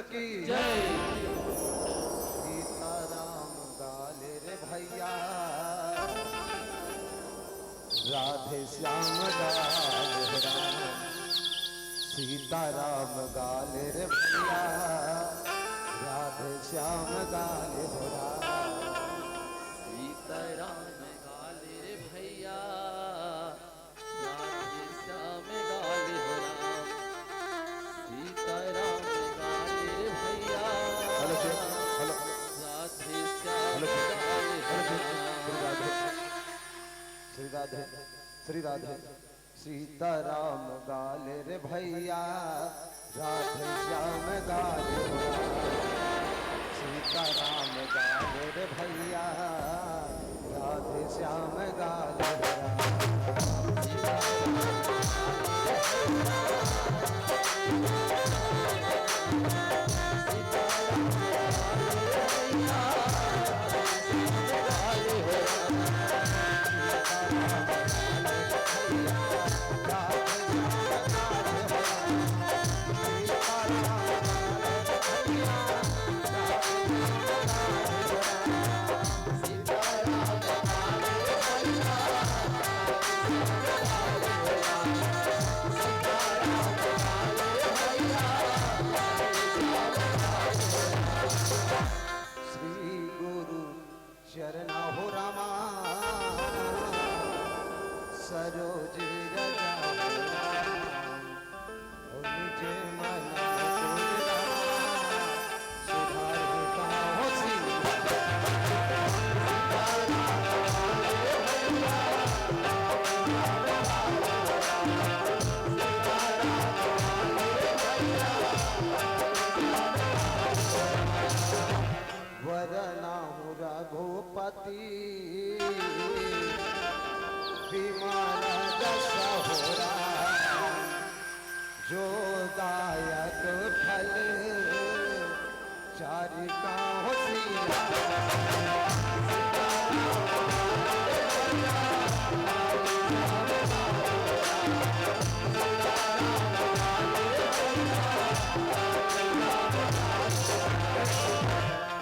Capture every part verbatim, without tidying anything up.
की जय। सीताराम गाले रे भैया, राधे श्याम गाले हो राम। सीताराम गाले रे भैया, राधे श्याम गाले हो राम। सीताराम गाले रे भैया, राधे श्याम गाले हो राम। सीताराम गाले रे भैया। Hello check, hello. Radhe Shyam hello check, गाले हो हेलो चेक। राम। श्री राधे, श्री राधे, श्री राधे। सीताराम गाले रे भैया, राधे श्याम गाले हो राम। सीताराम गाले रे भैया, राधे श्याम गाले हो राम। श्री गुरु चरणा हो रामा, सरोज रजा हो राम। ओ निज मन मुकुर रामा, सुधारहु पाँव सिंह। वरना हूँ रघुपति विमल जस हो राम, जो दायक फल चारि काहू सिया।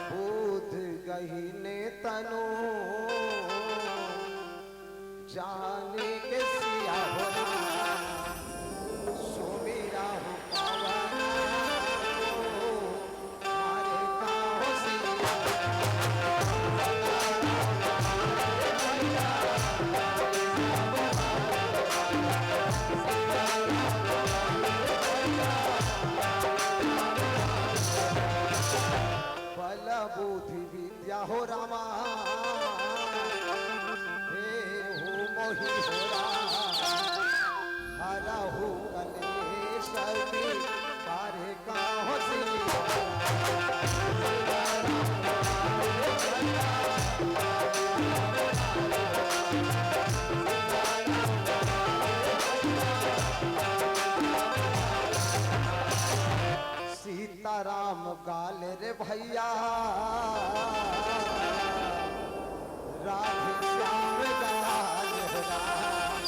बुध गहिने तनु जानि के सिया हो राम, सुमिरहु पवन मारे काहू सिया। बल बुद्धि विद्या हो रामा, देहु मोहि हो राम, हरहु कलेश विकार काहू सिया। सीताराम गाले रे भैया, राधे श्याम गाले हो राम।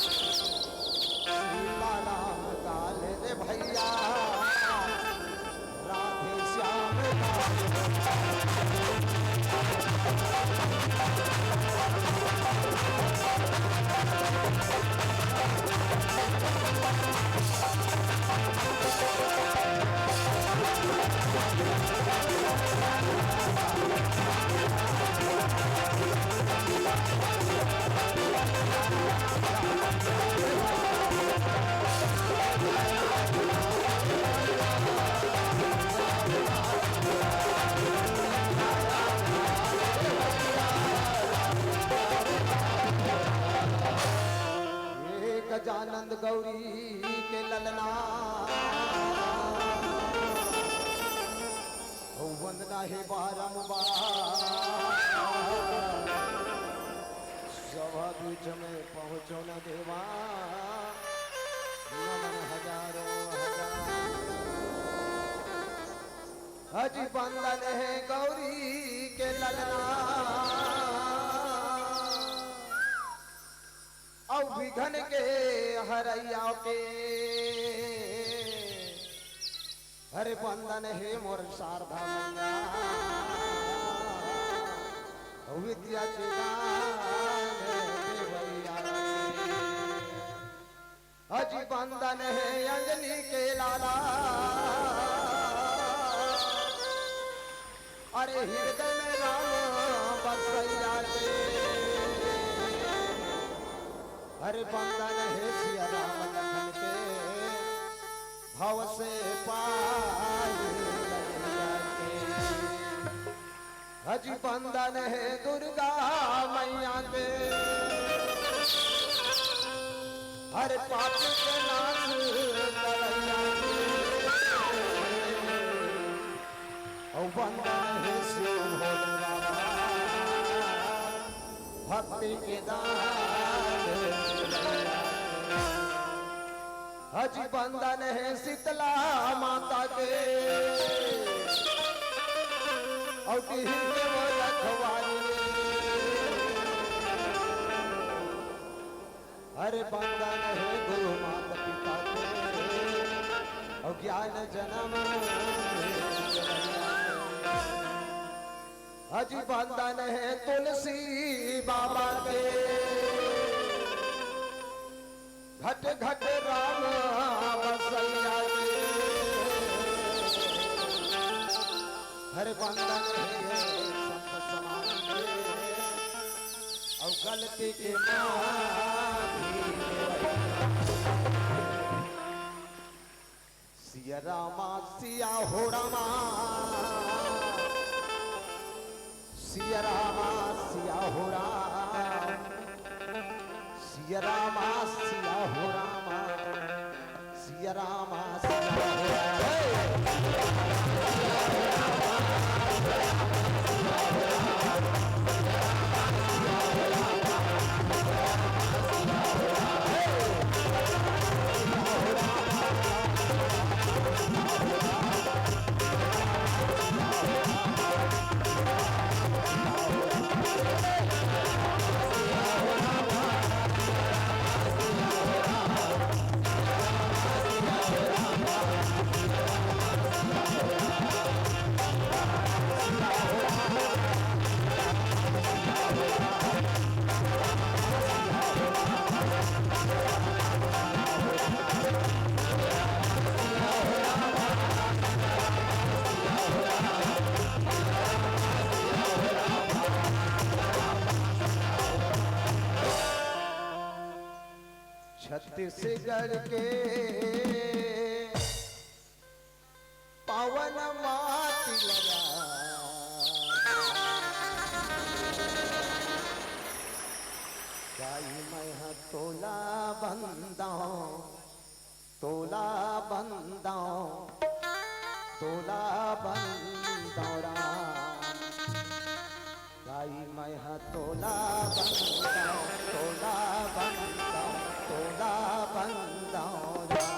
सीताराम गाले रे भैया, राधे श्याम गाले हो राम। हे गजानंद गौरी के ललना, हो वंदना हे बारंबार। सभा बीच में पहुँचो न देवा, नमन हजारों हजार। अजी बंदन हे गौरी के ललना, अउ विघन के हरैया के। अरे बंदन हे मोर शारदा मैया, विद्या के दान देवैया। अजी बंदन हे अंजनी के लाला, अरे हृदय में राम बसैया के। अरे बंदन हे सिया राम लखन के, भव से पार लगिया के। अजी बंदन हे दुर्गा मैया के, हर पाप के नाश करैया के। अउ बंदन हे शिव भोले बाबा, भक्ति के दान। अजी बंदन हे शीतला माता के, अउ टिहिर के वो रखवारी। अरे बंदन हे गुरु माता पिता के, अउ ज्ञान जन्म। अजी बंदन हे तुलसी बाबा के, घट घट राम बसैया के। हर बंदन हे संत समाज के, अउ गलती के माफी। सिया रामा सिया हो रामा, सिया रामा सिया हो राम, सिया रामा सिया हो रामा, सिया रामा सिया हो राम। छत्तीसगढ़ के पावन माटी लगा, गाई मैं ह तोला बंदाओं, तोला बंदाओं, तोला बंदाओं राम। गाई मैं ह तोला बंदाओं, तोला बंदाओं, तोला बंदाओं राम।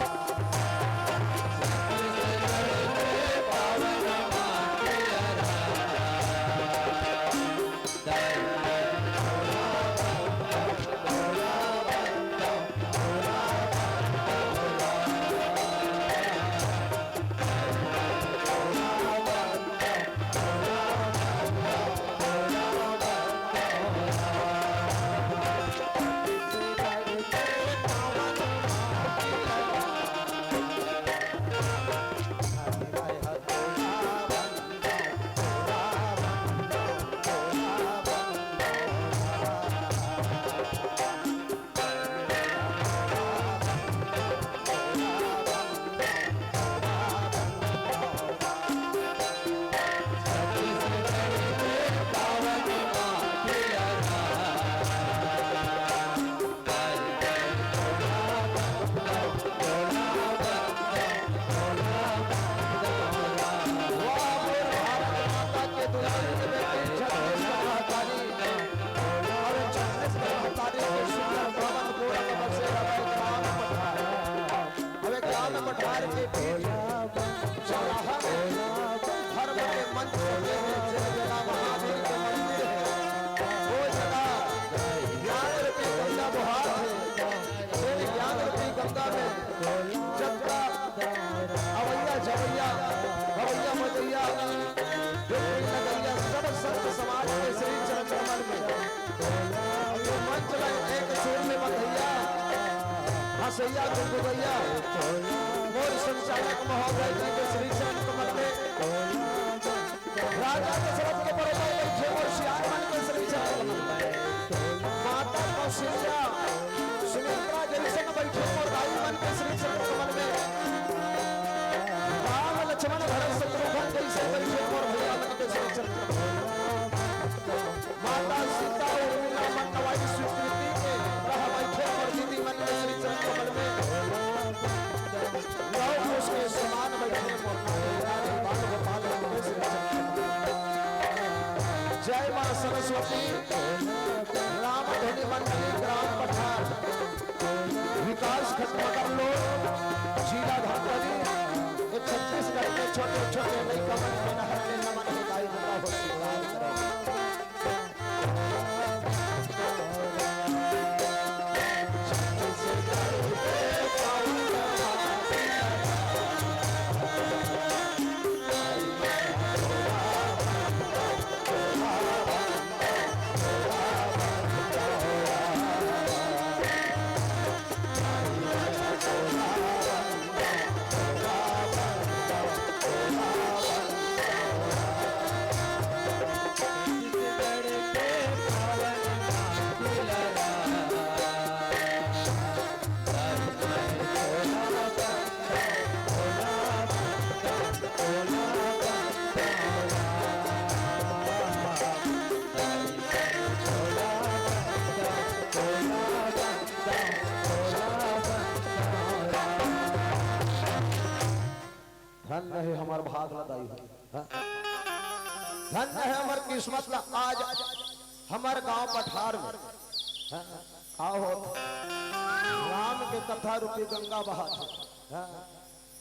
अब एक राम पठार के बीच चौराहा में धर्म के मंच सजे हैं, जय जला महावीर के मंदिर है। वो जगह ज्ञान रूपी गंगा बहा है। उस ज्ञान रूपी गंगा में जब का अवैया जवैया सैया गुनगुनैया, मोर संचालक महोदय जी के श्री चरण कमल में, राजा दशरथ के बरोबर बइठे मोर सियान मन के श्री चरण कमल में, माता कौशल्या, सुमित्रा जइसन बइठे मोर दाई मन के श्री चरण कमल में, राम लक्ष्मण भरत शत्रुघ्न जइसे बइठे मोर भइया मन के श्री चरण कमल में। माता सीता उर्मिला मंडवाई स्वीकृति के रह बइठे मोर दीदी मन के श्री चरण कमल में। लव कुश के समान बइठे मोर नारी बाल गोपाल मन के श्री चरण कमल में। जय माँ सरस्वती। राम धुनी मंडली ग्राम पठार, विकास खंड मगरलोड, जिला धमतरी। ये छत्तीसगढ़ के छोटे छोटे लइका मन के नहर में नमन हे, दाई बता हो श्रृंगार करो। धन्य हे हमर भाग ल दाई हो। हाँ? धन्य हे हमर किस्मत ल, आज हमर गांव पठार में, हाँ? का होत? राम के कथा रूपी गंगा बहात हे। हाँ?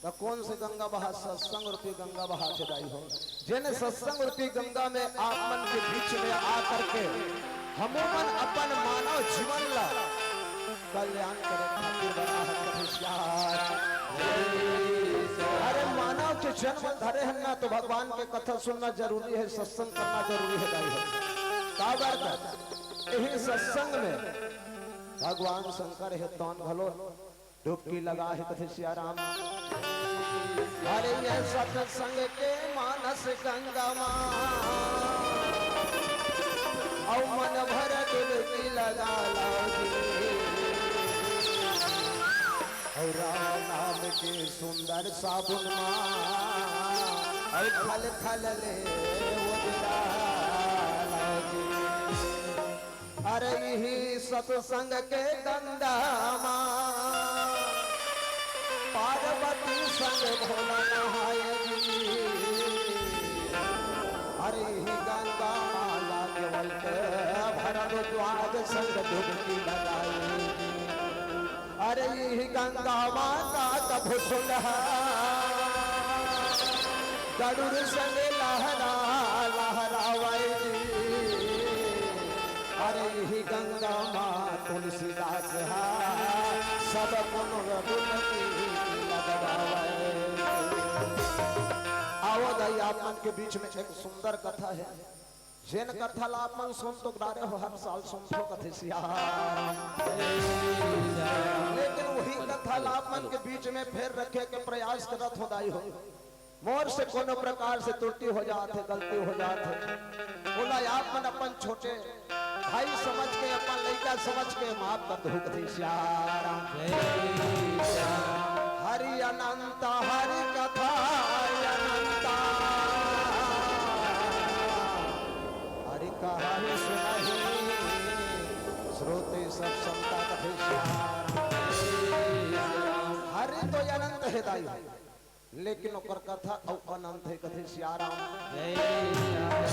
त कोन से गंगा बहात? सत्संग रूपी गंगा बहात हे दाई हो। जेन सत्संग रूपी गंगा में आप मन के बीच में आ करके हमू मन अपन मानव जीवन ला कल्याण करे खातिर बना है कथेसियार। अरे मानव के जन्म धरे हन ना, तो भगवान के कथा सुनना जरूरी हे, सत्संग करना जरूरी हे दाई हो। काबर का? यही सत्संग में भगवान शंकर हे तौन घलो डुबकी लगा हे कथेसियाराम। अरे ये सत्संग के मानस गंगा मा, अउ मन भर डुबकी लगा लाओ जी। अउ राम नाम के सुंदर साबुन मा, अउ थल थल ले उजरा लाओ जी। अरे इही सत्संग के गंगा मा, पार्वती संग भोला नहाए जी। अरे इही गंगा मा याज्ञवल्क्य भरद्वाज संग डुबकी लगाए जी। अरे इही गंगा मा काकभुसुंड गरुड़ संग लहरा लहरावै जी। अरे इही गंगा मा तुलसीदास हा सब गुण डुबकी लगवावै। आवो दाई, आप मन के बीच में एक सुंदर कथा हे। जेन कथा ला आप मन सुन तो डारे हो, हर साल सुनथो कथेसियाराम। लेकिन वही कथा ला आप मन के बीच में फेर रखे के प्रयास करत हो दाई हो। मोर से कोनो प्रकार से त्रुटि हो जात हे, गलती हो जात हे, ओला आप मन अपन छोटे भाई समझ के, अपन लइका समझ के माफ कर दो कथेसियाराम। हरि अनंत हरि कथा अनंता, हरि कहाई सुनाई श्रुति सब संता कथेसियाराम। हरि तो अनंत हे दाई, लेकिन ओकर कथा अउ अनंत हे कथेसियाराम।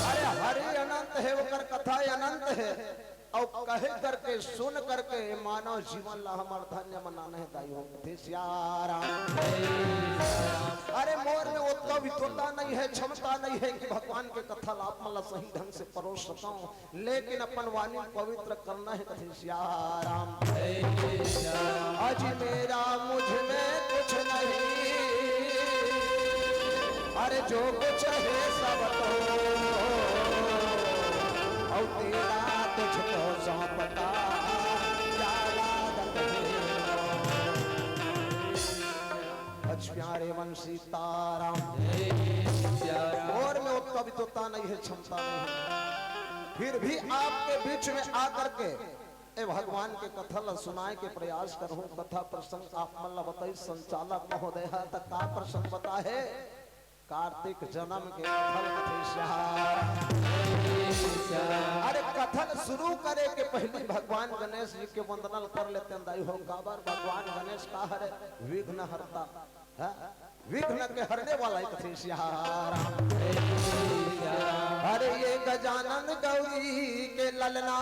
अरे हरि अनंत हे, ओकर कथा अनंत हे। अउ कहे करके, सुन करके मानव जीवन ला हमर धन्य मनाना हे दाई हो कथेसियाराम। अरे मोर में ओतका विद्वता नइ हे, क्षमता नइ हे कि भगवान के कथा ला आप मन ला सही ढंग से परोस सकंव, लेकिन अपन वाणी पवित्र करना हे कथेसियाराम। अजी मेरा मुझ में कुछ नहीं, अरे जो कुछ हे सब तो, अउ तेरा तुझको सौंपता, क्या लागत हे। सीताराम। और में ओतका विद्वता नहीं है, क्षमता नहीं है, फिर भी आपके बीच में आकर के ए भगवान के कथा ला सुनाए के प्रयास करहूं। कथा प्रसंग आप मन ला बताई, संचालक महोदय ह त का प्रसंग बताहे? कार्तिक जन्म के कथा ल कथे श्याम। अरे, कथा ल शुरू करे के पहिली भगवान गणेश जी के वंदना ल कर लेते हैं दाई हो। काबर भगवान गणेश का हरे? विघ्न हरता। हाँ? विघ्न के हरने वाला एक थे सियाराम। अरे ये गजानन गौरी के ललना,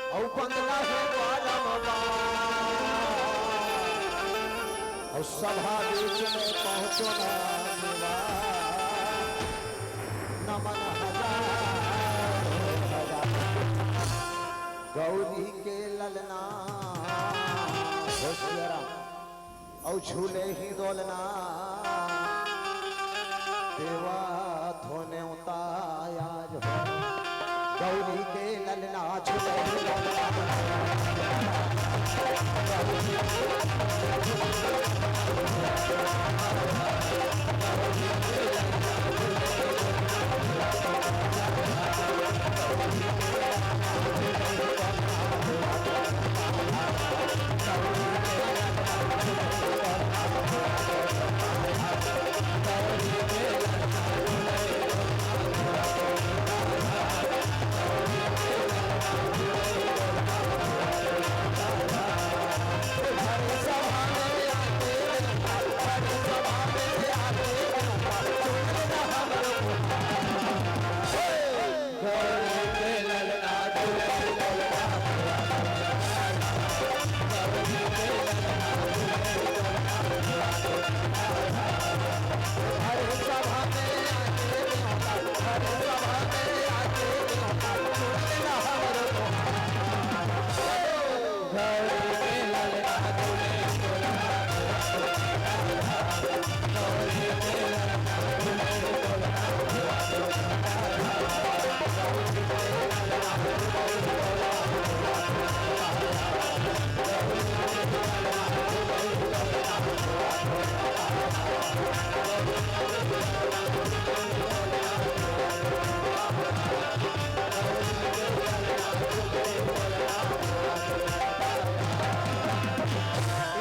औ बंदना है बारंबार, औ सभा बीच में पहुँचो ना देवा, नमन हजार। गौरी के ललना होशियारा, औ झूले ही दोलना, देवा थोने उताया जो। गौरी के ललना झूले ही दोलना।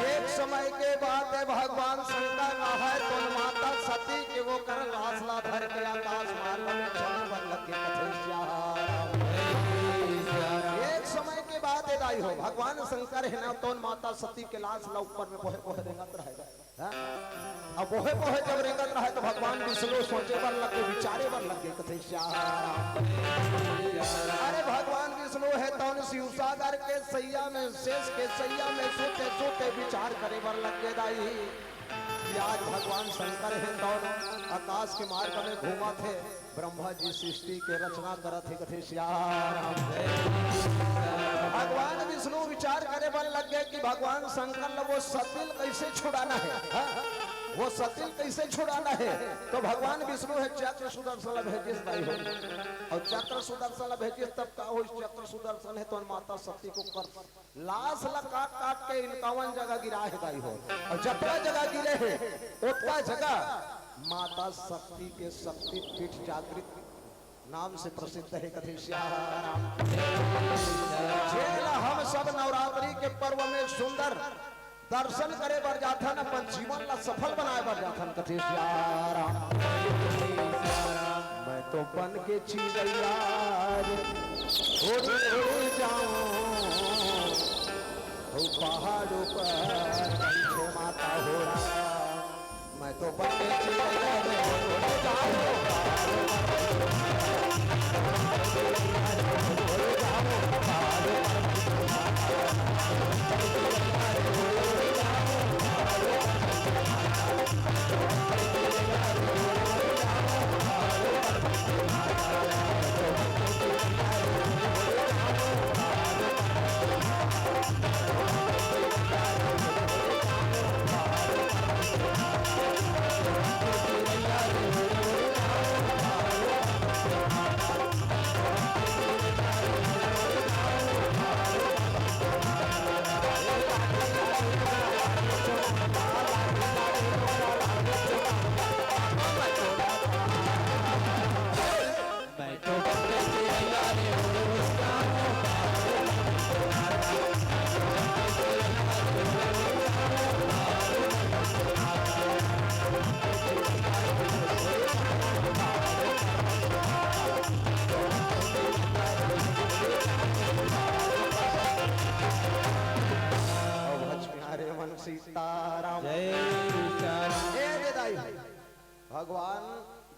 एक समय के बात है, भगवान शंकर का है तो माता सती के वो कर लाश ला धर के आकाश मार्ग में चले बर लगे कथे श्याम। एक समय के बात है दाई हो, भगवान शंकर है ना तो माता सती के लाश ला ऊपर में बोहे बोहे रेंगत रहेगा। हाँ? अब बोहे बोहे जब रेंगत रहे तो भगवान विष्णु सोचे बर लगे, विचारे बर लगे, कथे श्याम। अरे भगवान विष्णु है तौन शिव सागर के सैया में, शेष के सैया में सोते सोते विचार करे बर लगे दाई। कि आज भगवान शंकर है तौन आकाश के मार्ग में घूमत है। ब्रह्मा जी सृष्टि के रचना करत हे, कथे श्याम। भगवान विष्णु विचार करे बर लग गए कि भगवान शंकर ला वो सती ल कैसे छुड़ाना है, हाँ? वो सती ल कैसे छुड़ाना है? तो भगवान विष्णु है चक्र सुदर्शन ला भेजिस दाई हो, और चक्र सुदर्शन ला भेजिस तब का हो, चक्र सुदर्शन है तो माता सती को कर लाश ला काट काट के इनकावन जगह गिरा हे दाई हो, और जतका जगह गिरे हे ओतका जगह माता शक्ति के शक्ति पीठ जागृत नाम से प्रसिद्ध हे, कथे श्याम। जेला हम सब नवरात्रि के पर्व में सुंदर दर्शन करे बर जाथन, अपन जीवन ला सफल बनाए बर जाथन, कथे श्याम। मैं तो बन के चिड़ैया रे, उड़, उड़ जाऊं, ओ पहाड़ों पर बैठे माता हो राम। मैं तो बन के चिड़ैया रे, उड़, उड़ जाऊं,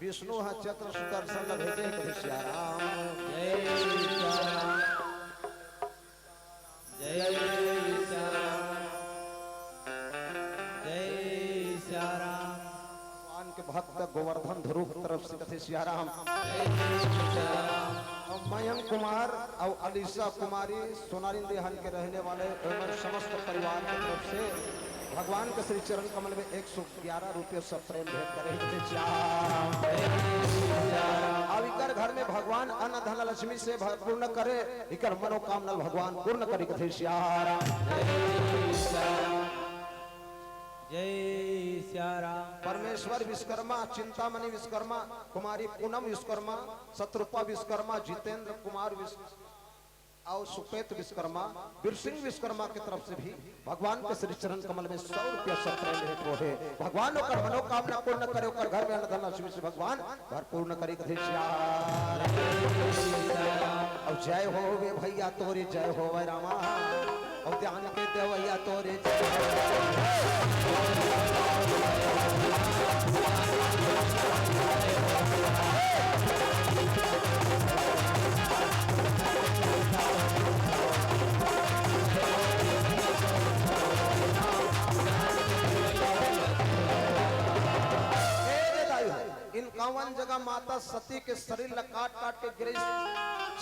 विष्णु ह चक्र सुदर्शन ल भेजे, कथे सिया राम। जय सिया राम। जय सिया राम। जय सिया राम। भगवान के भक्त गोवर्धन ध्रुव के तरफ से कथे सिया राम। जय सिया राम। अउ मयंक कुमार अउ अलीशा कुमारी सोनारिन देहान के रहने वाले एवं समस्त परिवार के तरफ से भगवान के श्री चरण कमल में एक सौ ग्यारह रुपये सब प्रेम भेंट करे, कथे सिया राम। अब इकर घर में भगवान अन्न धन लक्ष्मी से भरपूर्ण करे, इकर मनोकामना भगवान पूर्ण करे, कथे सिया राम। जय सिया राम। परमेश्वर विश्वकर्मा, चिंतामणि विश्वकर्मा, कुमारी पूनम विश्वकर्मा, शत्रुपा विश्वकर्मा, जितेंद्र कुमार विश्व अउ सुपेत विश्वकर्मा, बीर सिंह विश्वकर्मा के तरफ से भी भगवान के श्री चरण कमल में सौ रुपया सब प्रेम भेंट हो हे। भगवान ओकर मनोकामना पूर्ण करे, ओकर घर में अन्न धन लक्ष्मी से भगवान भरपूर्ण करे, कथे सिया राम। अउ जय होवे भैया तोरे, जय होवे रामा। अउ ध्यान के देवैया तोरे, जय होवे। ए रे दाई हो, इनकावन जगह माता सती के शरीर ला काट काट के गिरिस,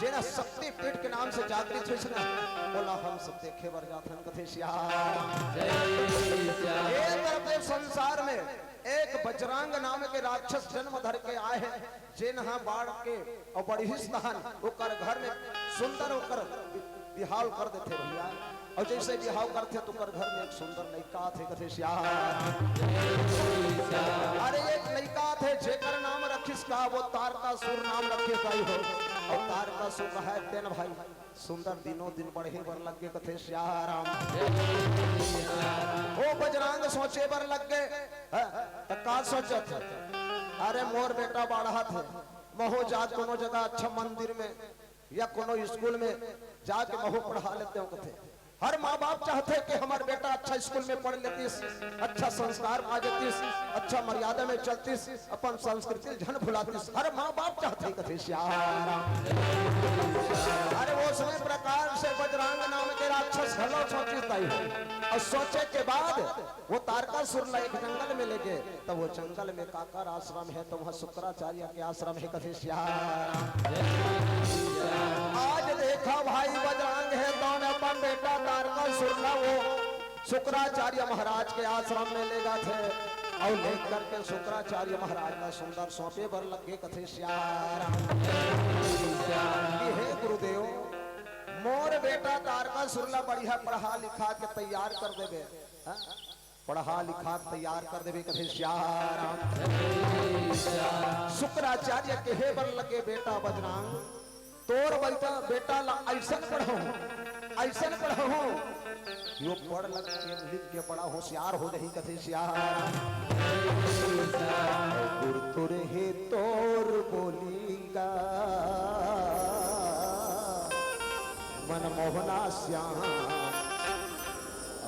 जेन शक्तिपीठ के नाम से जागृत होइस ना, ओला हम सब देखे बर जाथन, कथे सिया राम। ए तरफ देव संसार में एक बजरंग नाम के राक्षस जन्म धर के आए हे, जेन ह बाढ़ के अउ बढ़िस तहन ओकर घर में सुंदर ओकर बिहाव कर देथे भैया। अउ जइसे बिहाव करथे त ओकर घर में एक सुंदर लइका आथे, कथे सिया राम। अरे एक लइका आथे जेकर नाम रखिस का, वो तारकासुर नाम रखिस दाई हो। अउ तारकासुर कहे तेन भाई सुंदर दिनों दिन बढ़े बर लग गे, कथे सिया राम। ओ बजरंग सोचे बर लग गे, हैं, त का सोचत हे? अरे मोर बेटा बाढ़त हे, महूं जात कोनो जगह अच्छा मंदिर में या कोनो स्कूल में जाके महूं पढ़ा लेतेंव, कथे। हर माँ बाप चाहथे कि हमर बेटा अच्छा स्कूल में पढ़ लेतिस, अच्छा संस्कार पा जतिस, अच्छा मर्यादा में चलतिस, अपन संस्कृति ल झन भुलातिस, हर माँ बाप चाहथे, कथे सिया राम। अरे वो समय प्रकार से बजरंग नाम के राक्षस घलो सोचिस दाई हो। अउ सोचे के बाद वो तारकासुर ला एक जंगल में ले गे, त वो जंगल में काकर आश्रम हे, त उहाँ शुक्राचार्य के आश्रम हे, कथे सिया राम। आज देखा भाई बजरंग हे, तौन अपन बेटा तारकासुर ला वो शुक्राचार्य महाराज के आश्रम में ले जाथे अउ लेकर के शुक्राचार्य महाराज ला सुंदर सौंपे बर लग गे, कथे सिया राम। कि हे गुरुदेव, मोर बेटा तारकासुर ला बढ़िया पढ़ा लिखा के तैयार कर देबे, हाँ? पढ़ा लिखा के तैयार कर देबे, कथे सिया राम। शुक्राचार्य कहे बर लगे, बेटा बजरंग, तोर बेटा, बेटा ला अइसन पढ़ाहूं, अइसन पढ़ाहूं कि वो पढ़ लग के लिख के बड़ा होशियार हो जाही, कथे सिया राम। गुरतुर हे तोर बोली गा, मनमोहना श्याम,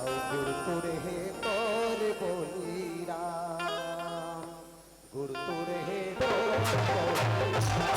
अउ गुरतुर हे तोर बोली राम। गुरतुर हे तोर बोली राम।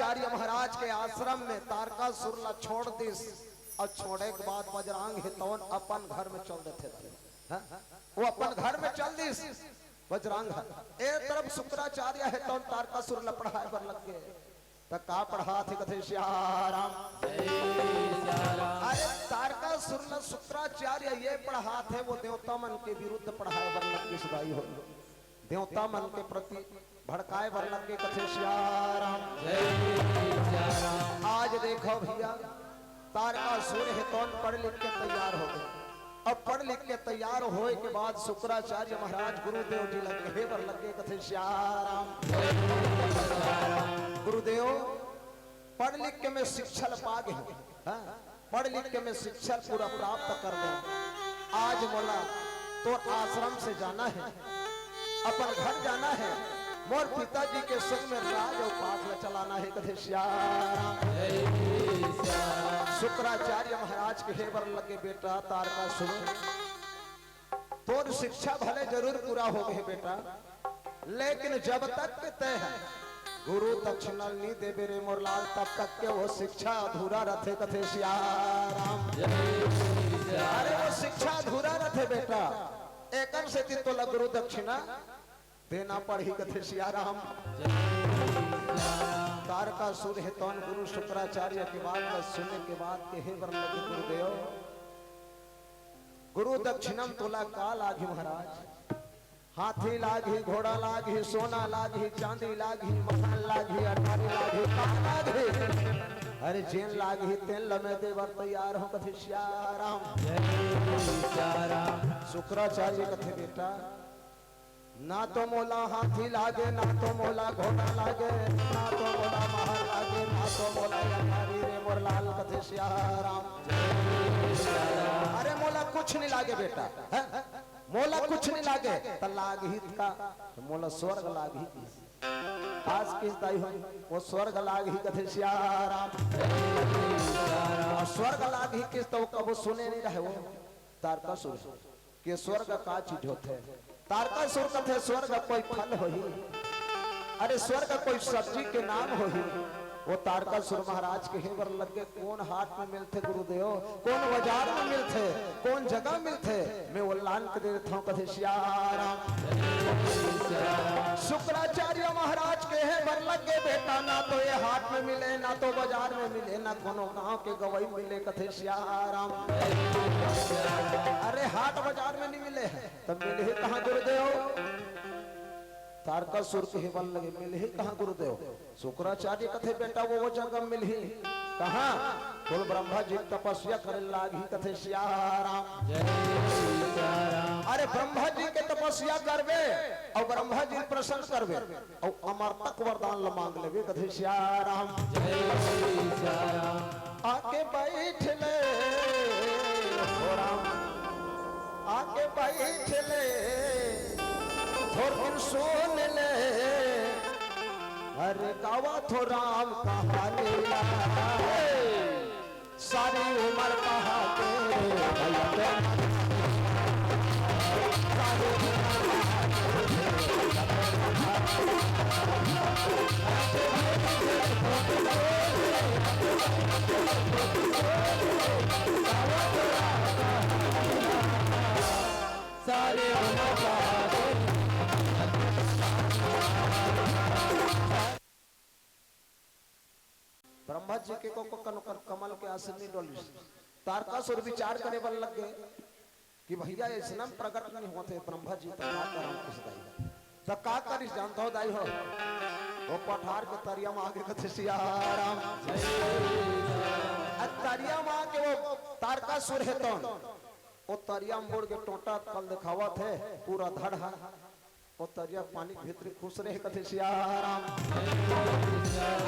शुक्राचार्य महाराज के आश्रम में तारकासुर ला छोड़ दिस, अउ छोड़े के बाद बजरंग हे तौन अपन घर में चल देथे दाई। हाँ? वो अपन घर में चल दिस, बजरंग हे। ए तरफ शुक्राचार्य हे तौन तारकासुर ला पढ़ाए बर लग गे। त का पढ़ाथे कथे सियाराम। अरे तारकासुर ला शुक्राचार्य ये पढ़ाथे, वो देवता मन के विरुद्ध पढ़ाए बर लग गे दाई हो। देवता मन के प्रति भड़काए बर लग गे कथे सियाराम। आज देखो भैया, तारकासुर हे तौन पढ़ लिख के तैयार हो गे। अब पढ़ लिख के तैयार होए के बाद शुक्राचार्य महाराज गुरुदेव जी ला कहे बर लग गे कथे सियाराम। गुरुदेव, पढ़ लिख के मैं शिक्षा ल पा गे हूँ, हाँ? पढ़ लिख के मैं शिक्षा पूरा प्राप्त कर गया। आज मोला तोर आश्रम से जाना है, अपन घर जाना है, मोर पिताजी के संग में राज अउ पाठ ल चलाना है कथे सियाराम। शुक्राचार्य महाराज कहे बर लग गे, बेटा तारकासुर, तोर शिक्षा भले जरूर पूरा हो गे बेटा, लेकिन जब तक के तय है गुरु दक्षिणा नी देबे रे मोर लाल, तब तक के वो शिक्षा अधूरा रथे कथे सियाराम। अरे वो शिक्षा अधूरा रथे बेटा, एकर सेती तोला गुरु दक्षिणा देना पड़ही कथे सियाराम। तारकासुर हे तौन गुरु शुक्राचार्य के बात ला सुने के बाद कहे बर लगे, गुरुदेव, गुरु दक्षिणम तोला का लागी महाराज? हाथी लागी, घोड़ा लागी, सोना लागी, चांदी लागी, महल लागी, अटारी लागी, का लागी? अरे जेन लागी तेन ल मैं दे बर तैयार हूँ कथे सियाराम। शुक्राचार्य कथे बेटा, ना तो मोला हाथी लागे, ना तो मोला घोड़ा लागे, ना तो मोला महल लागे, ना तो मोला अटारी रे मोर लाल कथे सियाराम। अरे मोला कुछ नहीं लागे बेटा, हैं? मोला कुछ नहीं लागे, त लागही का? त मोला स्वर्ग लागही किस। आज किस दाई हो, वो स्वर्ग लागही कथे सियाराम। और स्वर्ग लागही किस त वो कबो सुने नहीं रहे वो तारकासुर। के स्वर्ग का चीज होथे? तारकासुर कथे, स्वर्ग कोई फल होही? अरे स्वर्ग कोई सब्जी के नाम होही? वो तारकासुर महाराज कहे बर लगे, कोन हाट में मिलथे गुरुदेव, कोन बाजार में मिलथे, कोन जगह मिलथे, मैं वो लान के दे देथव कथे सियाराम। शुक्राचार्य महाराज कहे बर लगे, बेटा ना तो ये हाट में मिले, ना तो बाजार में मिले, ना कोनो गांव के गवई मिले कथे सियाराम। अरे हाट बाजार में नहीं मिले है, तब मिलही कहाँ गुरुदेव? तारकासुर कहे बर लगे, मिलही कहाँ गुरुदेव? शुक्राचार्य कथे, बेटा वो, वो जगह मिलही। कहाँ? बोल ब्रह्मा जी तपस्या करे लागही कथे सियाराम। अरे ब्रह्मा जी के तपस्या करबे अउ ब्रह्मा जी प्रसन्न करबे अउ अमरतक वरदान ल मांग लेबे कथे सियाराम। आके बैठ ले हो राम, आके बैठ ले, थोर दिन सुन ले, अरे गावा थो राम कहानी ला। सारी उम्र कहा के भैया के सारे ब्रह्मा जी के को, को कनो कर कमल के आसन नहीं डोलिस। तारकासुर विचार करे बर लग गए कि भैया ऐसना प्रकट नहीं होते ब्रह्मा जी तो का करम किस दाई। तो का करिस जानता हो दाई हो? वो पठार के तरिया में आके कथे सियाराम। अ तरिया में आके वो तारकासुर हे तौन वो तरिया में मुड़ के टोंटा कल दिखावत हे, पूरा धड़ हा। वो तरिया पानी के भीतरी खुसरे हे कथे सियाराम।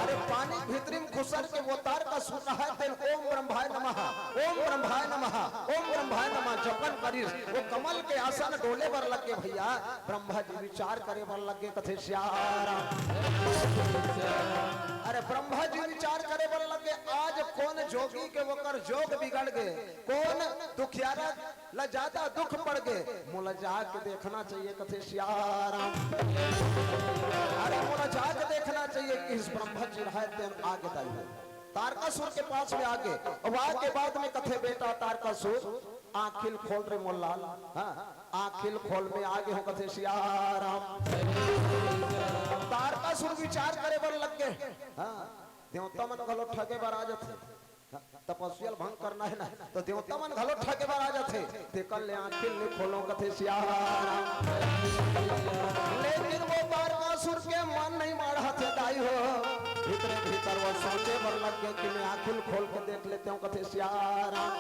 अरे पानी के भीतरी में खुसर के वो तारकासुर हे तेन ओम ब्रह्माय नमः, ओम ब्रह्माय नमः, ओम ब्रह्माय नमः जपन करिस। वो कमल के आसन डोले बर लग गे भैया, ब्रह्मा जी विचार करे बर लग गे कथे सियाराम। अरे ब्रह्मा जी विचार करे बर लगे, आज कोन जोगी के ओकर जोग बिगड़ गे, कोन दुखियारा ला ज्यादा दुख पड़ गे, मोला जाके देखना चाहिए, कथे सियाराम। अरे मोला जाके देखना चाहिए कि इस ब्रह्मा जी रहय तेन आगे दाई हो। तारकासुर के पास में आगे, अब आके बाद में कथे, "बेटा तारकासुर, आँखिल खोल रे मोर लाल।" हाँ, "आँखिल खोल, मैं आगे हूँ," कथे सियाराम। तारकासुर विचार करे बर लग गे। हाँ, देवता मन घलो ठगे बर आ जाथे। तपस्या ल भंग करना हे ना, तो देवता मन घलो ठगे बर आ जाथे। तेकर ले आँखिल नइ खोलों, कथे सियाराम। लेकिन वो तारकासुर के मन नइ माढ़त हे दाई हो। भीतरे भीतर वो सोचे बर लग गे कि मैं आँखिल खोल के देख लेते हूँ, कथे सियाराम।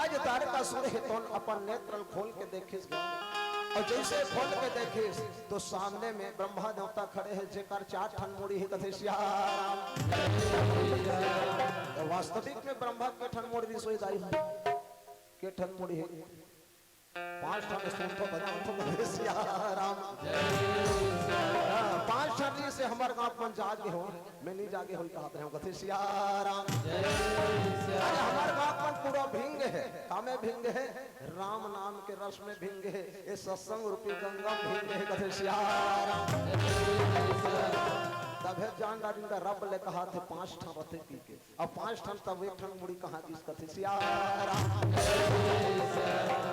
आज तारकासुर हे तोन अपन नेत्र ल खोल के देखिस गा। अउ जइसे खोल के देखिस, तो सामने में ब्रह्मा देवता खड़े हे, जेकर चार ठन मुड़ी हे, कथे सियाराम। तो वास्तविक में ब्रह्मा के ठन मुड़ी रिहिस दाई हो? के ठन मुड़ी हे? पांच ठन। सुन तो बजा तो, कथे सियाराम। हाँ, पांच ठन रिहिस, हमर गांव मन जागे हो, मैं नइ जागे हों कहत रहेंव, कथे सियाराम। अरे हमर गांव मन पूरा भींगे हे, कामे भींगे हे? राम नाम के रस में भींगे हे, ये सत्संग रूपी गंगा में भींगे हे, कथे सियाराम। तभे जान डारिन दा रब ले कहाथे पांच ठन रथे पी के, अउ पांच ठन तब एक ठन मुड़ी कहाँ गिस, कथे सियाराम।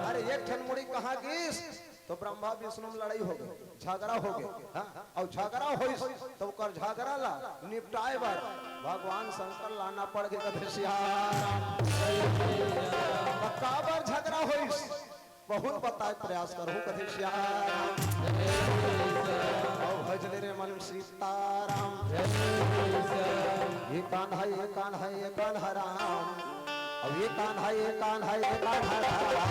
अरे एक ठन मुड़ी कहाँ गिस? तो ब्रह्मा विष्णु में लड़ाई हो गे, झगड़ा हो गे, हाँ? अउ झगड़ा होइस, तो ओकर झगड़ा ला निपटाए बर भगवान शंकर लाना पड़ गे, कथे सियाराम। तो काबर झगड़ा होइस, बहुत बताए प्रयास करहूँ, कथे सियाराम। अउ भज ले रे मन सीताराम। ये कान्हा, ये कान्हा, ये कान्हा राम। अब ये कान्हा, ये कान्हा, ये कान्हा राम।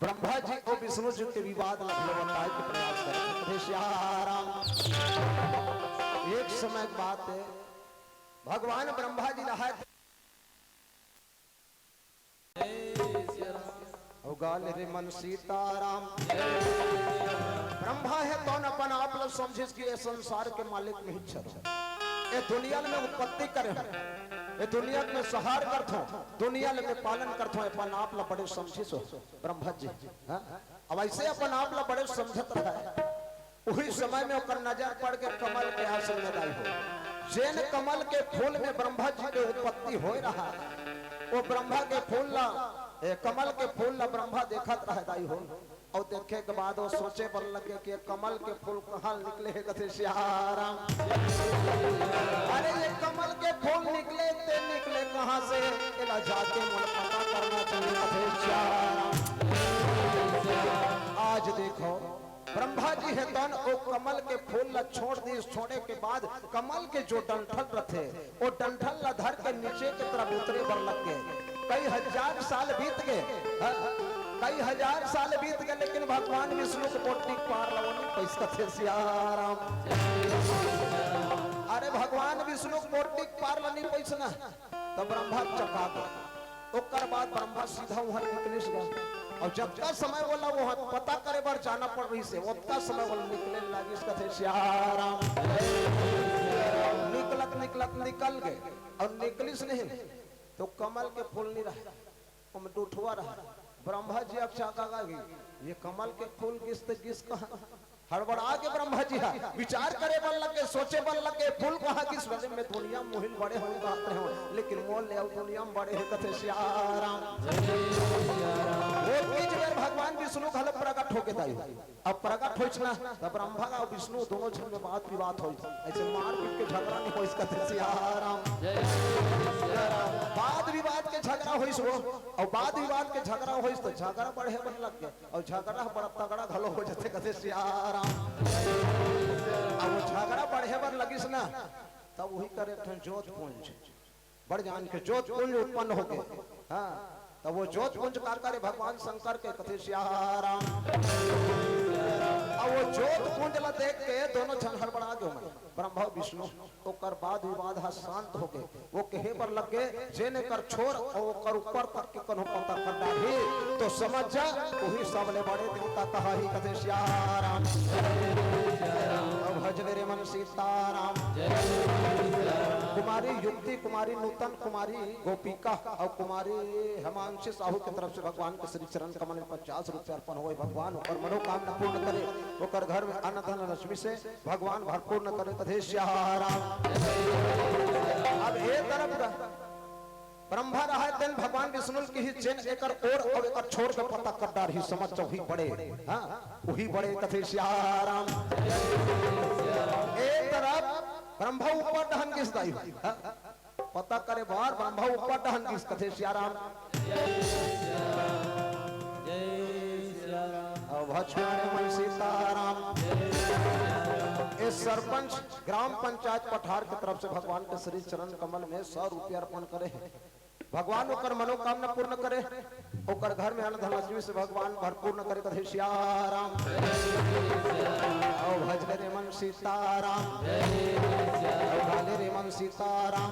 ब्रह्मा जी अउ विष्णु जी के विवाद ला घलो बताए के प्रयास करत हे। श्याम राम। एक समय के बात हे, भगवान ब्रह्मा जी नहाए अउ गा ले रे मन सीताराम। ब्रह्मा हे तोन अपन आप ला समझिस कि ये संसार के मालिक मैं ही हरों। ये दुनिया ल मैं उत्पत्ति करे हों, ये दुनिया के मैं संहार करत हों, दुनिया ल मैं पालन करत हों, अपन आप ला बड़े समझिस हो ब्रह्मा जी। हाँ? अब अइसे अपन आप ला बड़े समझत रहय। उही समय में ओकर नजर पड़ गे कमल के आसन में दाई हो। जेन कमल के फूल में ब्रह्मा जी के उत्पत्ति होय रहय, वो ब्रह्मा के फूल ला, ए, कमल के फूल ला ब्रह्मा देखत रहय दाई हो। अउ देखे के बाद वो सोचे बर लग गे कि ये कमल के फूल कहाँ निकले हे, कथे सियाराम। अरे ये कमल के फूल निकले ते निकले कहाँ से, एला जाके मोला पता करना चाहिए, कथे सियाराम। आज देखो ब्रह्मा जी हे तोन ओ कमल के फूल ला छोड़ दिस, छोड़े के बाद कमल के जो डंठल रथे, ओ डंठल ला धर के नीचे के तरफ उतरे बर लग गे। कई हजार साल बीत गे, हाँ, कई हजार साल बीत गे, लेकिन भगवान विष्णु के पोटी पार ला ओ नइ पाइस, कथे सियाराम। अरे भगवान विष्णु के बोटी के पार ल नइ पइस ना, त ब्रह्मा चका गे। ओकर बाद ब्रह्मा सीधा उहाँ निकलिस गा। अउ जतका समय ओला वो पता करे बर जाना पड़ रहिस हे, ओतका समय ओला निकले लागिस, कथे सियाराम। निकलत निकलत निकल गे अउ निकलिस नहीं तो कमल के फूल नइ रहे, ओमे डूठवा रहे। ब्रह्मा जी अकचका गे, ये कमल के फूल गिस त गिस कहाँ? हड़बड़ा के ब्रह्मा जी हा विचार करे बर लगे, सोचे बर लगे, फूल कहाँ गिस? अरे मैं दुनिया म उही ल बड़े हों कहत रहेंव, लेकिन मोर ले अउ दुनिया म बड़े हे, कथे सियाराम। ओतकीच बेर भगवान विष्णु घलो प्रगट होगे दाई। अब प्रगट होइस ना, त ब्रह्मा अउ विष्णु दोनों झन में वाद विवाद होइस, अइसे मारपीट के झगड़ा नइ होइस, कथे सियाराम। वाद विवाद के झगड़ा होइस वो, अउ वाद विवाद के झगड़ा होइस त झगड़ा बढ़े बर लग गे। अउ झगड़ा ह बड़ा तगड़ा घलो हो जाथे, कथे सियाराम। अब वो झगड़ा बढ़े बर लगिस ना, तब उही करे एक ठन जोत पुंज, बड़ जान के जोत पुंज उत्पन्न होगे। हाँ, तब वो जोत पुंज का करे भगवान शंकर के, कथे सियाराम। अब वो जोत पुंज ला देख के दोनों झन हड़बड़ा गे मन। ब्रह्मा विष्णु, ओकर वाद विवाद ह शांत होगे। वो कहे बर लगे, जेन एकर छोर अउ ओकर ऊपर तक के कोनो पता कर डारही, तो समझ जा, उही सबले बड़े देवता कहाही, कथे सियाराम। अउ भज ले रे मन सीताराम। कुमारी युक्ति, कुमारी नूतन, कुमारी गोपिका अउ कुमारी हिमांशी साहू के तरफ से भगवान के श्री चरण कमल में पचास रुपया अर्पण होय। भगवान ओकर मनोकामना पूर्ण करे, ओकर घर में अन्न धन लक्ष्मी से भगवान भरपूर न करे, कथे सियाराम। अब ए तरफ का ब्रह्मा रहय, तेन भगवान विष्णु ल किहिस, जेन एकर ओर अउ एकर छोर के पता कर डारही, समझ जा उही बड़े, हाँ, उही बड़े, कथे सियाराम। ए तरफ ब्रह्मा ऊपर डहन गिस दाई, हाँ, पता करे बर ब्रह्मा ऊपर डहन गिस, कथे सियाराम। जय सिया राम। अउ भज ले रे मन सीताराम। ए सरपंच ग्राम पंचायत पठार के तरफ से भगवान के श्री चरण कमल में सौ रुपया अर्पण करे हे। भगवान ओकर मनोकामना पूर्ण करे, ओकर घर में अन्न धन लक्ष्मी से भगवान भरपूर न करे, कथे सियाराम। अउ भज ले रे मन सीताराम। अउ गा ले रे मन सीताराम।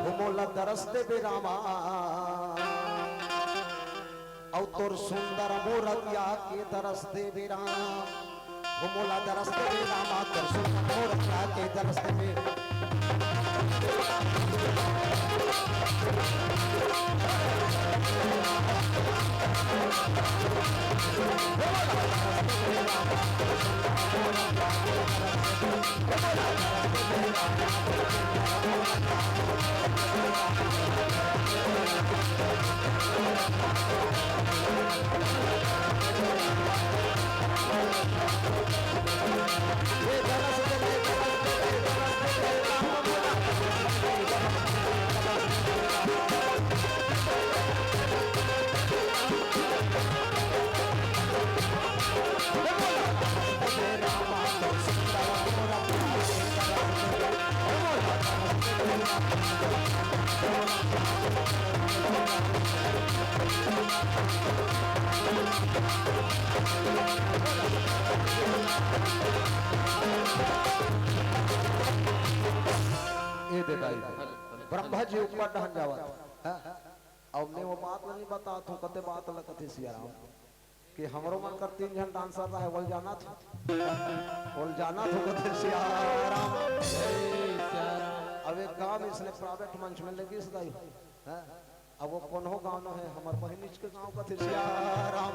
हो मोला दरस देबे रामा, अउ तोर सुंदर मूरतिया के दरस देबे राम। हो मोला दरस देबे रामा, तोर सुंदर मूरतिया के दरस देबे। ए दे दाई, ब्रह्मा जी ऊपर डहन जावत, हाँ? अउ मैं वो बात ल नइ बतात हँव, कते बात ल कथे सियाराम। कि हमरो मन कर तीन झन डांसर रहे, ओल जानत हो? ओल जानत हो, कथे सियाराम। अब एक गाँव में इसने प्राइवेट मंच में लगिस दाई, हैं? अब वो कोनो गाँव न हे, हमर बहिनीच के गाँव, कथे सियाराम।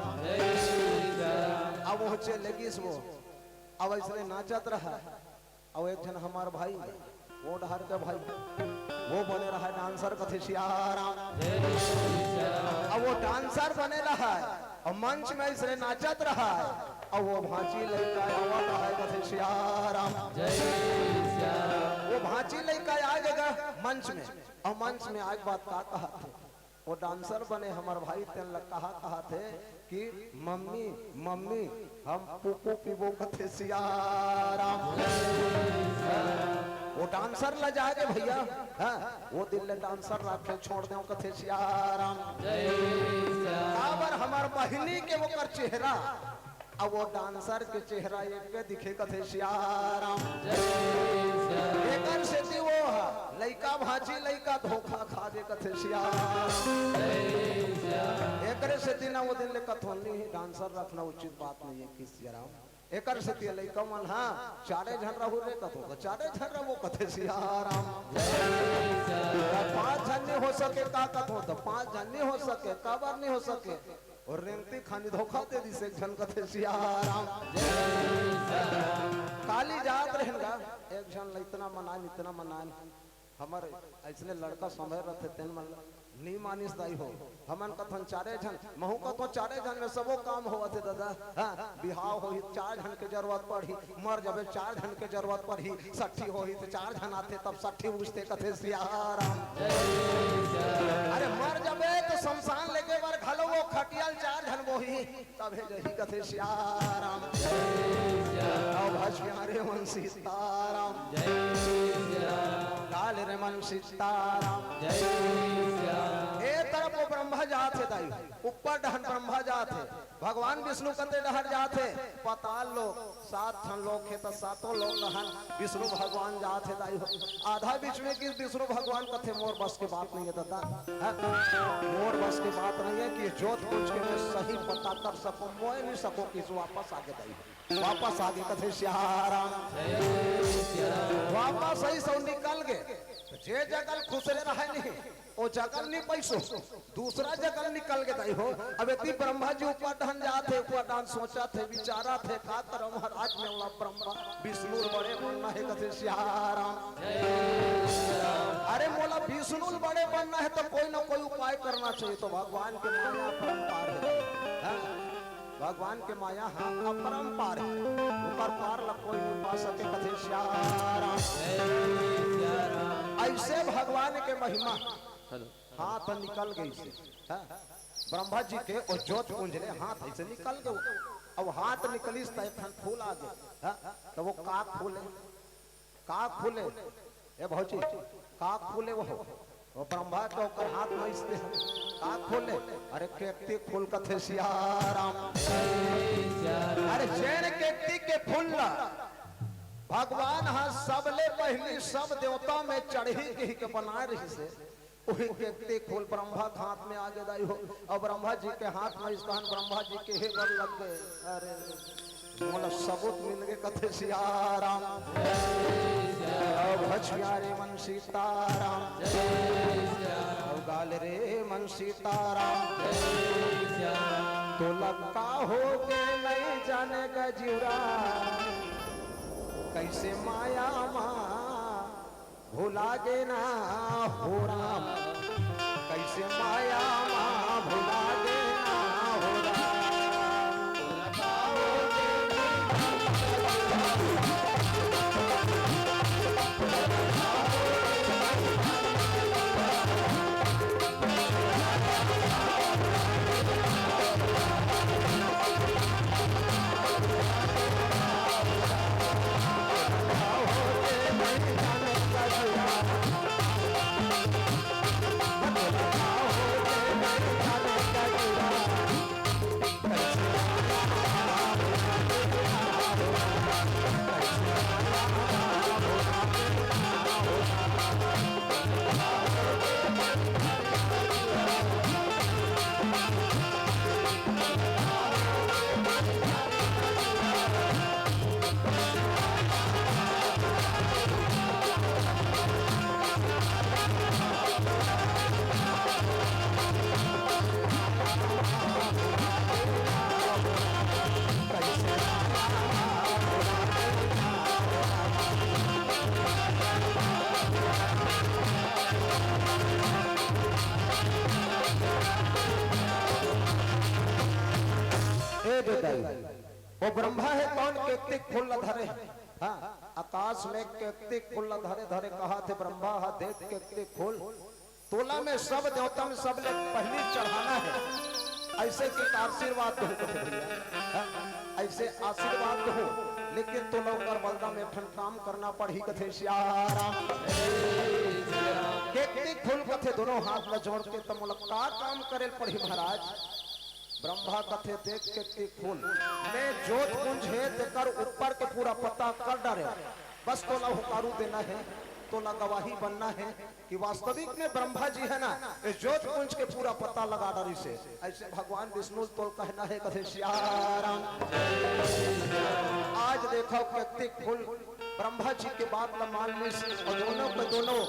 अब वो चे लगिस वो, अब इसने नाचत रहा। अउ एक झन हमार भाई, वो डहर के भाई, वो बने रहा डांसर, कथे सियाराम। अब वो डांसर बने रहा, अउ मंच में इसने नाचत रहा, अउ वो भांची लइका आवत रहा, कथे सियाराम। वो भांची लइका आ गे गा मंच में, अउ मंच में आए के बाद का कहत हे? वो डांसर बने हमर भाई, तेन ल कहा, कहत हे कि मम्मी, मम्मी, हम पुप्पू पीबो, कथे सियाराम। वो डांसर ल जाए गे भइया, हाँ, वो दिन ले डांसर राखे छोड़ देंव, कथे सियाराम। काबर हमर बहिनी के ओकर चेहरा अब वो डांसर के चेहरा एक के दिखे कथे सियाराम। जय सिया। एकर सेती वो ह लइका भांची लइका धोखा खाबे कथे सियाराम। जय सिया। एकरे सेती ना वो दिन ले कथों नहीं डांसर रखना उचित बात नहीं है कि सियाराम। एकर सेती लइका मन ह चारे झन रहू रे कथों, तो चारे झन रहू कथे सियाराम। जय सिया। पांच झन नहीं हो सके का कथों, तो पांच झन नहीं हो सके, काबर नहीं हो सके? और रेंगती खानी धोखा दे दिस एक झन कथे सियाराम। जय सिया राम। काली जात रहेन गा, एक झन ल इतना मनान, इतना मनान, हमर अइसने लड़का समय रथे तेन मन नी मानिस दाई हो। हमन कथन चारे झन, महू कथों चारे झन में सबो काम होवत हे दादा। हाँ, बिहाव होही त चार झन के जरूरत पड़ही, मर जबे त चार झन के जरूरत पड़ही, सट्ठी होही त चार झन आथे तब सट्ठी उठथे कथे सियाराम। अरे मर जबे त शमशान लेगे बर घलो वो खटिया ल चार झन बोही, तभे जही कथे सियाराम। अउ भजपिया रे मन सीताराम। काल रे मन सीताराम। ए तरफ वो ब्रह्मा जात हे दाई, ऊपर डहन ब्रह्मा जात हे, भगवान विष्णु कते डहर जात हे, पताल लोक, सात ठन लोक हे त सातों लोक डहन विष्णु भगवान जात हे दाई हो। आधा बीच में कि विष्णु भगवान कथे मोर बस के बात नहीं है दादा, हैं? मोर बस के बात नहीं है कि जोत कुंज के मैं सही पता कर सकूं, मोए नहीं सको कि वापस आगे दाई हो। वापस आगे कथे सियाराम। वापस अइस अउ निकल गे। त जे जगह ल खुसरे रहे नहीं, ओ जगह ल नहीं पइसो, दूसरा जगह ल निकल गे दाई हो। अब एती ब्रह्मा जी ऊपर डहन जात हे, ऊपर डहन सोचत हे, विचारत हे, का करंव महाराज, मैं ओला ब्रह्मा विष्णु ल बड़े बनना हे कथे सियाराम। अरे मोला विष्णु ल बड़े बनना हे त कोई ना कोई उपाय करना चाहिए। त भगवान के माया अपरंपार हे। हाँ? भगवान के माया ह अपरंपार हे, ओकर पार ला कोई नहीं पा सके कथे सियाराम। अइसे भगवान के महिमा। हाथ निकल गइस हे, हाँ? ब्रह्मा जी के ओ जोत कुंज ले हाथ अइसे निकल गे। अब हाथ निकलिस त एक ठन फूल आ गे, हाँ? त वो का फूल हे? का फूल हे? ए भौजी, का फूल हे वो? वो ब्रह्मा के ओकर हाथ में अइसने हे। का फूल हे? अरे केकती फूल कथे सियाराम। अरे जेन केकती के फूल ला भगवान ह सबले पहिली सब देवता में चढ़ही कहि के बनाए रहिस हे। उही केकती फूल ब्रह्मा के हाथ में आगे दाई हो। अउ ब्रह्मा जी के हाथ में अइस तहन ब्रह्मा जी के हे बर लग गे। अरे मोला सबूत मिल गे कथे सियाराम। अउ भजपिया रे मन सीताराम। अउ गाल रे मन सीताराम। तोला का हो गे नहीं जाने गजुरा, कइसे माया मा भुला गे ना हो राम, कइसे माया मा भुला गे ना हो राम। ए बेटा, ओ ब्रह्मा हे कौन केकती फूल ला धरे हे? हाँ, आकाश में केकती फूल ला धरे धरे कहाथे ब्रह्मा ह, देख केकती फूल, तोला में सब देवता में सबले पहिली चढ़ाना हे। अइसे के आशीर्वाद दूँ कथे भइया, हाँ? अइसे आशीर्वाद दूँ, लेकिन तोला ओकर बदला में एक ठन काम करना पड़ही कथे सियाराम। केकती फूल कथे दोनों हाथ ला जोड़ के, त मोला का काम करे ल पड़ही महाराज? ब्रह्मा कथे, देख के ती फूल में जोत कुंज हे, तेकर ऊपर के पूरा पता कर डारे। बस तोला हुकारू देना हे, तोला गवाही बनना हे कि वास्तविक में ब्रह्मा जी हे ना, ये जोत कुंज के पूरा पता लगा डारिस हे। अइसे भगवान विष्णु ल तोर कहना हे, कथे सियाराम। आज देखव कतिक फूल ब्रह्मा जी के बात ल मान लिस अउ दोनों के दोनों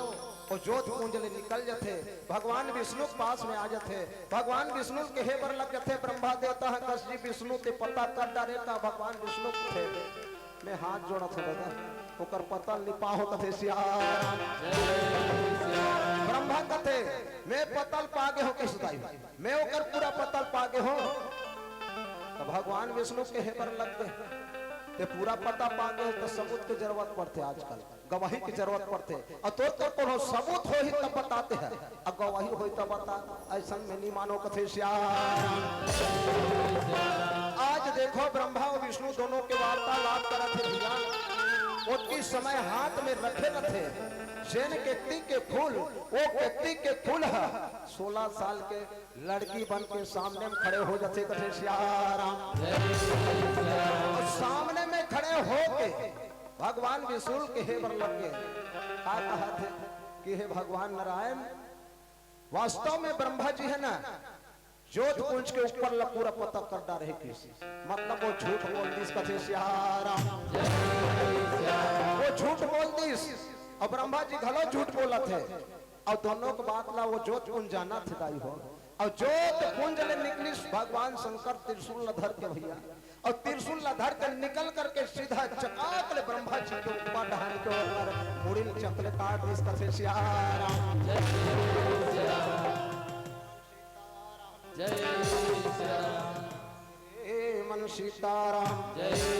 ओ जोत कुंज ले निकल जथे, भगवान विष्णु के पास में आ जथे। भगवान विष्णु ल कहे बर लग जथे, ब्रह्मा देवता ह कस जी विष्णु ते पता कर डारे का? भगवान विष्णु कथे, मैं हाथ जोड़त हंव दादा, ओकर पता ल नि पाहंव, कथे सियाराम। ब्रह्मा कथे, मैं पता ल पा गे हंव, कइसे दाई, मैं ओकर पूरा पता ल पा गे हंव। त भगवान विष्णु कहे बर लग गे, ते पूरा पता पा गे हंव, त सबूत के जरूरत पड़थे आजकल। गवाही के जरूरत पड़थे। अउ तोर कर कोनो सबूत होही तब बताते हैं, अउ गवाही होही तब बता, अइसन में नि मानंव, कथे सियाराम। आज देखव, ब्रह्मा अउ विष्णु दोनों के वार्तालाप करत हे भइया, ओतकी समय हाथ में रखे रथे जेन के ती के फूल, ओ के ती के फूल ह सोलह साल के लड़की बन के सामने में खड़े हो जथे, कथे सियाराम। अउ सामने में खड़े होके भगवान विष्णु ल कहे बर लग गे। का कहत हे कि हे भगवान नारायण, वास्तव में ब्रह्मा जी हे ना, जोत कुंज के ऊपर ल पूरा पता कर डारे हे किस, मतलब ओ झूठ बोल दिस, कथे सियाराम। ओ झूठ बोल दिस, अउ ब्रह्मा जी घलो झूठ बोलत हे। अउ दोनों के बात ला ओ जोत कुंज जानत हे दाई हो। अउ जोत कुंज ले निकलिस भगवान शंकर त्रिशूल ल धर के भइया, अउ त्रिशूल ला धर के निकल करके सीधा चकाक ले ब्रह्मा जी के ऊपर डहान के ओकर मुड़ी ल चकले काट दिस, कथे सियाराम। जय श्री राम। जय श्री राम। ए मन सीताराम। जय श्री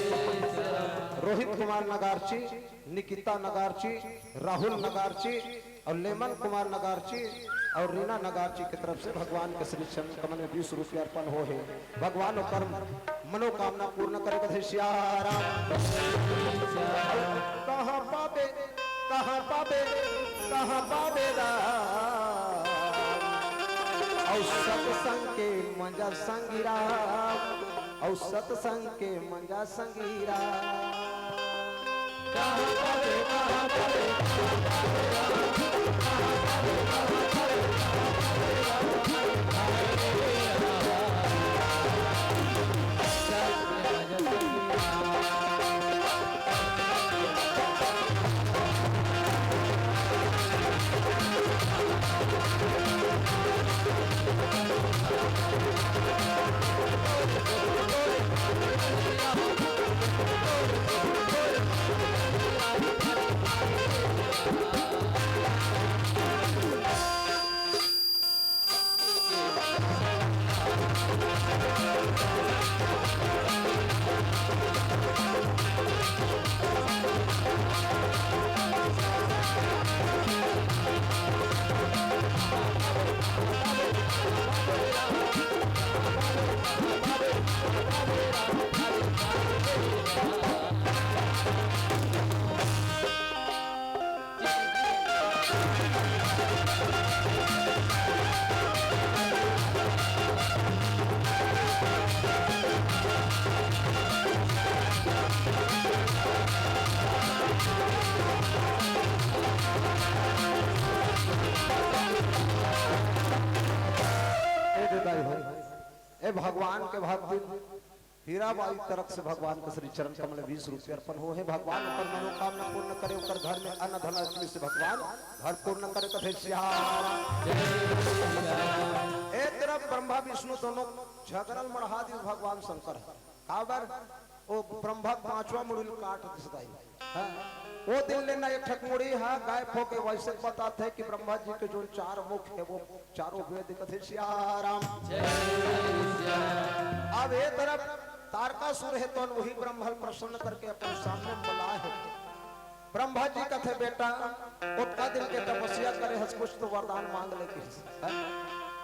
राम। रोहित कुमार नगारची, निकिता नगारची, राहुल नगारची, अउ लेमन कुमार नगारची अउ रीना नगारची के तरफ से भगवान के श्री चरण कमल में बीस रुपया अर्पण होहे। भगवान ओकर मनोकामना पूर्ण करे, कथे सियाराम। कहाँ पाबे, कहाँ पाबे, कहाँ पाबे राम? अउ सत्संग के मजा संगी राम, अउ सत्संग के मजा संगी राम। ए दे दाई हो, ए भगवान के भक्ति हीराबाई तरफ से भगवान के श्री चरण कमल बीस रुपये अर्पण होहे। भगवान ओकर मनोकामना पूर्ण करे, ओकर घर में अन्न धन लक्ष्मी से भगवान घर पूर्ण करे, कथे सियाराम। ए तरफ ब्रह्मा विष्णु दोनों झगड़ल मढ़ा दिस भगवान शंकर ह। काबर? ओ ब्रह्मा के पांचवा मुड़ी ल काट दिस दाई। हाँ। ओ दिन ले ना एक ठक मुड़ी ह गायब होके, वइसे बतात हे कि ब्रह्मा जी के जोन चार मुख हे, वो चारों वेद, कथे सियाराम। अब ए तरफ तारकासुर हे, तोन वही ब्रह्मा ल प्रसन्न करके अपन सामने में बुलाए हे। ब्रह्मा जी कथे, बेटा, ओतका दिन के तपस्या करे हस, कुछ तो वरदान मांग ले किहिस।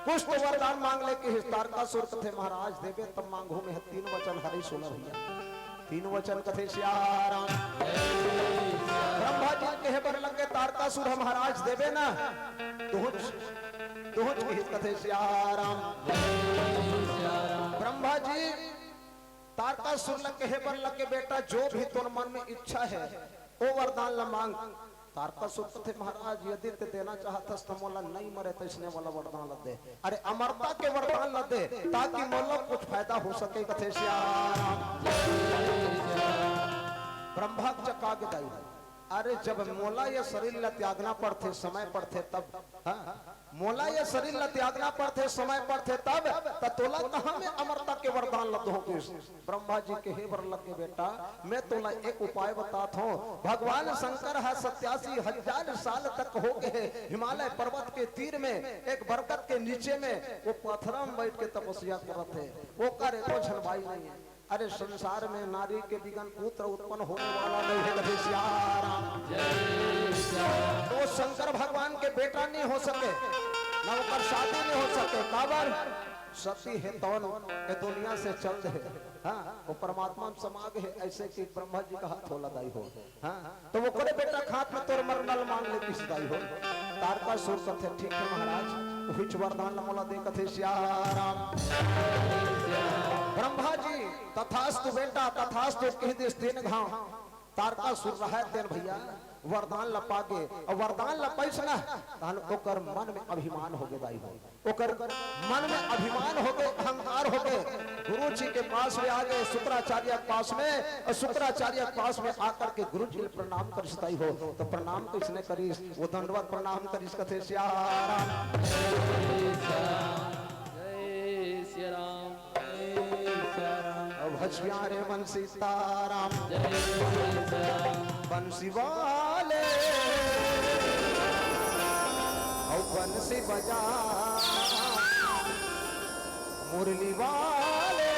कुछ तो वरदान मांग ले किहिस। तारकासुर कथे, महाराज, देबे तब मांगहूं मैं, तीन वचन हरई सुन भइया। तीन वचन कथे सियाराम। ब्रह्मा जी कहे बर लग गे, तारकासुर ह महाराज देबे ना? तुहूंच, तुहूंच किहिस, कथे सियाराम। ब्रह्मा जी तारकासुर ल कहे बर लगे, "बेटा, जो भी तोर मन में इच्छा हे, ओ वरदान ल मांग।" तारकासुर कथे, "महाराज, यदि ते देना चाहत हस, त मोला नइ मरे तइसने वाला वरदान ल दे। अरे, अमरता के वरदान ल दे, ताकि मोला कुछ फायदा हो सके," कथे सियाराम। ब्रह्मा के चका के दाई, अरे, जब मोला ये शरीर ल त्यागना पड़थे, समय पड़थे तब, हाँ, मोला ये शरीर ल त्यागना पड़थे, समय पड़थे तब, त तोला कहाँ मैं अमरता के वरदान ल दोहूं? ब्रह्मा जी कहे बर लगे, "बेटा, मैं तोला एक उपाय बतात हूँ। भगवान शंकर ह सत्यासी हजार साल तक हो गए हे हिमालय पर्वत के तीर में, एक बरगद के नीचे में वो पथरा में बैठ के तपस्या करत हे। ओकर एको झन भाई नहीं है। अरे, संसार में नारी के बिगन पुत्र उत्पन्न होने वाला नहीं है," कथे सियाराम। तो शंकर भगवान के बेटा नहीं हो सके, न ओकर शादी नहीं हो सके। काबर? सती हे तौन ये दुनिया से चल दे। हाँ, वो परमात्मा में समा गए हे, ऐसे कि ब्रह्मा जी का हाथ होला दाई हो। हाँ, तो वो करे, "बेटा, खात में तोर मरना ल मान ले किस दाई हो।" तारकासुर कथे, "ठीक है महाराज, उहिच वरदान ल मोला दे," कथे सियाराम। ब्रह्मा जी, "तथास्तु बेटा, तथास्तु," कहि दिस तीन घाव। तारकासुर रहय तेन भैया, वरदान ल पागे, अउ वरदान ल पाइस ना, तहन ओकर मन में अभिमान होगे दाई हो। ओकर मन में अभिमान होगे, अहंकार होगे। गुरु जी के पास में आगे, शुक्राचार्य के पास में, अउ शुक्राचार्य के पास में आकर के गुरु जी ल प्रणाम करिस दाई हो। तो प्रणाम कइसने करिस? वो दंडवत प्रणाम करिस, कथे सियाराम। जय सिया राम, जय सिया राम। अब हंस प्यारे मन सीताराम। जय सिया राम। बंसी वाले, अब बंसी बजा, मुरली वाले,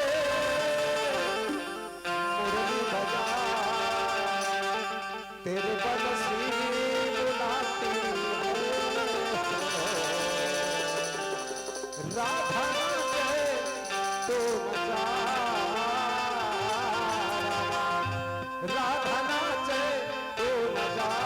मुरली बजा। तेरे बंसी बुलाती है, राधा नाचे तू न जा, राधा नाचे तू न जा।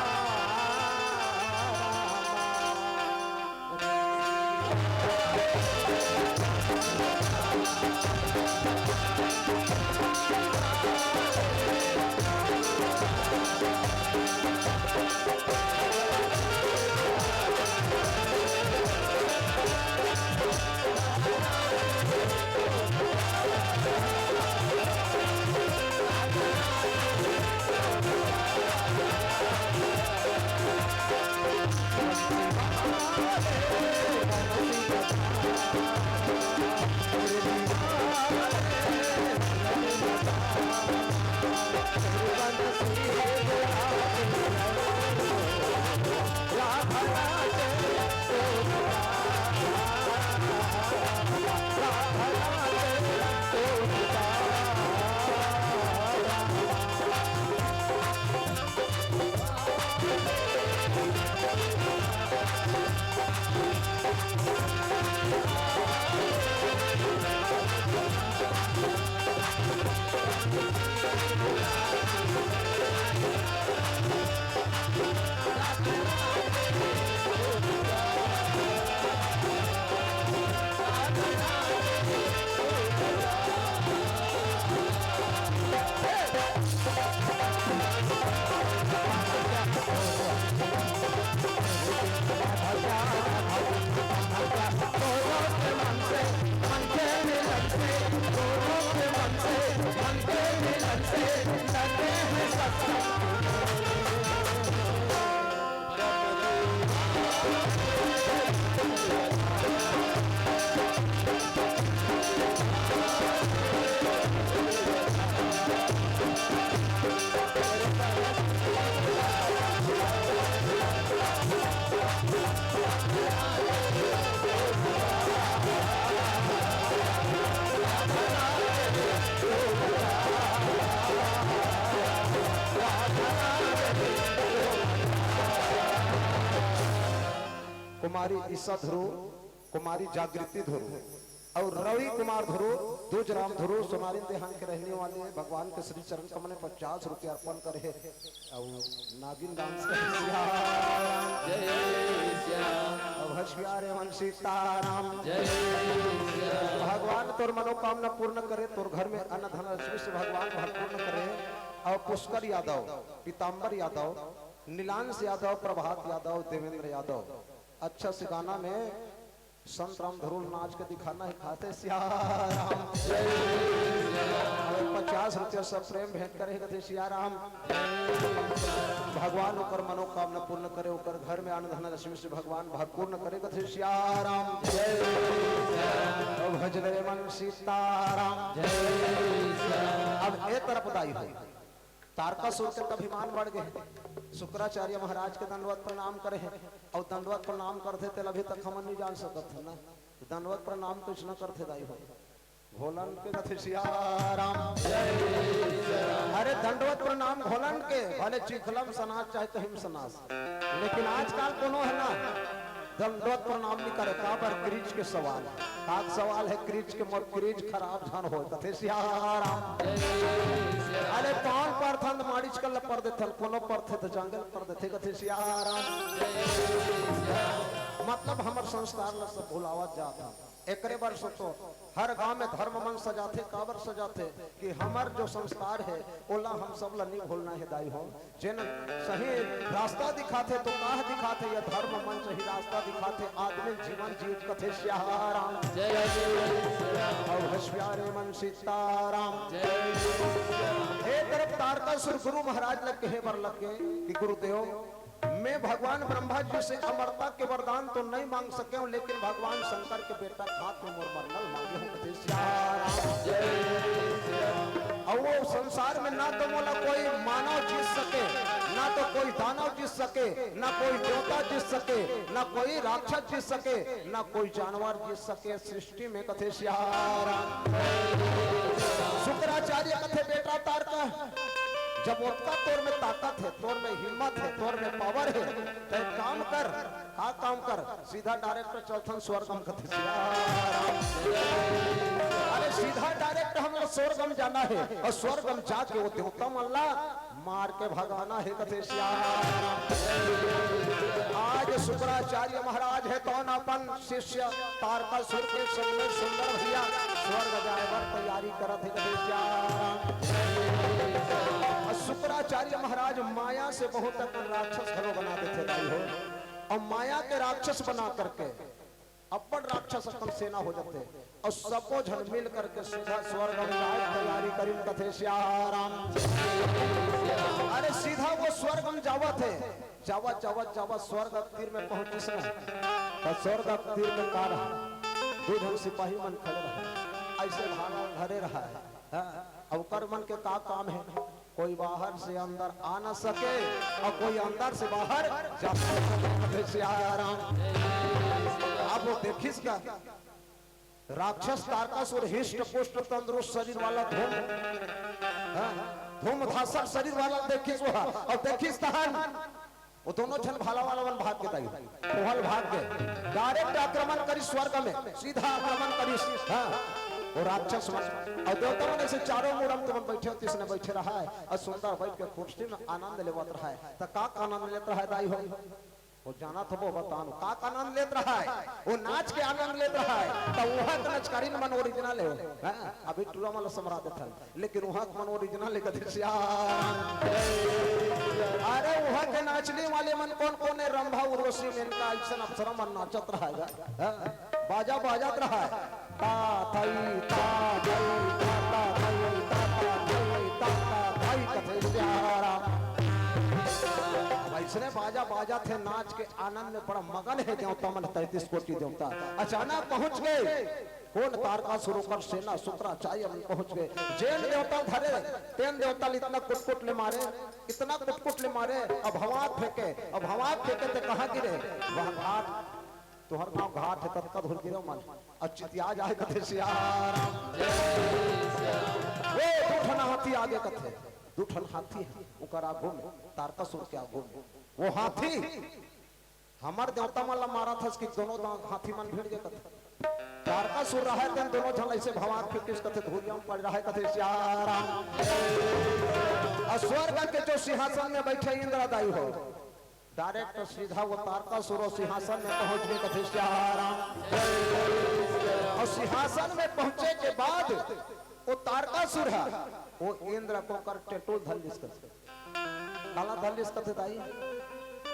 कुमारी ईशा ध्रुव, कुमारी जागृति ध्रुव, अउ रवि कुमार धुर्वे, दूज राम धुर्वे, सोनारिन देहान के रहने वाले, भगवान के श्री चरण कमल में पचास रुपया अर्पण करे हे। अउ नागिन डांस करे। जय श्याम। अउ हछुआ रे मन सीताराम। जय श्याम। भगवान तोर मनोकामना पूर्ण करे, तोर घर में अन्न धन लक्ष्मी से भगवान भरपूर्ण करे। अउ पुष्कर यादव, पीताम्बर यादव, नीलांश यादव, प्रभात यादव, देवेंद्र यादव, अच्छा से गाना में संत राम धुर्वे नाच के दिखाना हे, कथे सिया राम। अउ पचास रुपया सब प्रेम भेंट करे हे, कथे सिया राम। भगवान ओकर मनोकामना पूर्ण करे, ओकर घर में अन्न धन लक्ष्मी से भगवान भरपूर्ण करे, कथे सिया राम। अउ भजन रे मन सीताराम। अब ए तरफ दाई हो। तारकासुर के त अभिमान बढ़ गे हे। शुक्राचार्य महाराज के दंडवत प्रणाम करे हे, अउ दंडवत प्रणाम करथे तेला अभी तक हमन नइ जान सकत हन ना। दंडवत प्रणाम कइसना करथे दाई हो? भोलन के कथे सिया राम। अरे दंडवत प्रणाम भोलन के, भले चिखलम सनास चाहे कहीं सनास, लेकिन आजकल कोनो हे ना, दंडवत प्रणाम नइ करे, काबर? क्रीज के सवाल। का सवाल हे क्रीज के? मोर क्रीज खराब झन होय, कथे सिया राम। अरे कौन परथन माड़ीच कल पर देथन, कोनो परथे त जंगल पर देथे, कथे सिया राम। मतलब हमर संस्कार ल सब भुलावत जात हन। एकरे बर सोचो, हर गांव में धर्म मंच सजाथे, काबर सजाथे? कि हमर जो संस्कार हे, ओला हम सब ल नइ भूलना हे दाई हो। जेन सही रास्ता दिखाथे तो काह दिखाथे, या धर्म मंच ही रास्ता दिखाथे, आदमी जीवन जीव कथे सिया राम। जय श्री राम। अउ हछुआ रे मन सीताराम। जय श्री राम। हे तरफ तारकासुर गुरु महाराज ल कहे बर लग गे कि गुरुदेव, मैं भगवान ब्रह्मा जी से अमरता के वरदान तो नइ मांग सकेंव, लेकिन भगवान शंकर के बेटा खात में मोर मरना ल मांगे हंव, कथे सिया राम। अउ वो संसार में ना तो मोला कोई मानव जीत सके, ना तो कोई दानव जीत सके, ना कोई देवता जीत सके, ना कोई राक्षस जीत सके, ना कोई जानवर जीत सके सृष्टि में, कथे सिया राम। शुक्राचार्य कथे, बेटा तारका, जब ओतका तोर में ताकत हे, तोर में हिम्मत हे, तोर में पावर हे, त एक काम कर, का काम कर, सीधा डायरेक्ट चलथन स्वर्ग म, कथे सिया राम। अरे सीधा डायरेक्ट हमला स्वर्ग म जाना हे, अउ स्वर्ग म जाके वो देवता मन ला मार के भगाना हे, कथे सिया राम। आज शुक्राचार्य महाराज हे, तौन अपन शिष्य तारकासुर के संग में सुंदर भैया स्वर्ग जाए बर तैयारी करत हे, कथे सिया राम। अउ शुक्राचार्य महाराज माया से बहुत अकन राक्षस घलो बना देथे दाई हो। अउ माया के राक्षस बना करके अब्बड़ राक्षस अकन सेना हो जाथे, अउ सबो झन मिल करके सीधा स्वर्ग म जाए के तैयारी करिन, कथे सिया राम। अरे सीधा वो स्वर्ग म जावत हे, जावत, जावत, जावत स्वर्ग तीर में पहुंचिस ना, त स्वर्ग तीर में का रहा, दू झन सिपाही मन खड़े रहा, अइसे भाला धरे रहा हे। हाँ, अब ओकर मन के का काम हे, कोई बाहर से अंदर आ न सके अउ कोई अंदर से बाहर जा न सके। सिया राम। अब वो देखिस का राक्षस तारकासुर हिष्ट पुष्ट तंदुरुस्त शरीर वाला धूम, हाँ, धूम धासक शरीर वाला देखिस वो, अउ देखिस तहन वो दोनों झन भाला वाला मन भाग गे दाई, ओहल भाग गे। डायरेक्ट आक्रमण करिस स्वर्ग में, सीधा आक्रमण करिस। हाँ, वो राक्षस मन अउ देवता मन अइसे चारों मुड़ म तुमन बइठे हो, तइसने बइठे रहा हे अउ सुंदर बइठ के कुर्सी में आनंद लेवत रहा हे। त का आनंद लेत रहा हे दाई हो? वो जानत होबो, बताओ, का आनंद लेत रहा हे? वो नाच के आनंद लेत रहा हे। त उहाँ के नचकारिन मन ओरिजिनल हे। हाँ, अभी टूरा मन ल समरा देथन। लेकिन उहाँ के मन ओरिजिनल हे, कथे सिया राम। अरे उहाँ के नाचने वाले मन कौन कौन हे? रंभा उर्वशी, मेनका, अइसन अप्सरा मन नाचत रहा हे। हाँ? बाजा बाजत रहा हे। ता, थई, ता, थई, ता, ता, थई, ता, ता, थई, ता, ता, थई, कथे सिया राम। अब अइसने बाजा बाजत हे, नाच के आनंद में बड़ा मगन हे देवता मन, तैंतीस कोटि देवता। अचानक पहुँच गे। कोन? तारकासुर, ओकर सेना, शुक्राचार्य मन पहुंच गे। जेन देवता धरे, तेन देवता ल इतना कुटकुट ले मारे, इतना कुटकुट ले मारे, अउ भवांत फेंके, अउ भवांत फेंके त कहाँ गिरे? वह घाट, तुंहर गांव घाट हे, ततका दूर गिरे मन, अउ चितिया जाए, कथे सिया राम। वो दू ठन हाथी आगे, कथे दू ठन हाथी हे ओकर आगू में, तारकासुर के आगू में। वो हाथी हमर देवता मन ला मारत हस कि दोनों दांव हाथी मन भिड़ गे कथे। तारकासुर रहय तेन दोनों झन अइसे भवाक फिकिस कथे धुरिया म पड़ रहय कथे सियाराम। अउ स्वर्ग के जो सिंहासन में बइठे इंद्र दाई हो, direct सीधा वो तारकासुर अउ सिंहासन में पहुंच गे कथे सियाराम। अउ सिंहासन में पहुंचे के बाद वो तारकासुर ह, वो इंद्र के ओकर टेटुल धर लिस कथे। काला धर लिस कथे दाई?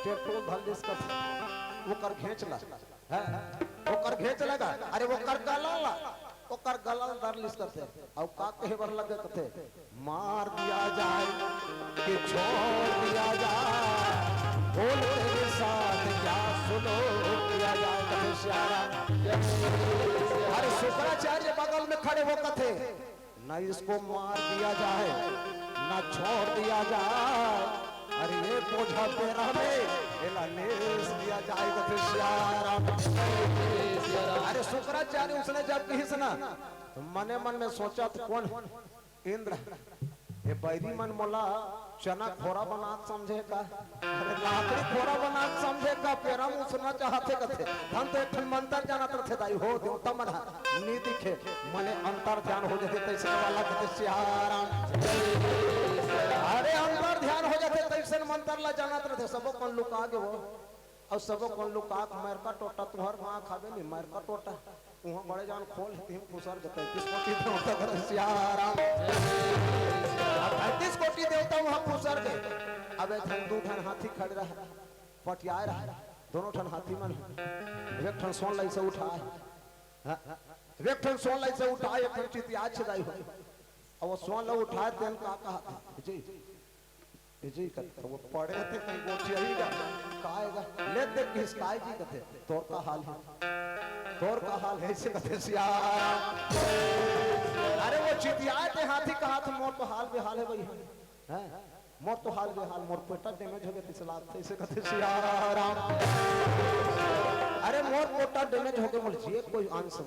टेटुल धर लिस कथे। ओकर घेंच ला। हैं? ओकर घेंच ला गा। अरे ओकर गला ला। ओकर गला ल धर लिस कथे। अउ का कहे बर लगे कथे? मार दिया जाए कि छोड़ दिया जाए, बोल तेरे साथ क्या सुलूक किया जाए, कथे सियाराम। अरे शुक्राचार्य बगल में खड़े हो कथे, न इसको मार दिया जाए, न छोड़ दिया जाए, अरे ये बोझा तेरा में एला लेस दिया जाए, कथे सियाराम। अरे शुक्राचार्य उसने जब कहिस ना, तो मने मन में सोचा तो कोन इंद्र, ये बैरी मन मोला चना खोरा बनात समझे का? अरे लाकड़ी खोरा बनात समझे का? पेरा मुसरना चाहथे कथे। हम तो एक ठन मंतर जानत रथे दाई हो, देवता मन ह नी दिखे, मने अंतर ध्यान हो जथे तइसने वाला कथे सियाराम। अरे अंतर ध्यान हो जथे तइसन मंतर ला जानत रथे, सबो कन लुका गे वो। अउ सबो कन लुका के मरका टोटा, तुंहर गाँव खाबे नी मरका टोटा। उहाँ बड़े जान खोल हे, तिम खुसर गे तैंतीस कोटि देवता कथे सियाराम। अब तैंतीस कोटि देवता उहाँ खुसर गे। अब एक ठन दू ठन हाथी खड़े रहय, पटियाए रहय, दोनों ठन हाथी मन। एक ठन सोन ल अइसे उठाय, हाँ? एक ठन सोन ल अइसे उठाय, एक ठन चितियाय छे दाई हो। अब वो सोन ल उठाय तेन का कहत हे, जी, जी कथे, वो पड़े थे कहीं गोठियाही गा, काय गा, ले दे किस काय जी कथे, तोर का हाल हे, तोर का हाल हे, अइसे कथे सियाराम। अरे वो चितियाय ते हाथी कहत हे, मोर तो हाल बेहाल हे भई, हैं? मोर तो हाल बेहाल, मोर पेटा damage हो गे, तइसे लागथे, अइसे कथे सियाराम। अरे मोर पेटा damage हो गे, मोर जिए कोई आंस,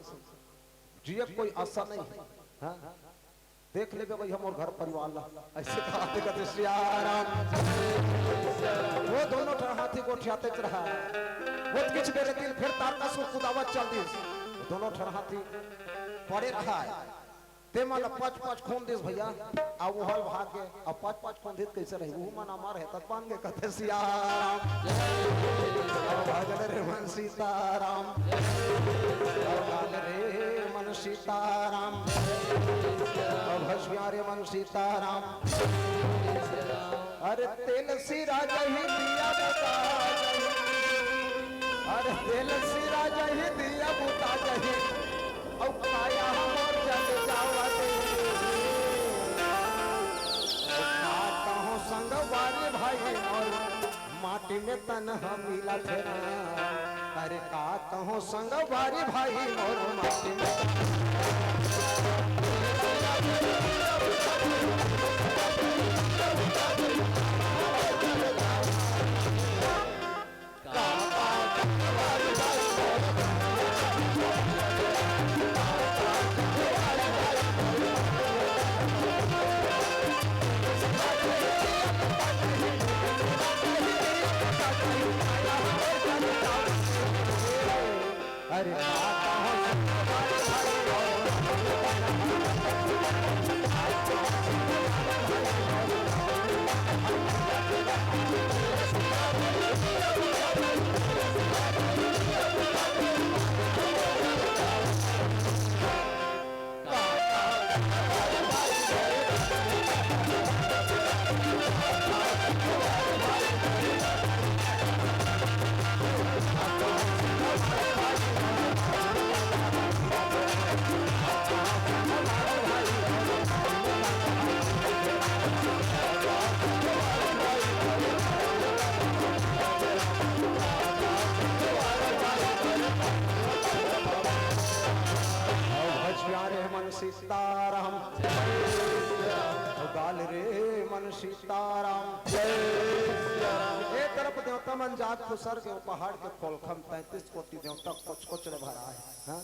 जिए कोई आशा नहीं हे, हैं? देख लेबे भई हमर घर परिवार ला, अइसे कहा देखत हे सियाराम। वो दोनों ठन हाथी गोठियातेच रहय। वो किछ बेर दिन फिर तारकासुर कुदावत चल दिस। वो दोनों ठन हाथी पड़े रहय। ते मन पच पच खूंद दिस भइया, अउ वो हल भाग गे, अउ पच पच खूंद दिस कइसे रही? वो मन अमर हे, तब बन गे कथे सियाराम। अउ भजन रे मन सीताराम। अउ गान रे मन सीताराम। अउ भजन रे मन सीताराम। अरे तेल सिरा जही दिया बुता जही। अरे तेल सिरा जही दिया बुता जही। अउ काया हमर जल जावा दे। अउ का कहूँ संगवारी भाई मोर, माटी में तन ह मिलत हे ना। अरे का कहूँ संगवारी भाई मोर, माटी में तन अरे अउ भज प्यारे मन सीताराम। अउ गाल रे मन सीताराम। ए तरफ देवता मन जात खुसर के पहाड़ के खोलखम तैंतीस कोटि देवता कोच कोच ले भरा हे। हाँ?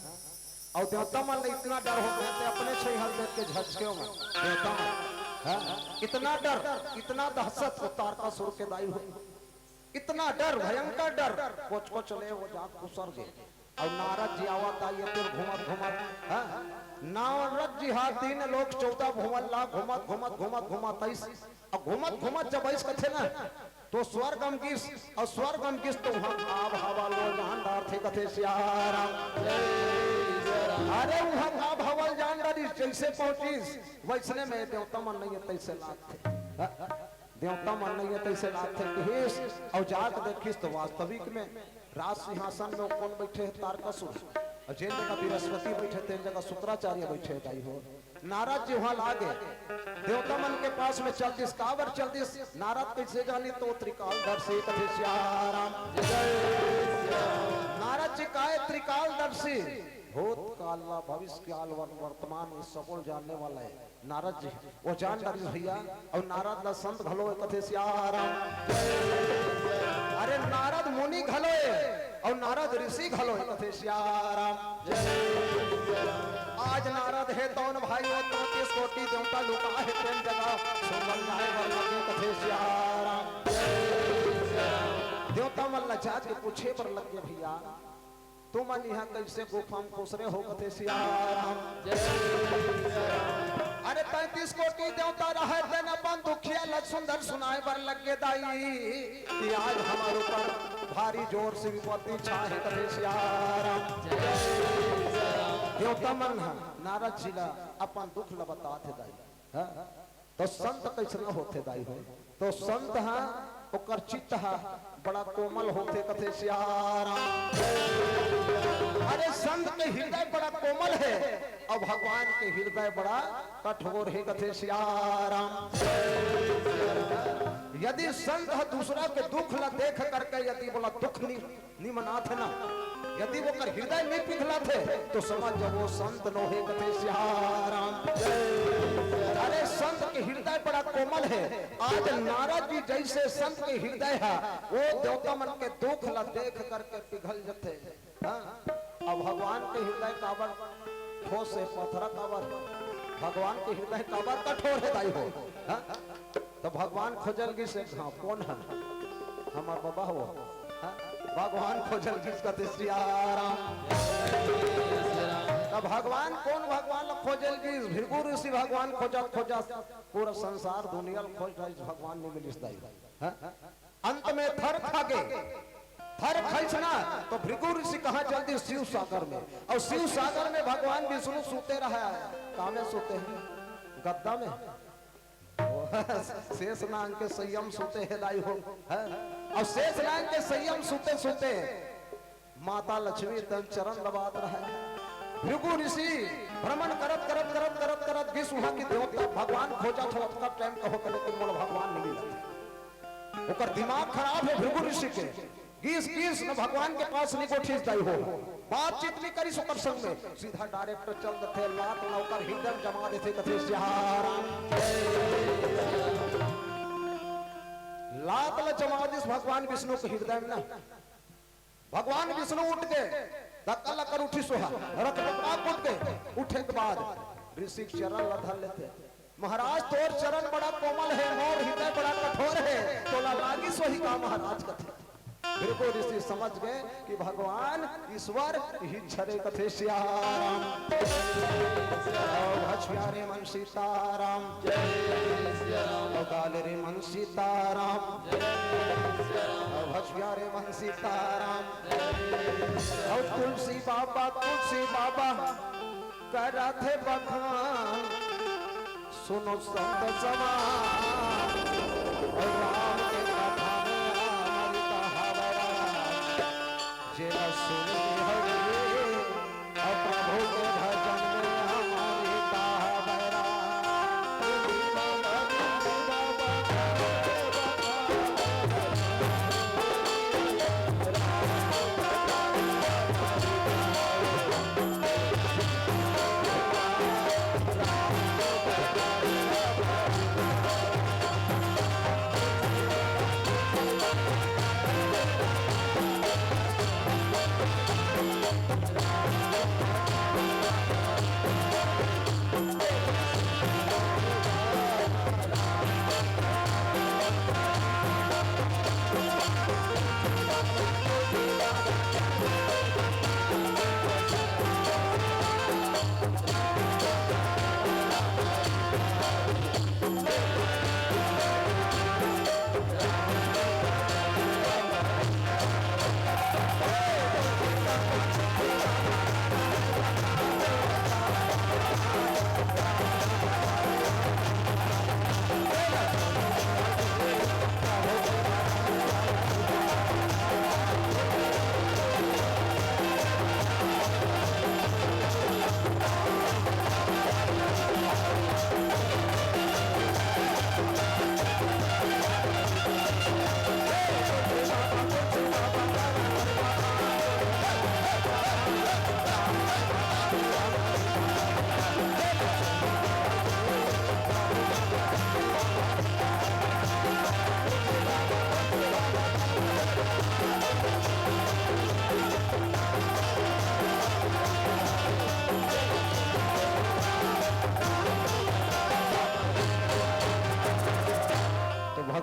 अउ देवता मन ले इतना डर हो गे ते अपने छई हल देख के झचके हो देवता मन। हाँ? इतना डर, इतना दहशत वो तारकासुर के दाई हो। इतना डर, भयंकर डर, कोच कोच ले वो जात खुसर गे। अउ नारद जी आवत आए ये तीर घूमत घूमत, हाँ? नारद जी हा तीन लोक चौदह भुवन ला घूमत घूमत घूमत घूमत आइस। अउ घूमत घूमत जब आइस कथे ना, तो स्वर्ग म गिस, अउ स्वर्ग म गिस तो उहाँ का भाव ल जान डारथे कथे सियाराम। अरे उहाँ का भाव ल जान डारिस, जइसे पहुँचिस वइसने में देवता मन नइ हे तइसे लागथे। देवता मन नइ हे तइसे लागथे कहिस, अउ जाके देखिस तो वास्तविक में राज सिंहासन में कोन बइठे हे? तारकासुर। अउ जेन जगह बृहस्पति बइठे, तेन जगह शुक्राचार्य बइठे हे दाई हो। नारद जी उहाँ लागे, देवता मन के पास में चल दिस। काबर चल दिस? नारद कइसे जानी तो त्रिकालदर्शी कथे सियाराम। नारद जी काय त्रिकालदर्शी? भूतकाल ला, भविष्य काल, वर-, वर्तमान, ये सबो ल जानने वाला हे। नारद जी, ओ जान डारिस भइया, अउ नारद ला संत घलो हे कथे सियाराम। अरे नारद मुनि घलो हे, अउ नारद ऋषि घलो हे कथे सियाराम। आज नारद हे तौन भाई, ओ तैंतीस कोटि देवता लुका हे तेन जगह, सुमन गाय बर लगे कथे सियाराम। देवता मन ला जाके पूछे बर लगे भइया, तुमन इहाँ कइसे गुफा म खुसरे हो कथे सियाराम। अरे तैंतीस कोटि देवता रहे तेन अपन दुखिया ल सुंदर सुनाय बर लगे दाई कि आज हमर ऊपर भारी जोर से विपत्ति छाहे कथे सियाराम। देवता मन ह नारद जी ल अपन दुख ल बतात हे दाई। हाँ? तो संत कइसना होथे दाई हो? तो संत ह ओकर चित्त ह बड़ा कोमल होथे कथे सियाराम। अरे संत के हृदय बड़ा कोमल हे अउ भगवान के हृदय बड़ा कठोर हे कथे सियाराम। यदि संत ह दूसरा के दुख ला देख करके यदि बोला दुख नि निमनाथे ना, यदि ओकर हृदय नइ पिघलाथे, तो समझ जाओ वो संत नोहे कथे सियाराम। अरे संत के हृदय बड़ा कोमल हे। आज नारद जी जइसे संत के हृदय हे, वो देवता मन के दुख ला देख करके पिघल जथे। हाँ? अब भगवान के हृदय काबर ठोस हे, पथरा काबर? भगवान के हृदय काबर कठोर हे दाई हो? हाँ? त भगवान खोजे ल गिस एक घांव, कोन हन? हमर बबा हो। हाँ? भगवान खोजे ल गिस कथे सियाराम। त भगवान कोन भगवान ल खोजे ल गिस? भृगु ऋषि भगवान खोजत खोजत पूरा संसार दुनिया ल खोज डारिस, भगवान नइ मिलिस दाई। हाँ? अंत में थर खा गे। थर खाइस ना तो भृगु ऋषि कहाँ चल दिस? शिव सागर में। अउ शिव सागर में भगवान विष्णु सुते रहे। कामे सुते हे? गद्दा में। शेष नाग के सइया म सुते हे दाई हो, हैं? अउ शेष नाग के सइया म सुते सुते माता लक्ष्मी तेन चरण दबात रहे। भृगु ऋषि भ्रमण करत करत करत करत करत गिस उहाँ के देवता भगवान खोजत हे, ओतका टाइम कहो करे कि मोला भगवान नइ मिलत। ओकर दिमाग खराब हे भृगु ऋषि के। गिस गिस न भगवान के पास नइ गोठिस दाई हो, बातचीत नइ करिस ओकर संग में, सीधा डायरेक्ट चल देथे, लात ला ओकर हृदय म जमा देथे, कथे सियाराम। लात ला जमा दिस भगवान विष्णु के हृदय में ना। भगवान विष्णु उठ के धक्का लकर उठिस ओहा, रकरकाक उठ के, उठे के बाद ऋषि के चरण ला धर लेथे। महाराज तोर चरण बड़ा कोमल हे, मोर हृदय बड़ा कठोर हे, तोला लागिस होही का महाराज कथे। भृगु ऋषि समझ गे कि भगवान ईश्वर इहीच हरे, कथे सियाराम। अव भज प्यारे मन सीताराम। अव काले रे मन सीताराम। अव भज प्यारे मन सीताराम। अव तुलसी बाबा, तुलसी बाबा करत हे बखान। सुनो संत समाज, राम के कथा में अमृत हवरा। जेला सुन हरि, अउ प्रभु के भजन में अमृत हवरा।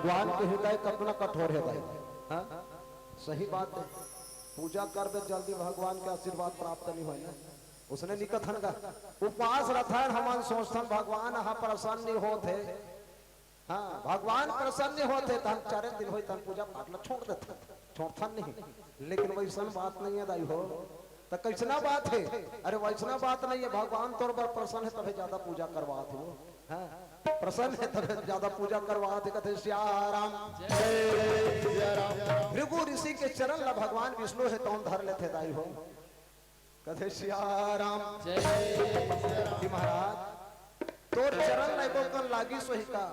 भगवान के हृदय कतना कठोर हे दाई। हाँ? सही बात हे। पूजा करबे जल्दी भगवान के आशीर्वाद प्राप्त नहीं होय ना। उसने निकथन का उपास रथन हमन सोचथन भगवान ह प्रसन्न नहीं होत हे। हाँ, भगवान प्रसन्न नहीं होत हे त हम चारे दिन होय त हम पूजा पाठ ला छोड़ देथन, छोड़थन नहीं। लेकिन वैसन बात नहीं हे दाई हो। त कैसना बात हे? अरे वैसना बात नहीं हे, भगवान तोर बर प्रसन्न हे तभे ज्यादा पूजा करवात हे वो। हाँ, प्रसन्न हे तभे ज्यादा पूजा करवात हे, कथे सिया राम। जय सिया राम। भृगु ऋषि के चरण ला भगवान विष्णु हे तौन धर लेथे दाई हो। कथे सिया राम। जय सिया राम। कि महाराज तोर चरण ला एको कन लागिस होही का?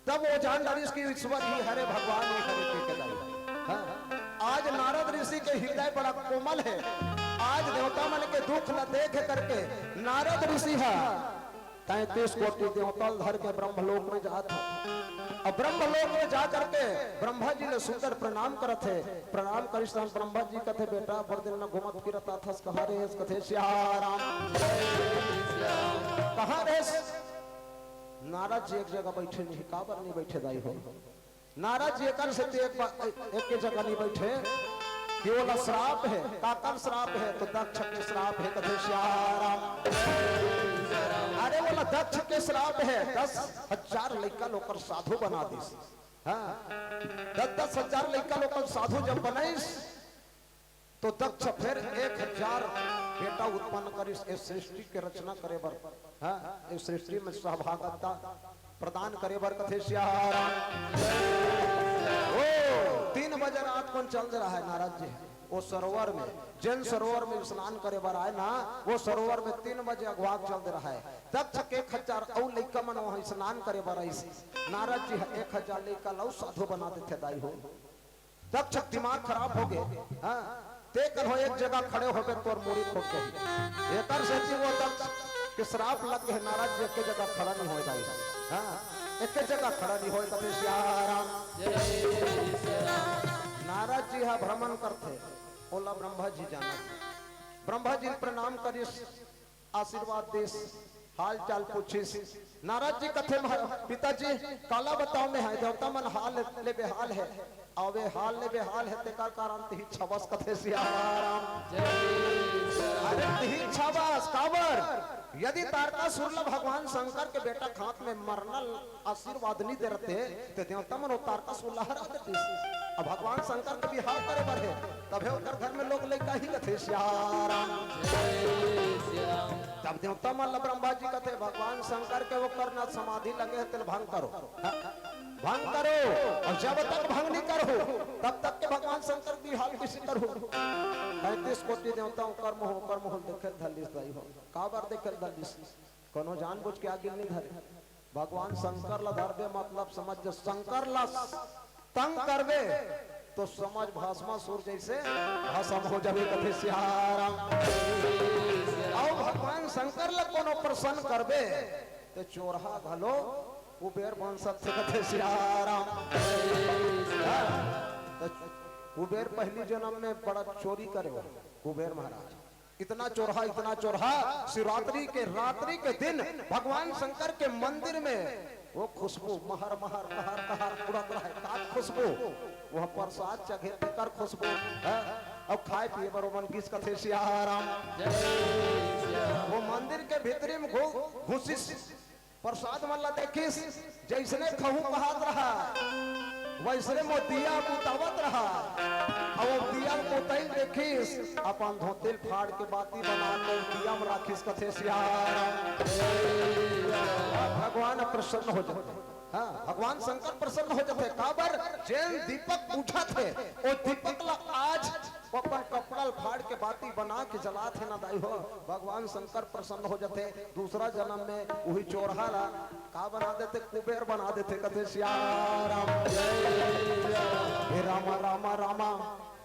तब वो जान डारिस कि ईश्वर ही हरे, भगवान ही हरे के कदाई। हाँ। आज नारद ऋषि के हृदय बड़ा कोमल हे। आज देवता मन के दुख ला देख करके नारद ऋषि ह तैंतीस कोटि देवता ल धर के ब्रह्मलोक में जात हे। अब ब्रह्मलोक में जा करके ब्रह्मा जी ले सुंदर प्रणाम करत हे। प्रणाम करिस त ब्रह्मा जी कथे, "बेटा, बड़ दिन न घूमत फिरत आथस, कहाँ रेहेस?" कथे, "सिया राम।" "कहाँ रेहेस?" नारद जी एक जगह बैठे नहीं, काबर नहीं बैठे दाई हो? नारद जी एकर सेती एक बा-, एक के जगह नहीं बैठे कि ओला श्राप हे। काकर श्राप हे? तो दक्ष के श्राप हे, कथे सिया राम। अरे ओला दक्ष के श्राप हे, दस हजार लइका ल ओकर साधु बना दिस। हाँ, दस दस हजार लइका ल ओकर साधु जब बनाइस, तो दक्ष फेर एक हजार बेटा उत्पन्न करिस, ए सृष्टि के रचना करे बर, हाँ, ए सृष्टि में सहभागिता प्रदान करे बर, कथे सिया राम। ओ, तीन बजे रात कोन चल दे रहा है नारद जी, वो सरोवर में, जेन सरोवर में स्नान करे बर आए ना, वो सरोवर में तीन बजे अगवाक चल दे रहा है। दक्ष के एक हजार अउ लइका मन वहाँ स्नान करे बर आइस। नारद जी ह एक हजार लइका ल अउ साधु बना देथे दाई हो। दक्ष के दिमाग खराब हो गे। हाँ, ते कल हो एक जगह खड़े होबे तोर मुड़ी फूट जाही। एकर सेती वो दक्ष के श्राप लग गे, नारद जी एके जगह खड़ा नहीं होय दाई। हाँ, एके जगह खड़ा नहीं होय, कथे सिया राम। नारद जी ह भ्रमण करथे, ओला ब्रह्मा जी जानत। ब्रह्मा जी प्रणाम करिस, आशीर्वाद दिस, हाल चाल पूछिस। नारद जी कथे, "महा-, पिताजी, काला बताओ मैं, हे देवता मन हाल ले बेहाल हे, अउ वे हाल ले बेहाल हे, तेकर कारण तिही छवस," कथे सिया राम। अरे तिही छवस, काबर? यदि तारकासुर ला भगवान शंकर के बेटा के हाथ में मरना आशीर्वाद नहीं दे रहते, ते देवता मन उतार का सुलहरा देतिस। अब भगवान शंकर के बिहाव करे बर हे, तभे ओकर घर में लोग लइका ही कथे, "सिया राम।" जय सिया राम। तब देवता मन ल ब्रह्मा जी कथे, "भगवान शंकर के ओकर न समाधि लगे हे, तेल भंग करो।" हाँ, भंग करो, अउ जब तक भंग नहीं करो, तब तक के भगवान शंकर के बिहाव कइसे करो? पैंतीस कोटि देवता ओकर मुँह, ओकर मुँह देखे धलिस दाई हो। काबर देखे धलिस? कोनो जानबूझ के आगे नहीं धरे। भगवान शंकर ला धरबे, मतलब समझ, शंकर ला तंग करबे तो समझ भस्मासुर जैसे भस्म हो जाबे, कथे सिया राम। अउ भगवान शंकर ला कोनो प्रसन्न करबे तो चोरहा घलो कुबेर बन सकथे, कथे सिया राम। हाँ, तो कुबेर पहली जन्म में बड़ा चोरी करे हो, कुबेर महाराज। इतना चोरहा, इतना चोरहा, शिवरात्रि के रात्रि के दिन भगवान शंकर के मंदिर में वो खुशबू महर महर कहर कहर उड़त रहे। का खुशबू? वो प्रसाद चघे तेकर खुशबू, है? अउ खाए पिए बर ओमन गिस, कथे सिया राम। वो मंदिर के भीतरी में घु-, घुसिस, प्रसाद मन ला देखिस, जैसने खहूं कहत रहा, वैसने म दिया बुतावत रहा। अउ दिया बुताई देखिस, अपन धोती ल फाड़ के बाती बना के दिया म राखिस, कथे सिया राम। भगवान प्रसन्न हो जाथे। हाँ, भगवान शंकर प्रसन्न हो जाथे। काबर? जेन दीपक बुझाथे, ओ दीपक ला आज वो अपन कपड़ा ल फाड़ के बाती बना के जलाथे ना दाई हो, भगवान शंकर प्रसन्न हो जाथे। दूसरा जन्म में वही चोरहा ला का बना देथे? कुबेर बना देथे, कथे सिया राम। हे रामा रामा रामा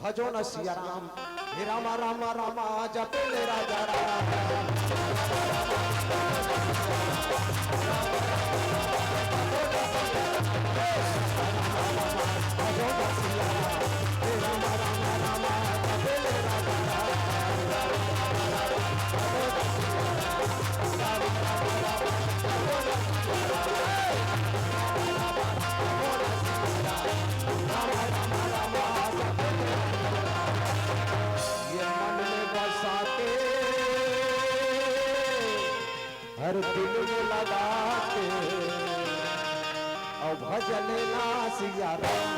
भजो न सिया राम, हे रामा रामा रामा जपे ले राजा राम। हर दिल में लगा के अउ भजन ना सिया राम।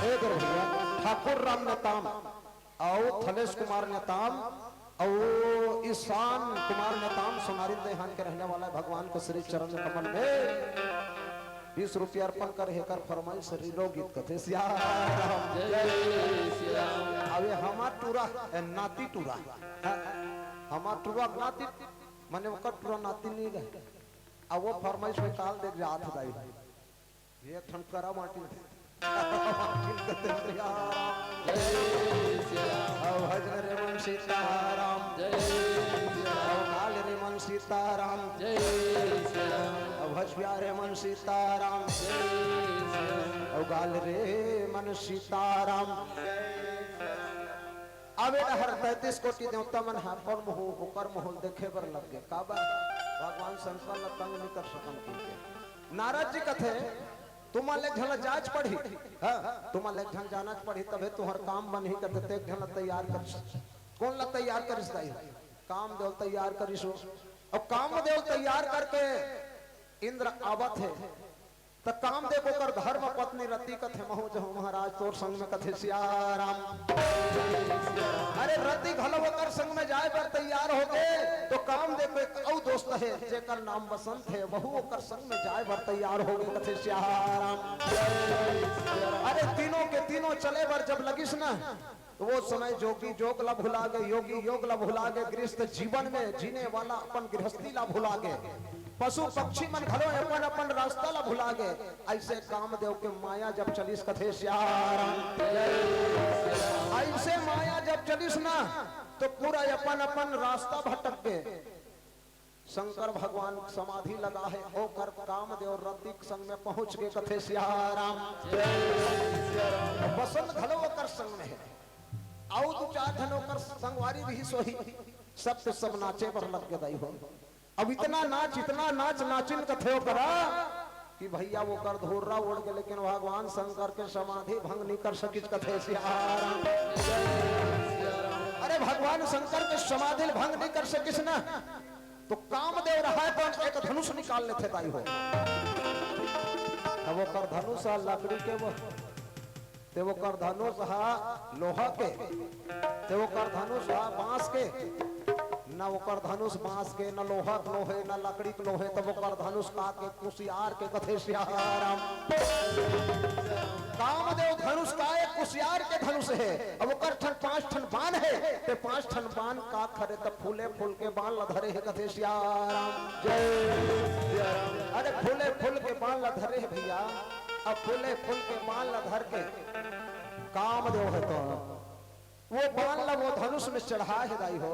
ए दर भैया, ठाकुर राम नेताम अउ थलेश कुमार नेताम अउ ईशान कुमार नेताम सोनारिन देहान के रहने वाला है। भगवान के श्री चरण कमल में बीस रुपया अर्पण कर हेकर फरमाइश रिलो गीत कथे सिया राम। जय सिया राम। अब ये हमार टूरा, ए, नाती टूरा, हाँ, हमार टूरा नाती, मने ओकर टूरा नाती नहीं रहे। अब वो फरमाइश में काल देख जात है दाई। एक ठन करा माटी। माटी कते सिया राम। जय सिया राम। अउ भजन रे मन सीताराम। जय सिया राम। अउ काल रे मन सीताराम। जय सिया राम। अउ भजपिया रे मन सीताराम। जय सिया राम। अउ गाल रे मन सीताराम। अब ए डहर तैंतीस कोटि देवता मन ह अपन मुंह ओकर मुंह ल देखे बर लग गे। काबर? भगवान शंकर ल तंग नइ कर सकन कहिके। नारद जी कथे, तुमन ले एक झन ल जांच पड़ही, हाँ, तुमन ले एक झन जाना पड़ही, तभे तुंहर काम बनही कथे, ते एक झन ल तैयार करिस। कोन ल तैयार करिस दाई? कामदेव ल तैयार करिस हो। अब कामदेव ल तैयार करके इंद्र आवत हे, त कामदेव ओकर धर्म पत्नी रति कथे, महूं जहूं महाराज तोर संग में कथे सिया राम। अरे रति घलो ओकर संग में जाए बर तैयार होगे, तो कामदेव के एक अउ दोस्त हे जेकर नाम बसंत हे, वहू ओकर संग में जाए बर तैयार होगे कथे सिया राम। अरे तीनों के तीनों चले बर जब लगिस ना, तो वो समय जोगी जोग ला भुला गे, योगी योग ला भुला गे, गृहस्थ जीवन में जीने वाला अपन गृहस्थी ला भुला गे, पशु पक्षी मन घलो अपन अपन रास्ता ला भुला गे। अइसे कामदेव के माया जब चलिस कथे सिया राम, अइसे माया जब चलिस ना तो पूरा अपन अपन रास्ता भटक गे। शंकर भगवान समाधि लगा हे, ओकर कामदेव रति के संग में पहुंच गे कथे सिया राम। बसंत घलो ओकर संग में हे, अउ दू चार झन ओकर संगवारी रिहिस होही, सब के सब नाचे बर लग गे दाई हो। अब इतना नाच, इतना नाच नाचिन कथे ओकरा कि भैया ओकर धुर्रा उड़ गे, लेकिन भगवान शंकर के समाधि भंग नइ कर सकिस कथे सिया राम। अरे भगवान शंकर के समाधि भंग नइ कर सकिस ना, तो कामदेव रहय त एक धनुष निकाल लेथे दाई हो। तब ओकर धनुष ह लकड़ी के वो, ते ओकर धनुष ह लोहा के, ते ओकर धनुष ह बांस के, न ओकर धनुष बांस के, न लोहा के लोहे, न लकड़ी के लोहे, तब ओकर धनुष का के कुसियार के कथे सिया राम। कामदेव धनुष का एक कुसियार के धनुष हे, अब ओकर ठन पांच ठन बाण हे, ते पांच ठन बाण का खरे त फूले फूल के बाण ल धरे हे कथे सिया राम। जय सिया राम। अरे फूले फूल के बाण ल धरे हे भैया, अब फूले फूल के बाण ल धर के कामदेव हे तो वो बाण ल वो धनुष में चढ़ाय हे दाई हो।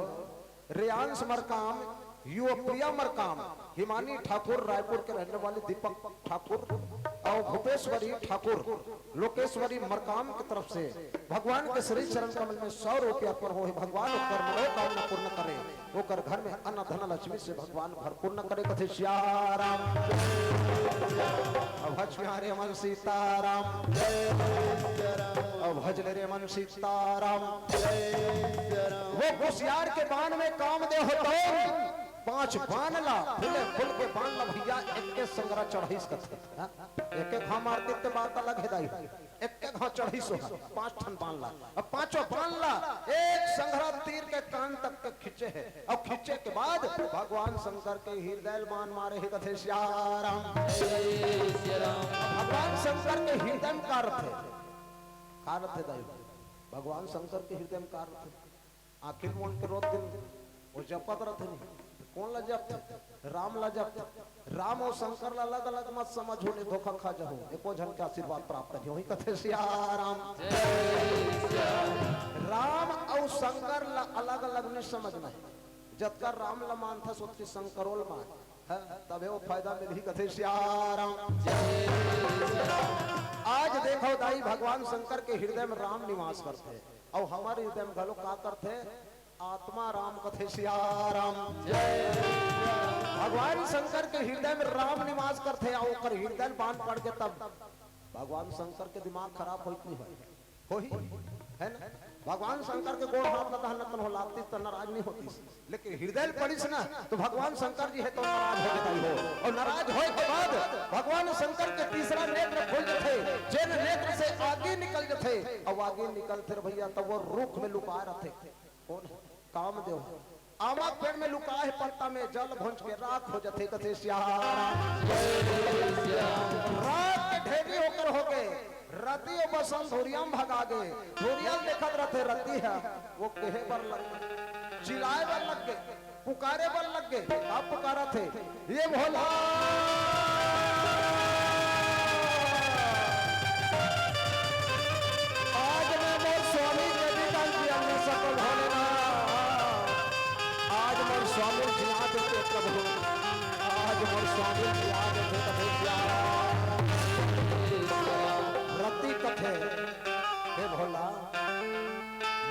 रेयांश मरकाम, युवप्रिया मरकाम, हिमानी ठाकुर, रायपुर के रहने वाली दीपक ठाकुर अउ भूपेश्वरी ठाकुर, लोकेश्वरी मरकाम के तरफ से भगवान के श्री चरण कमल में सौ रुपया अर्पण होहे। भगवान ओकर मनोकामना पूर्ण करे, ओकर घर में अन्न धन लक्ष्मी से भगवान भरपूर न करे कथे सिया राम। अब भज प्यारे मन सीताराम, अब भज ले रे मन सीताराम। वो कुसियार के बाण में कामदेव होतन पांच बाण ला फूले फूल के बाण ला भैया एक के संगरा चढ़ाइस कथे। हाँ? एक एक घाव मारतिस ते बात अलग हे दाई, एक एक घाव चढ़ाइस हो पांच ठन बाण ला। अब पांचों बाण ला एक संगरा तीर के कान तक के खींचे हे। अब खींचे के बाद भगवान शंकर के हृदय ल बाण मारे हे कथे सिया राम। भगवान शंकर के हृदय में का रथे? का रथे दाई? भगवान शंकर के हृदय में का रथे? आखिर में उनके रोज दिन वो जपत रथे नहीं, कोन ला जपथे? राम ला जपथे। राम अउ शंकर ला अलग-अलग मत समझहू, नहीं धोखा खा जहू, एको झन के आशीर्वाद प्राप्त नहीं होही कथे सिया राम। राम अउ शंकर ला अलग-अलग नहीं समझना हे, जतका राम ला मानथस ओतकी शंकरो ला मान। हाँ, तभे वो फायदा मिलही कथे सिया राम। आज देखो दाई, भगवान शंकर के हृदय में राम निवास करथे, अउ हमर हृदय में घलो का करथे? आत्मा राम कथे सिया राम। भगवान शंकर के हृदय में राम निवास करथे, अउ ओकर हृदय बांध पड़ के तब भगवान शंकर के दिमाग खराब होई कि नहीं होई? होही, है ना? भगवान शंकर के गोड़ हाथ लगा न तन हो लागतिस त नाराज नहीं होतिस, लेकिन हृदय पड़िस ना, तो भगवान शंकर जी हे तो नाराज हो जाता हो। और नाराज होए के बाद भगवान शंकर के तीसरा नेत्र खुल जथे, जेन नेत्र से आगी निकल जथे, और आगी निकलथे रे भैया, तब वो रुख में लुका रथे। कौन? कामदेव। आमा के पेड़ में लुका हे पत्ता में, जल भोंज के राख हो जथे, कथे सियाराम। राख के ढेरी होकर हो गे, रति अउ बसंत धुरिया में भगा गे। धुरिया में देखत रथे रति ह, वो कहे बर लग गे, चिल्लाए बर लग गे, पुकारे बर लग गे। का पुकारत हे? ये भोला, आज मैं मोर स्वामी के बिना जिया नहीं सकल भोलेनाथ। आज मोर स्वामी जिया देते प्रभु, आज मोर स्वामी जिया देते प्रभु। रति कथे, हे भोला,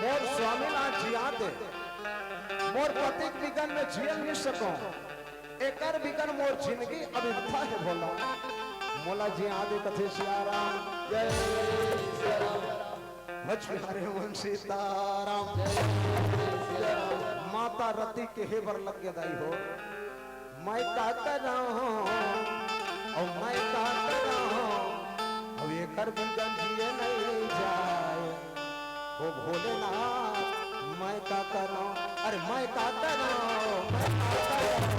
मोर स्वामी ला जिया दे, मोर पति के बिगन में जियल नहीं सकूं। एकर बिगन मोर जिंदगी अबिरथा हे भोला, मोला जिया दे कथे सियाराम। जय सियाराम। भज प्यारे मन सीताराम। माता रति कहे बर लग गे दाई हो, मैं का करहूं, अउ मैं का करहूं, अउ एकर बिगन जिए नहीं जाए। ओ भोलेनाथ, मैं का करहूं, अरे मैं का करहूं, मैं का करहूं।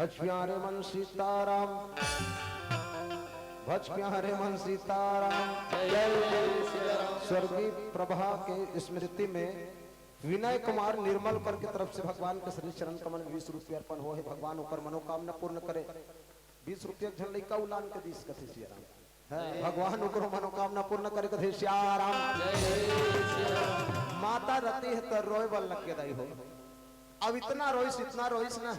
भज प्यारे मन सीताराम, भज प्यारे मन सीताराम। स्वर्गीय प्रभा के स्मृति में विनय कुमार निर्मलकर के तरफ से भगवान के श्री चरण कमल में बीस रुपया अर्पण हो हे। भगवान ओकर मनोकामना पूर्ण करे। बीस रुपया एक झन लइका उलान के दीस कथे सियाराम। हाँ, भगवान ओकरो मनोकामना पूर्ण करे कथे सियाराम। माता रति हे त रोए बर लग गे दाई हो। अब इतना रोइस, इतना रोइस ना,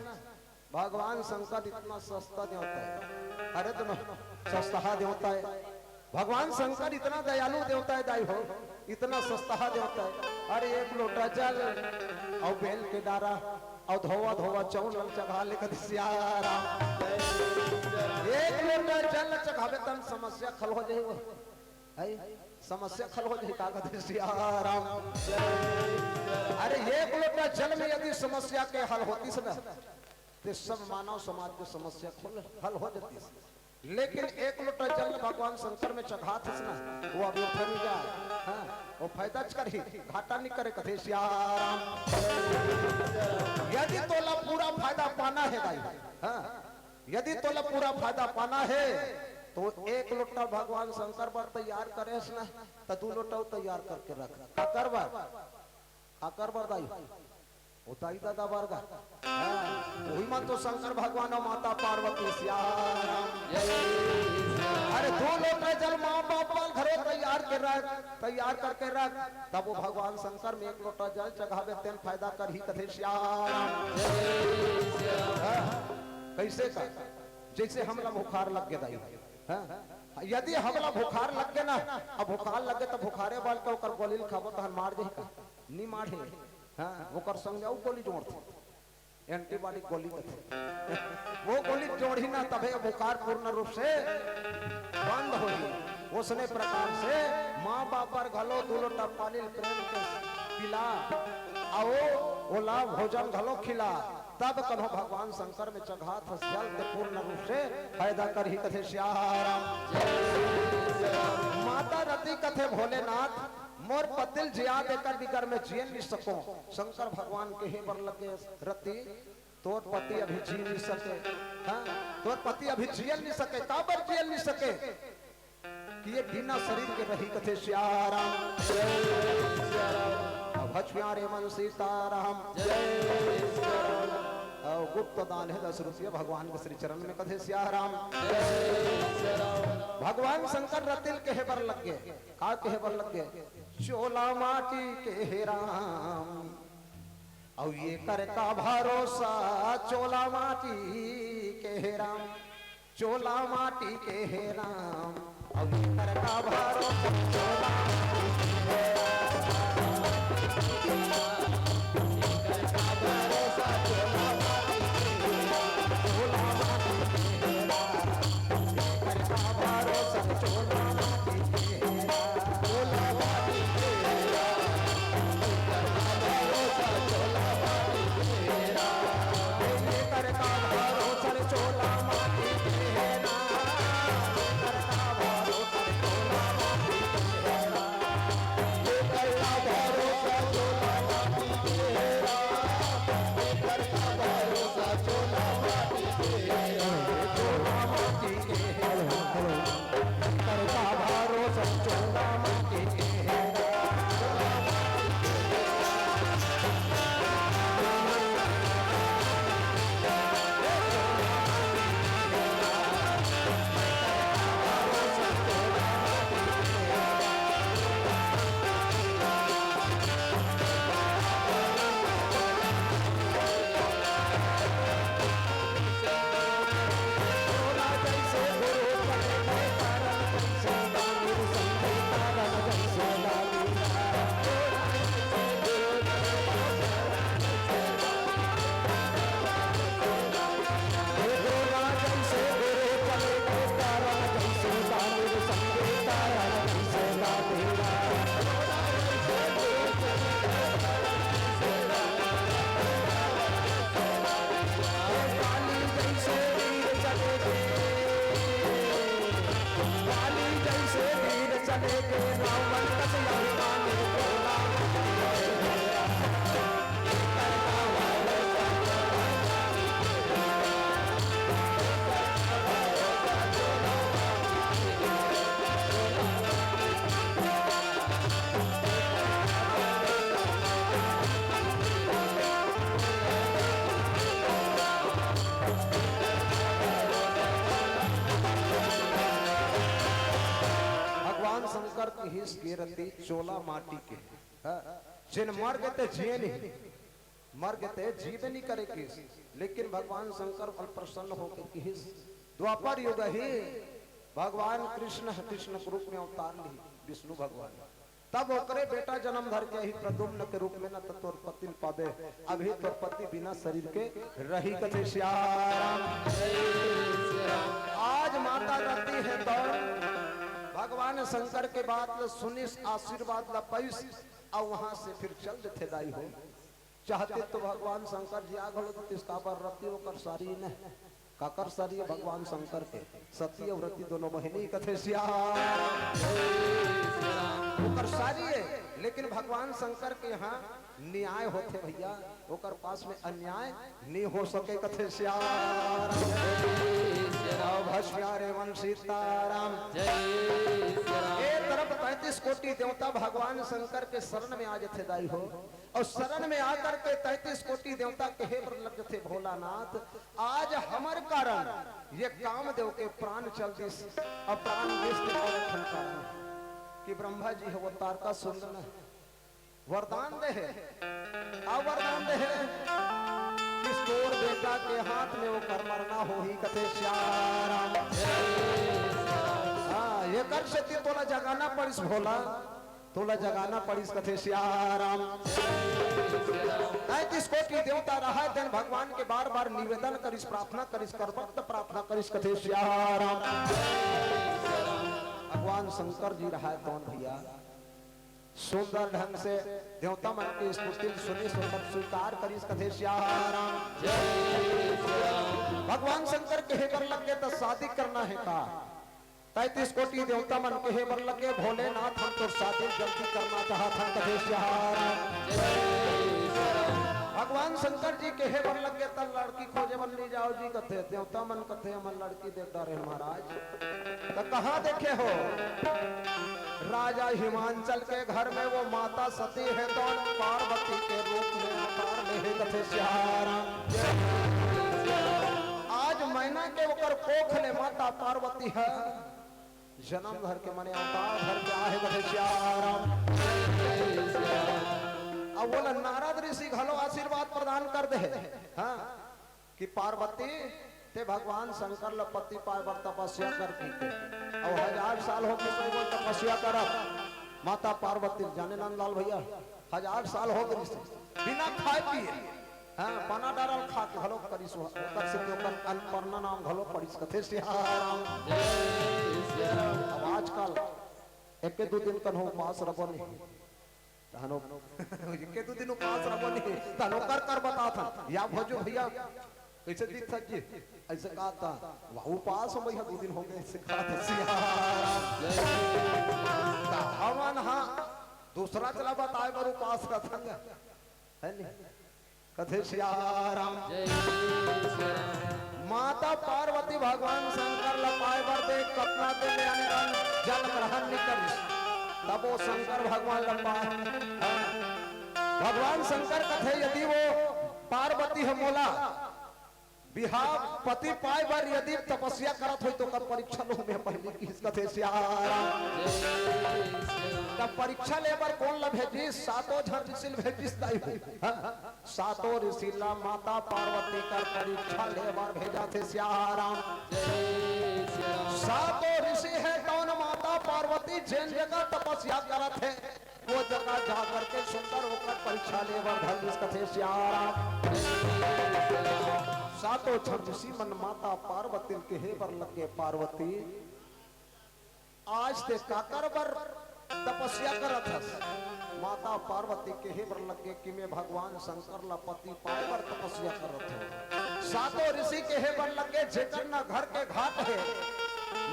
भगवान शंकर इतना सस्ता देवता हे। अरे तुम सस्ता देवता हे। भगवान शंकर इतना दयालु देवता हे दाई हो, इतना सस्ता देवता हे। अरे एक लोटा जल अउ बेल के डारा अउ धोवा धोवा चाउर ल चघा ले कथे सियाराम। एक लोटा जल ल चघाबे तन समस्या खल हो जाही वो। है? समस्या खल हो जाही का कथे सियाराम। अरे एक लोटा जल में यदि समस्या के हल होतिस ना, ते सब मानव समाज के समस्या खुल, हल हो जातिस। लेकिन एक लोटा जल भगवान शंकर में चघातिस ना, वो अबिरथा नहीं जाए। हाँ, वो फायदा च करही, घाटा नहीं करे कथे सियाराम। यदि तोला पूरा फायदा पाना हे दाई, हाँ, यदि तोला पूरा फायदा पाना हे, तो एक लोटा भगवान शंकर बर तैयार करेस ना, त दू लोटा तैयार करके रख। काकर बर? काकर बर दाई? ओ दाई ददा बरगा। हाँ, उही मन तो शंकर भगवान अउ माता पार्वती सियाराम। अरे दू लोटा जल माँ बाप वाल घरो तैयार के रख, तैयार करके रख, तब वो भगवान शंकर में एक लोटा जल चघाबे तेन फायदा करही कथे सियाराम। हाँ, कइसे का? जइसे हमला बुखार लग गे दाई। हाँ? यदि हमला बुखार लग गे ना, अब बुखार लग गे त बुखारे वाल के ओकर गोली ल खाबो तहन मार जाही का? नी मारे। हाँ, ओकर संग अउ गोली जोड़थे, एंटीबॉडी गोली कथे। वो गोली जोड़ही ना तभे बुखार पूर्ण रूप से बंद होही। ओसने प्रकार से माँ बाप बर घलो दू लोटा पानी ल प्रेम के पिला, अउ ओला भोजन घलो खिला, तब कभो भगवान शंकर में चघात हस जल त पूर्ण रूप से फायदा करही कथे सियाराम। माता रति कथे भोलेनाथ, मोर पति ल जिया देकर बिगर मैं जियन नी सकों। शंकर भगवान कहे बर लगे, रति, तोर पति अभी जी नी सके। हाँ, तोर पति अभी जियन नी सके। काबर जियन नी सके? कि ये बिना शरीर के रही कथे सियाराम। अब भज प्यारे मन सीताराम। अउ गुप्त दान हे दस रुपया भगवान के श्री चरण में कथे सियाराम। भगवान शंकर रति ल कहे बर लग गे। का कहे बर लग गे? चोला माटी के हे राम, अउ ये कर का भरोसा चोला माटी के हे राम, चोला माटी के हे राम, अउ ये कर का भरोसा चोला माटी के हे राम। भगवान शंकर किहिस के रति चोला माटी के, हाँ, जेन मर गे ते जिए नहीं, मर गे ते जीबे नहीं करे किहिस। लेकिन भगवान शंकर बल प्रसन्न होके किहिस, द्वापर युग ही भगवान कृष्ण ह कृष्ण के रूप में अवतार ली, विष्णु भगवान। तब ओकरे बेटा जन्म धर के ही प्रद्युम्न के रूप में, न त तोर पति ल पाबे, अभी तोर पति बिना शरीर के रही कथे सियाराम। आज माता रति हे तो भगवान शंकर के बात ल सुनिस, आशीर्वाद ल पाइस, अउ वहां से फिर चल देथे दाई हो। चाहते तो भगवान शंकर जी आ घलो देतिस, काबर रति ओकर सारी न, काकर सारी हे भगवान शंकर के, सती अउ रति दोनों बहिनी कथे सियाराम। ओकर सारी हे, लेकिन भगवान शंकर के यहाँ न्याय होथे भैया, ओकर पास में अन्याय नहीं हो सके कथे सियाराम। आओ भज प्यारे मन सीताराम। ए तरफ तैंतीस कोटि देवता भगवान शंकर के शरण में आ जथे दाई हो। अउ शरण में आकर के तैंतीस कोटि देवता कहे बर लगथे, भोलानाथ, आज हमर कारण ये कामदेव के प्राण चल दिस, अउ प्राण दिस ते कौन ठन कारण कि ब्रह्मा जी ह वो तारकासुर ल वरदान दे हे, का वरदान दे हे कि तोर बेटा के हाथ में ओकर मरना होही, कथे सियाराम। हाँ, एकर सेती तोला जगाना पड़िस भोला, तोला जगाना पड़िस, कथे सियाराम। तैंतीस कोटि देवता रहय तेन भगवान के बार बार निवेदन करिस, प्रार्थना करिस, करबक्त प्रार्थना करिस, कथे सियाराम। भगवान शंकर जी रहय तौन भैया सुंदर ढंग से देवता मन के स्तुति ल सुनिस, ओकर स्वीकार करिस, कथे सियाराम। भगवान शंकर कहे बर लगे त शादी करना हे का? तैंतीस कोटि देवता मन कहे बर लगे, भोलेनाथ हम तोर शादी जल्दी करना चाहत हन, कथे सियाराम। भगवान शंकर जी कहे बर लगे त लड़की खोजे बर नइ जाव जी, कथे देवता मन कथे हमन लड़की देख डारे हन महाराज। त कहाँ देखे हो? राजा हिमांचल के घर में वो माता सती हे तौन पार्वती के रूप में अवतार ले हे, कथे सियाराम। आज मैना के ओकर कोख ले माता पार्वती ह जनम धर के मने अवतार धर के आहे, कथे सियाराम। अब बोला नारद ऋषि घलो आशीर्वाद प्रदान कर दे हे, हाँ, कि पार्वती ते भगवान शंकर ल पति पाए बर तपस्या कर कहिके। अउ हजार साल हो गे वो तपस्या करत। माता पार्वती ल जाने नंदलाल भैया, हजार साल हो गे रिहिस बिना खाए पिए, हाँ, पाना डारल खा के घलो करिस, ओकर से ओकर अन्नपूर्णा नाम घलो पड़िस, कथे सियाराम। अब आजकल एके दू दिन कन्हो उपास रबो नहीं, तहनो एके दू दिन उपास रबो नहीं, तहनो कर कर बताथन। या भजो भैया, कइसे दीक्षक जी? अइसे कहत हे, वाह, उपास हो भैया, दू दिन हो गे, अइसे कहत हे सियाराम। त हमन हा दूसरा चला बताए बर उपास रथन, हे नहीं? कथे सियाराम। माता पार्वती भगवान शंकर ल पाए बर देख कतना दिन ले अनगन जल ग्रहण नइ करिस, तब वो शंकर भगवान ल पाए। हाँ। भगवान शंकर कथे यदि वो पार्वती ह मोला बिहाव पति पाए बर यदि तपस्या करत होही तो ओकर परीक्षा लूहूं मैं पहिली, किहिस कथे सियाराम। त परीक्षा ले बर कोन ल भेजिस? सातों झन ऋषि ल भेजिस दाई हो। हाँ? सातों ऋषि ला माता पार्वती कर परीक्षा ले बर भेजथे सियाराम। सातों ऋषि हे तौन माता पार्वती जेन जगह तपस्या करत हे, वो जगह जा करके सुंदर होकर परीक्षा ले बर धर लिस कथे सियाराम। सातों झन ऋषि मन माता पार्वती ल कहे बर लगे, पार्वती, आज ते काकर बर तपस्या करत हस? माता पार्वती कहे बर लगे कि मैं भगवान शंकर ला पति पाए बर तपस्या करत हूँ। सातों ऋषि कहे बर लगे, जेकर न घर के घाट हे,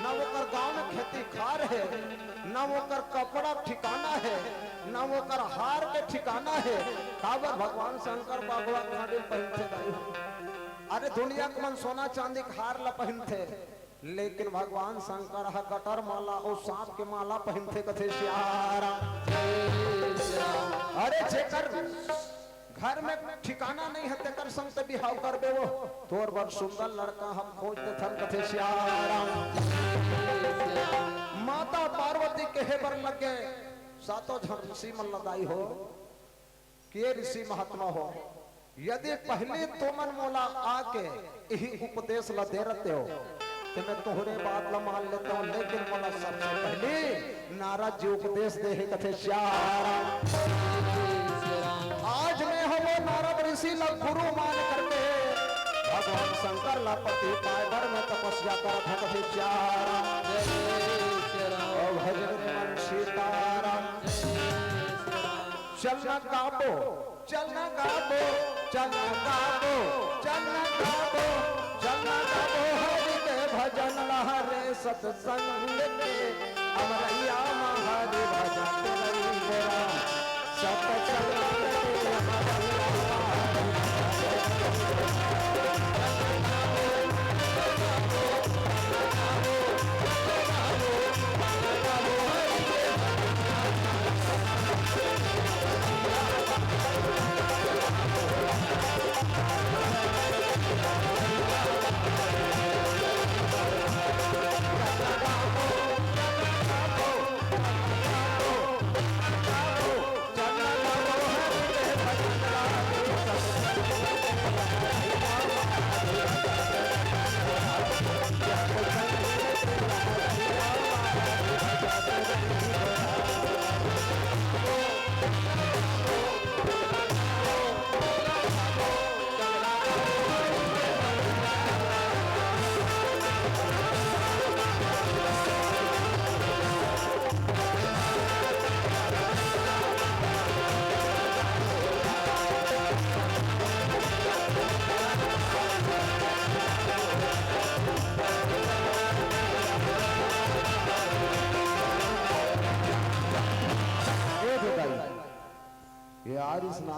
न ओकर गांव में खेती खार हे, न ओकर कपड़ा ठिकाना हे, न ओकर हार के ठिकाना हे, काबर भगवान शंकर बघवा कांडी पहिनथे दाई? अरे दुनिया के मन सोना चांदी के हार ला पहिनथे, लेकिन भगवान शंकर ह गटर माला अउ सांप के माला पहिनथे कथे सियाराम। अरे जेकर घर में ठिकाना नहीं हे तेकर संग ते बिहाव करबे वो, तोर बर सुंदर लड़का हम खोज देथन कथे सियाराम। माता पार्वती कहे बर लगे, सातों झन ऋषि मन ल दाई हो, के ऋषि महात्मा हो, यदि पहिली तुमन मोला आके इही उपदेश ल दे रहते हो, तो मैं तोहरे बात ल मान लेता हूँ, लेकिन मोला सबसे पहिली नारद जी उपदेश दे हे कथे सियाराम। आज मैं हवो नारद ऋषि ल गुरु मान करके भगवान शंकर ल पति पाए बर मैं तपस्या करत हूँ कथे सियाराम। ओ भजन मन सीताराम। चलना गाबो, चलना गाबो, चलना गाबो, चलना गाबो, चलना गाबो हरि के भजन लहरे सत्संग के। अमरैया मा हरि भजत रही गोरा, सत्संग के अमरैया मा हरि भजत रही गोरा।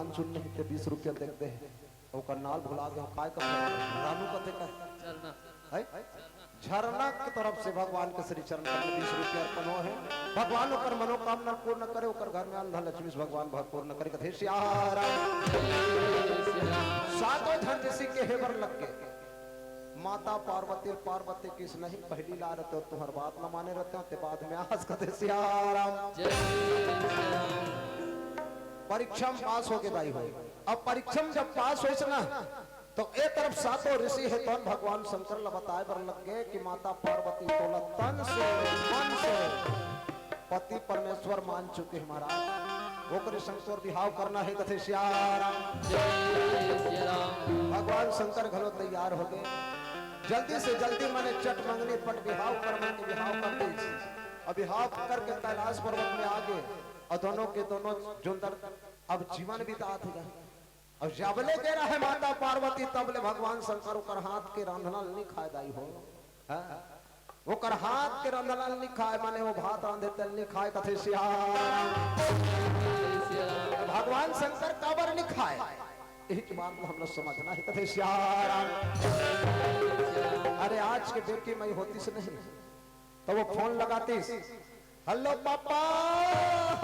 पाँच शून्य के बीस रुपया देख दे, ओकर नाल भुला गए, काय कर रानू कथे का चलना है? झरना की तरफ से भगवान के श्री चरण कमल में बीस रुपया अर्पण हो है। भगवान ओकर मनोकामना पूर्ण करे, ओकर घर में अन्न धन लक्ष्मी से भगवान भरपूर न करे। कथे सियाराम। सातों झन ऋषि के हेबर लग के माता पार्वती, पार्वती किस नहीं पहली ला रहते हो, तुम्हार बात न माने रहते हो, ते बाद में आज कथे सियाराम। परीक्षा में पास हो के दाई हो। अब परीक्षा में जब पास होइस ना, तो ए तरफ सातों ऋषि हे तौन भगवान शंकर ल बताए बर लग गए कि माता पार्वती तोला तन से, मन से पति परमेश्वर मान चुके हैं महाराज। ओकरे संग तोर बिहाव करना है, कथे सियाराम। जय सियाराम। भगवान शंकर घलो तैयार हो गए, जल्दी से जल्दी मने चट मंगनी पट बिहाव कर, मन के बिहाव कर दे। अब बिहाव करके कैलाश पर्वत में आ गए और दोनों के दोनों जुंदर अब जीवन बितात है। अब जबले दे रहे माता पार्वती, तबले भगवान शंकर ओकर हाथ के रांधना ल नी खाए दाई हो। हाँ? ओकर हाथ के रांधना ल नी खाए, माने वो भात रांधे तेल नी खाए, कथे सियाराम। भगवान शंकर काबर नी खाए, यही की बात को हम लोग समझना है, कथे सियाराम। अरे आज के बेटी मई होतीस नहीं, तो वो फोन लगातीस, "हेलो पापा",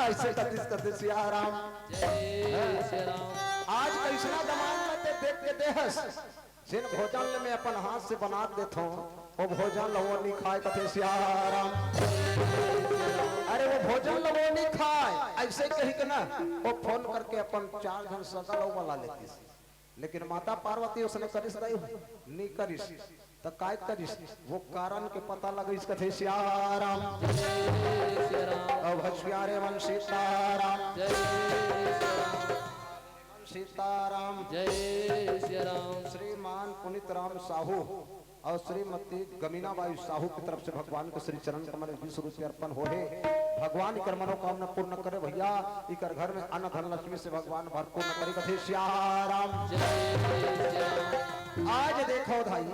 ऐसे कथिस, कथे सियाराम। जय सियाराम। आज कैसना दमांद में ते देख के देहस, जिन भोजन ल मैं अपन हाथ से बना देथों, वो भोजन ल वो नी खाए, कथे सियाराम। अरे वो भोजन ल वो नी खाए, ऐसे कही के ना, वो फोन करके अपन चार झन सगा ल वो बला लेतीस। लेकिन माता पार्वती उसने करिस दाई हो? नी करिस। त काय करिस? वो कारण के पता लगइस, कथे सियाराम। जय सियाराम। अब हस प्यारे मन सीताराम। जय सियाराम। सीताराम। जय सियाराम। श्रीमान पुनीत राम साहू और श्रीमती गमीना बाई साहू की तरफ से भगवान के श्री चरण कमल में बीस रुपये अर्पण हो हे। भगवान इकर मनोकामना पूर्ण करे भैया, इकर घर में अन्न धन लक्ष्मी से भगवान भरपूर करे, कथे सियाराम। जय सियाराम। आज देखो भाई,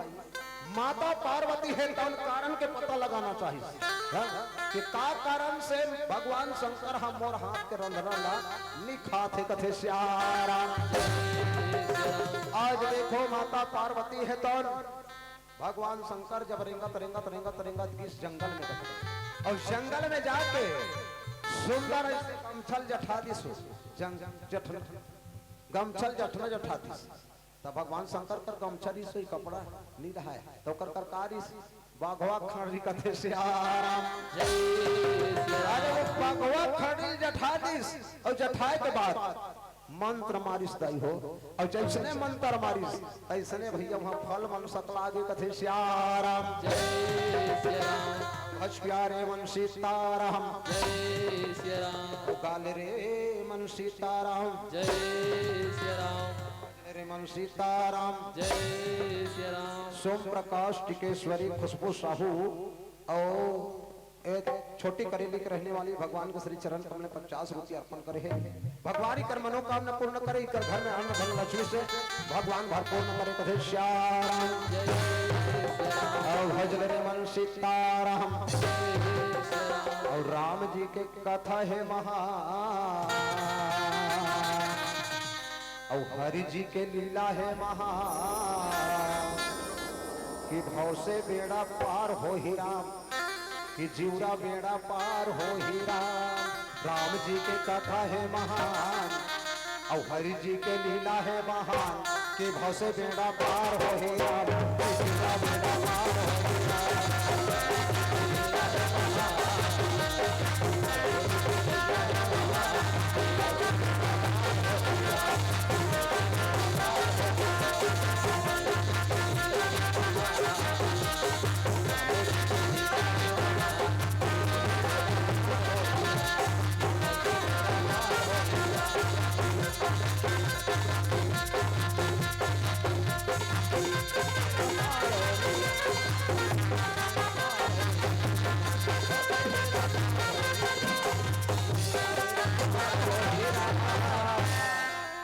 माता पार्वती हे तौन कारण के पता लगाना चाहिए, हाँ? कि का कारण से भगवान शंकर ह मोर हाथ के रंधना ला नी खात हे, कथे सियाराम। आज देखो माता पार्वती हे तौन भगवान शंकर जब रेंगत, रेंगत, रेंगत, रेंगत गिस जंगल में गए। और जंगल में जाके सुंदर ऐसे गमछल जठा दिस, जंग-, जठन-, गमछल जठना जठा दिस। तब भगवान शंकर कर गमछा रिस, कपड़ा नी रहाय, तो ओकर कर का रिस? बघवा खड़ी, कथे सियाराम। जय सियाराम। अरे वो बघवा खड़ी जठा दिस, और जठाए के बाद मंत्र मारिस दाई हो, और जैसने मंत्र मारिस, तैसने भैया वहाँ फल मन सकला गे, कथे सियाराम। जय सियाराम। हस प्यारे मन सीताराम। जय सियाराम। गाल रे मन सीताराम। जय सियाराम। रे मन सीताराम। जय सियाराम। सोम प्रकाश टिकेश्वरी खुशबू साहू और एक छोटी करेली के रहने वाली भगवान के श्री चरण कमल में पचास रुपया अर्पण करे हे। भगवान इकर मनोकामना पूर्ण करे, इकर घर में अन्न धन लक्ष्मी से भगवान भरपूर्ण करे, कथे सियाराम। जय सियाराम। और भजन रे मन सीताराम। जय सियाराम। और राम जी के कथा हे महान, अउ हरि जी के लीला हे महान, कि भव से बेड़ा पार होही राम, कि जिउरा बेड़ा पार होही राम। राम जी के कथा हे महान, अउ हरि जी के लीला हे महान, कि भव से बेड़ा पार होही राम, कि जिउरा बेड़ा पार होही राम।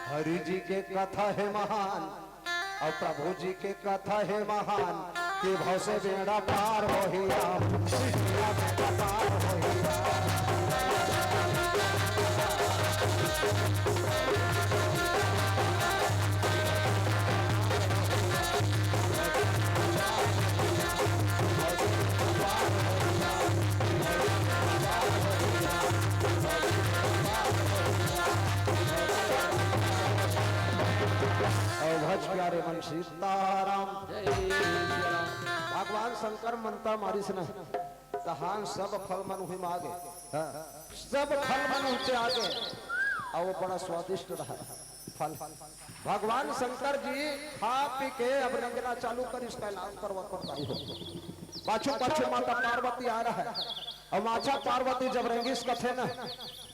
हरि जी के कथा हे महान, अउ प्रभु जी के कथा हे महान, कि भव से बेड़ा पार होही राम, सृष्टि बेड़ा पार होही राम। प्यारे मन सीताराम। जय श्री राम। भगवान शंकर मंत्र मारिस न, तहान सब फल मन उही मागे। हाँ। सब फल मन उनके आगे। अउ वो बड़ा स्वादिष्ट रहा फल। भगवान शंकर जी खा पी के अब रेंगना चालू करिस कैलाश पर्वत पर। पाछू पाछू माता पार्वती आ रहा है। अउ माता पार्वती जब रेंगिस कथे न,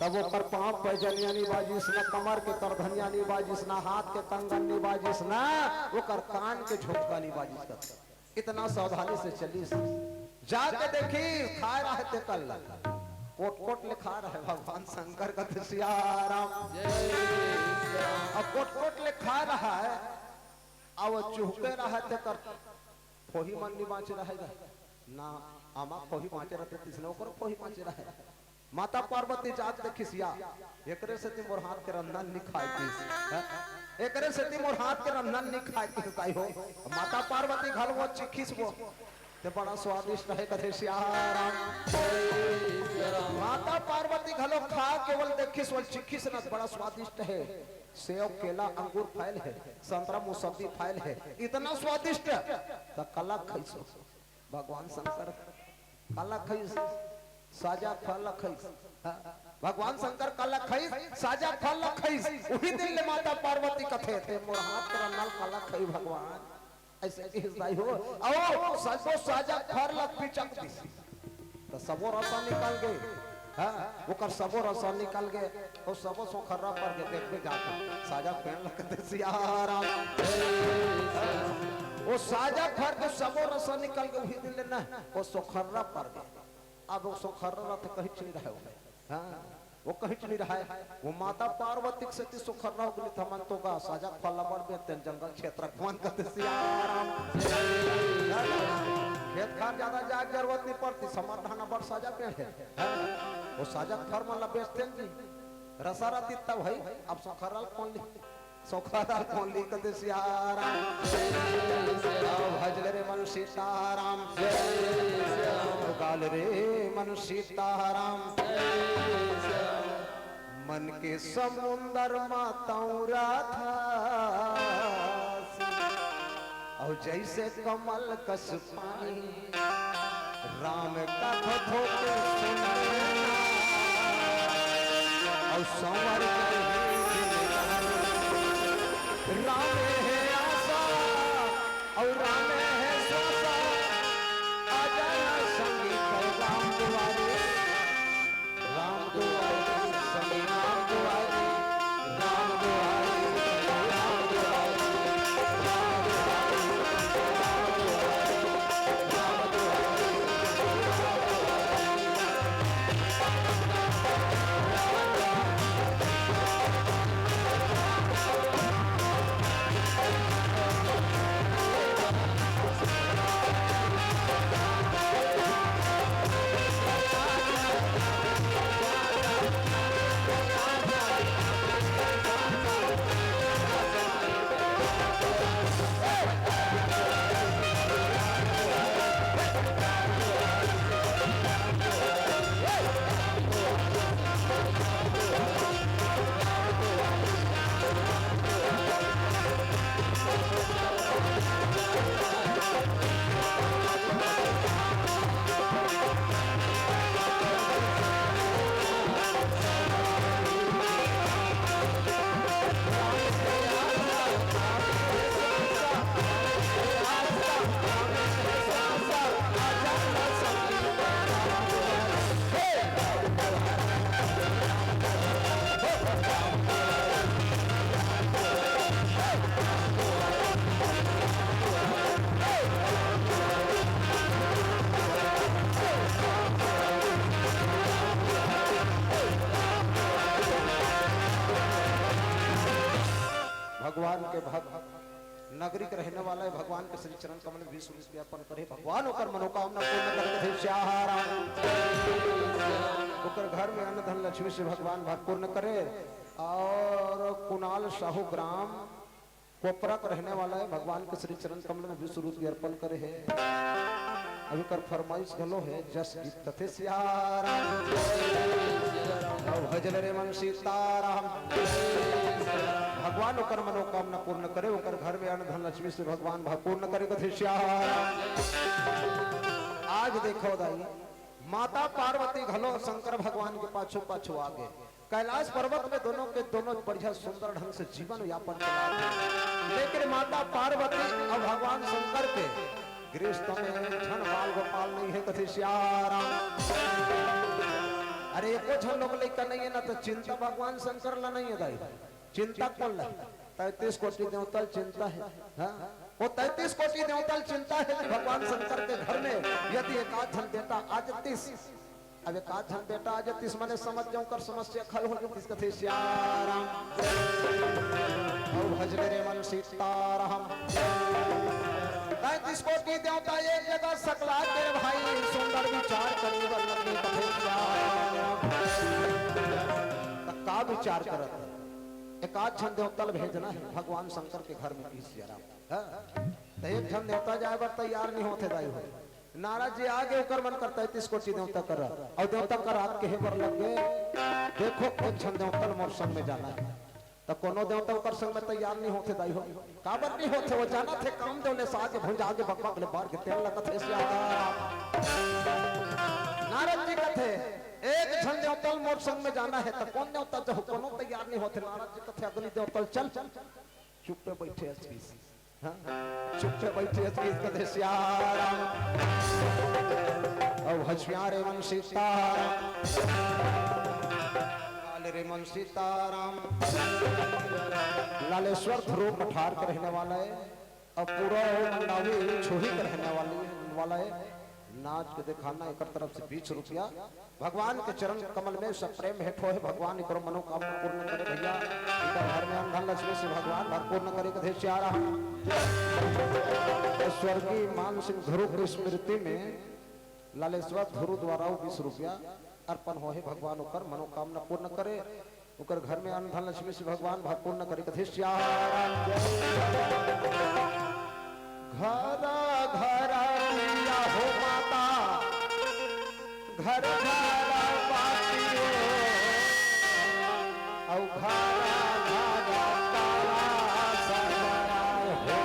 तब ओकर पाँव पैजनिया नी बाजिस, न कमर के करधनिया नी बाजिस, न हाथ के कंगन नी बाजिस, न ओकर कान के झुमका नी बाजिस कथे। इतना सावधानी से चलिस। जाके देखिस, खाय रहा हे तेकर ल। कोट कोट ले खाय रहा हे भगवान शंकर कथे सियाराम। जय श्री राम। अउ कोट कोट ले खाय रहा हे, अउ चुहके रहा हे तेकर फोही मन नी बाँचे रहा हे गा। ना, आमा फोही बाँचे रहितिस न, ओकरो फोही बाँचे रहा हे। माता पार्वती जाके देखिस या, एकरे सेती मोर हाथ के रंधन नी खाय किस, हैं? एकरे सेती मोर हाथ के रंधन नी खाय किस दाई हो। माता पार्वती घलो वो चिखिस वो, ते बड़ा स्वादिष्ट हे कथे सियाराम। माता पार्वती घलो खा के वो ल देखिस, वो ल चिखिस न, बड़ा स्वादिष्ट हे। सेव, केला, अंगूर फल हे, संतरा, मौसम्बी फल हे, इतना स्वादिष्ट। त काला खइस वो। भगवान शंकर काला खइस, साजा फल खइस। हाँ, भगवान शंकर काला खइस, साजा फल खइस। उही दिन ले माता पार्वती कथे, ते मोर हाथ के रंधन ल काला खइस भगवान, अइसे किहिस दाई हो। अउ सबो साजा फल ल पिचक दिस, त सबो रसा निकल गे। हाँ, ओकर सबो रसा निकल गे, अउ सबो सोखर्रा पर गे। देखबे जाके साजा पेड़ ल कथे सियाराम। वो साजा फर के सबो रसा निकल गे, उही दिन ले न वो सोखर्रा पर गे। अब वो सोखर्रा रहा त कहीं च नी रहा हे वो। हाँ, वो कहीं च नी रहा हे। वो माता पार्वती के सेती सोखर्रा हो गे, त हमन तो गा साजा फल ल बड़ बेचतेन, जंगल क्षेत्र के मन कथे सियाराम। खेत खार जादा जाय के जरूरत नी पड़तिस, हमर डहन बड़ साजा पेड़ हे। हाँ, वो साजा फर मन ल बेचतेन जी। रसा रतिस त भाई, अब सोखर्रा ल कोन ली? सोखर्रा ल कोन ली कथे सियाराम। अउ भज ले रे मन सीताराम। अउ गा ले रे मन सीताराम। मन के समुंदर म तौरा था, अउ जइसे कमल कस पानी। राम कथा थोके सुन लेना, अउ संवर जाही जिनगानी। राम हे आसा, अउ राम हे स्वासा, आ जाना संगी कर राम दुआरे। राम दुआरे, संगी राम दुआरे, राम दुआरे, संगी राम दुआरे। भगवान के भक्त नगरी के रहने वाला हे, भगवान के श्री चरण कमल में बीस रुपया अर्पण करे, भगवान ओकर मनोकामना पूर्ण करे, कथे सियाराम। ओकर घर में अन्न धन लक्ष्मी से भगवान भरपूर्ण करे। अउ कुणाल साहू ग्राम कोपरा के रहने वाला हे, भगवान के श्री चरण कमल में बीस रुपया अर्पण करे हे। अब एकर फरमाइश घलो हे, जस गीत कथे सियाराम। अउ भज ले रे मन सीताराम। भगवान ओकर मनोकामना पूर्ण करे, ओकर घर में अन्न धन लक्ष्मी से भगवान भा पूर्ण करे, कथे सियाराम। आज देखो दाई, माता पार्वती घलो शंकर भगवान के पाछू पाछू आ गे। कैलाश पर्वत में दोनों के दोनों बढ़िया सुंदर ढंग से जीवन यापन चलात हे, लेकिन माता पार्वती अउ भगवान शंकर के गृहस्थ में एक झन बाल गोपाल नहीं हे, कथे सियाराम। अरे एको झन लोग लइका नहीं हे ना, तो चिंता भगवान शंकर ला नहीं हे दाई। चिंता कोन ला? तैंतीस कोटि देवता ल चिंता हे। हाँ? वो तैंतीस कोटि देवता ल चिंता हे कि भगवान शंकर के घर में यदि एक आध झन बेटा आ जतिस, अब एक आध झन बेटा आ जतिस, मने समझ जाऊं, कर समस्या खल हो जतिस, कथे सियाराम। अउ भजले रे मन सीताराम। तैंतीस कोटि देवता एक जगह सकला के रे भाई, सुंदर विचार करे बर लगे, कथे सियाराम। त का विचार करत? एक आध झन देवता ल भेजना हे भगवान शंकर के घर में, कथे सियाराम। हाँ? त एक झन देवता जाए बर तैयार नहीं होथे दाई हो। नारद जी आगे, ओकर मन कर तैंतीस कोटि देवता कर, अउ देवता कर आग कहे बर लग गे, देखो एक झन देवता ल मोर संग में जाना हे। त कोनो देवता ओकर संग में तैयार नहीं होथे दाई हो। काबर नहीं होथे? वो जानथे कामदेव ले साजे भुंजा गे, बकबक ले बार के तेल लगत हे सियाराम। नारद जी कथे, एक झन देवता ल मोर संग में जाना हे, त कोन देवता जहू? कोनो तैयार नहीं होथे। नारद जी कथे, अगली देवता ल चल, चल। चुप्पे बइठे अस कहिस। हाँ? चुप्पे बइठे अस कहिस, कथे सियाराम। अउ भजपिया रे मन सीताराम। लाल रे मन सीताराम। लालेश्वर ध्रुव कठार के रहने वाला हे, अउ पूरा वो मंडावी छुही के रहने वाली, वाला हे। नाच के दिखाना, एकर तरफ से बीस रुपया। भगवान के चरण कमल में सब प्रेम भेंट होहे, भगवान एकरो मनोकामना पूर्ण करे भैया। एकर घर में अन्न धन लक्ष्मी से भगवान भरपूर्ण करे, कथे सियाराम। तो स्वर्गीय मान सिंह ध्रुव की स्मृति में लालेश्वर ध्रुव द्वारा वो बीस रुपया अर्पण होहे, भगवान ओकर मनोकामना पूर्ण करे। ओकर घर में अन्न धन लक्ष्मी से भगवान भरपूर्ण करे, कथे सियाराम। घर घर दिया हो माता, घर घर बाती हो, अउ घर घर ताला सगरा हो।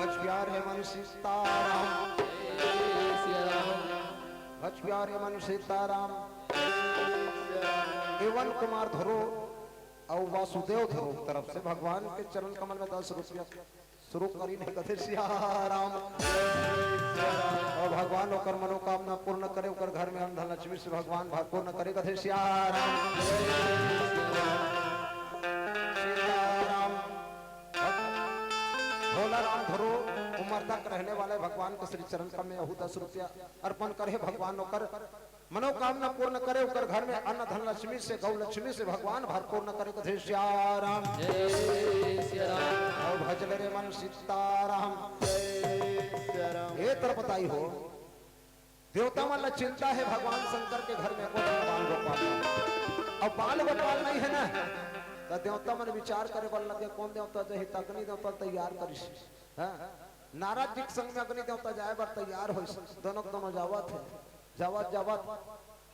भज प्यारे मन सीताराम। भज प्यारे मन सीताराम। एवन कुमार धरो अउ वासुदेव धरो तरफ से भगवान के चरण कमल में दस रुपया शुरू करी नहीं, कथे सियाराम। अउ भगवान ओकर मनोकामना पूर्ण करे, ओकर घर में अन्न धन लक्ष्मी से भगवान भरपूर्ण करे, कथे सियाराम। सीताराम। भोला राम धरो, उमरदा के रहने वाले, भगवान के श्री चरण कमल में अहू दस रुपया अर्पण करे, भगवान ओकर मनोकामना पूर्ण करे, ओकर घर में अन्न धन लक्ष्मी से, गौ लक्ष्मी से भगवान भरपूर्ण करे, कथे सियाराम। जय सियाराम। अउ भजले रे मन सीताराम। जय सियाराम। ए तरपताई हो, देवता मन ला चिंता हे भगवान शंकर के घर में कोई बाल गोपाल नहीं। अब बाल गोपाल नहीं हे ना, त देवता मन विचार करे बर लगे, कोन देवता जाही? त अग्नि देवता तैयार करिस। हाँ? नारद जी के संग में अग्नि देवता जाए बर तैयार होइस। दोनों के दोनों जावत हे, जावत जावत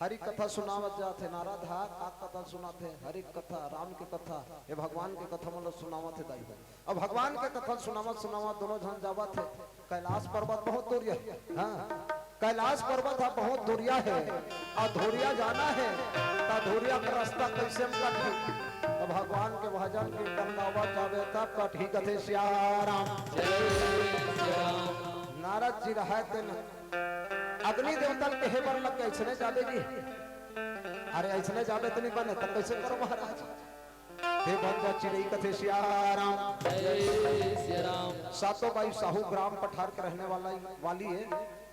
हरि कथा सुनावत जात हे। नारद हा का कथा सुनात हे? हरि कथा, राम के कथा, ये भगवान के कथा मन ल सुनावत हे दाई हो। अब भगवान के कथा सुनावत सुनावत दोनों झन जावत हे। कैलाश पर्वत बहुत दूरिया हे। हाँ, कैलाश पर्वत ह बहुत दूरिया हे, अधूरिया जाना हे, त अधूरिया के रास्ता कैसे हम कटही? त भगवान के भजन कीर्तन गावत जाबे तब कटही, कथे सिया राम। जय सिया राम। नारद जी रहे तेन अग्नि देवता ल कहे बर लग गए, "ऐसने जाबे जी?" अरे, "ऐसने जाबे त नहीं बने, त कैसे करो महाराज?" हे बंजा चिरई, कथे सिया राम। जय सिया राम। सातों बाई साहू ग्राम पठार के रहने वाला, वाली हे।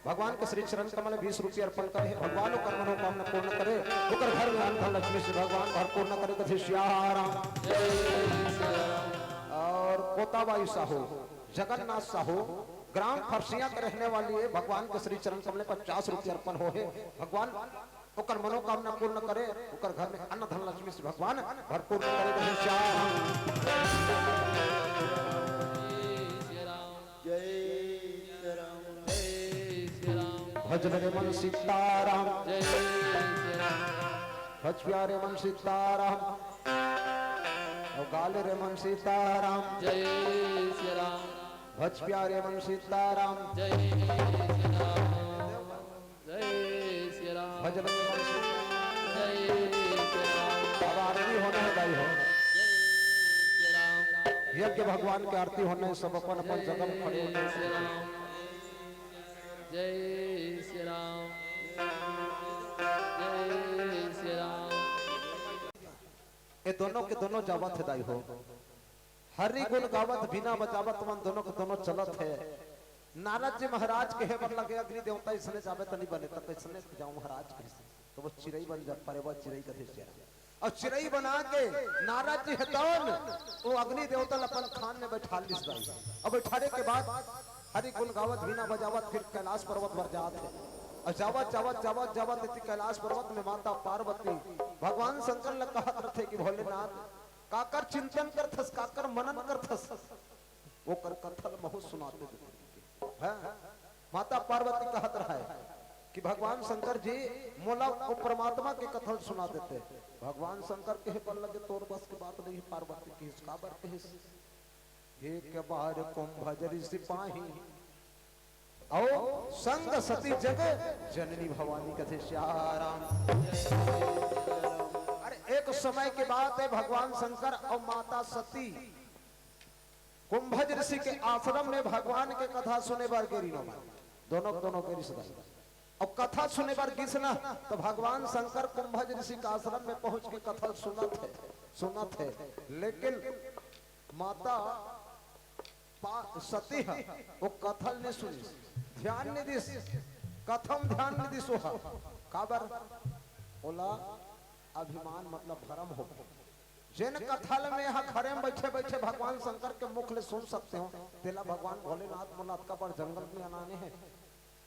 भगवान के श्री चरण कमल बीस रुपये अर्पण करे हे, भगवान ओकर मनोकामना पूर्ण करे, ओकर घर में अन्न धन लक्ष्मी से भगवान भरपूर न करे, कथे सिया राम। जय सिया राम। और कोताबाई साहू, जगन्नाथ साहू, ग्राम फरसिया के रहने वाली हे, भगवान के श्री चरण कमल पचास रुपये अर्पण हो हे, भगवान ओकर मनोकामना पूर्ण करे, ओकर घर में अन्न धन लक्ष्मी से भगवान भरपूर करे, कथे सिया राम। जय सिया राम। जय सिया राम। जय सिया राम। भजन रे मन सीताराम। जय सिया राम। भज प्यारे मन सीताराम। और गाले रे मन सीताराम। जय सिया राम। भज प्यारे मन सीताराम। जय सिया राम। जय सिया राम। भजन कीर्तन से जय सिया राम। अब आरती होना हे भाई हो। जय सिया राम। यज्ञ भगवान के आरती होना हे, सब अपन अपन जगह में खड़े हो। जय सिया राम। जय सिया राम। जय सिया राम। ये दोनों के दोनों जावत हे दाई हो। हरि गुण गावत बीना बजावत मन दोनों के दोनों चलत हे। नारद जी महाराज कहे बर लगे, "अग्नि देवता, इसने जाबे त नहीं बने, त कैसने जाऊं महाराज?" कहिस। तो वो चिरई बन जा, परे वो चिरई कथे सिया राम। और चिरई बना के नारद जी हे तौन वो अग्नि देवता ल अपन खान में बैठा लिस दाई। और बैठाने के बाद हरि गुण गावत बीना बजावत फिर कैलाश पर्वत पर जात हे। और जावत जावत जावत जावत इति कैलाश पर्वत में माता पार्वती भगवान शंकर ल कहत रथे कि भोलेनाथ, काकर चिंतन करथस, काकर मनन करथस, ओकर कथा ल महू सुनाते देते। हाँ? माता पार्वती कहत रहे कि भगवान शंकर जी, मोला वो परमात्मा के कथा ल सुना देते। भगवान शंकर कहे बर लगे, "तोर बस के बात नहीं हे पार्वती।" कहिस, "काबर?" कहिस, "एक बार कुंभज ऋषि पाही, अउ संग सती जग जननी भवानी," कथे सिया राम। अरे, एक समय के बात हे, भगवान शंकर अउ माता सती कुंभज ऋषि के आश्रम में भगवान के कथा सुने बर गे रिहिन। दोनों, दोनों गे रिहिस। अउ कथा सुने बर गिस ना, त भगवान शंकर कुंभज ऋषि के आश्रम में पहुंच के कथा सुनत हे, सुनत हे, लेकिन माता पा-, सती ह वो कथा ल नहीं सुनिस, ध्यान नहीं दिस, कथा म ध्यान नहीं दिस। ओह काबर? ओला अभिमान मतलब भरम हो गे। जेन कथा ल मैं ह घरे में बैठे बैठे भगवान शंकर के मुख ले सुन सकते हो, तेला भगवान भोलेनाथ मोला अतका बड़ जंगल में अनाने हे,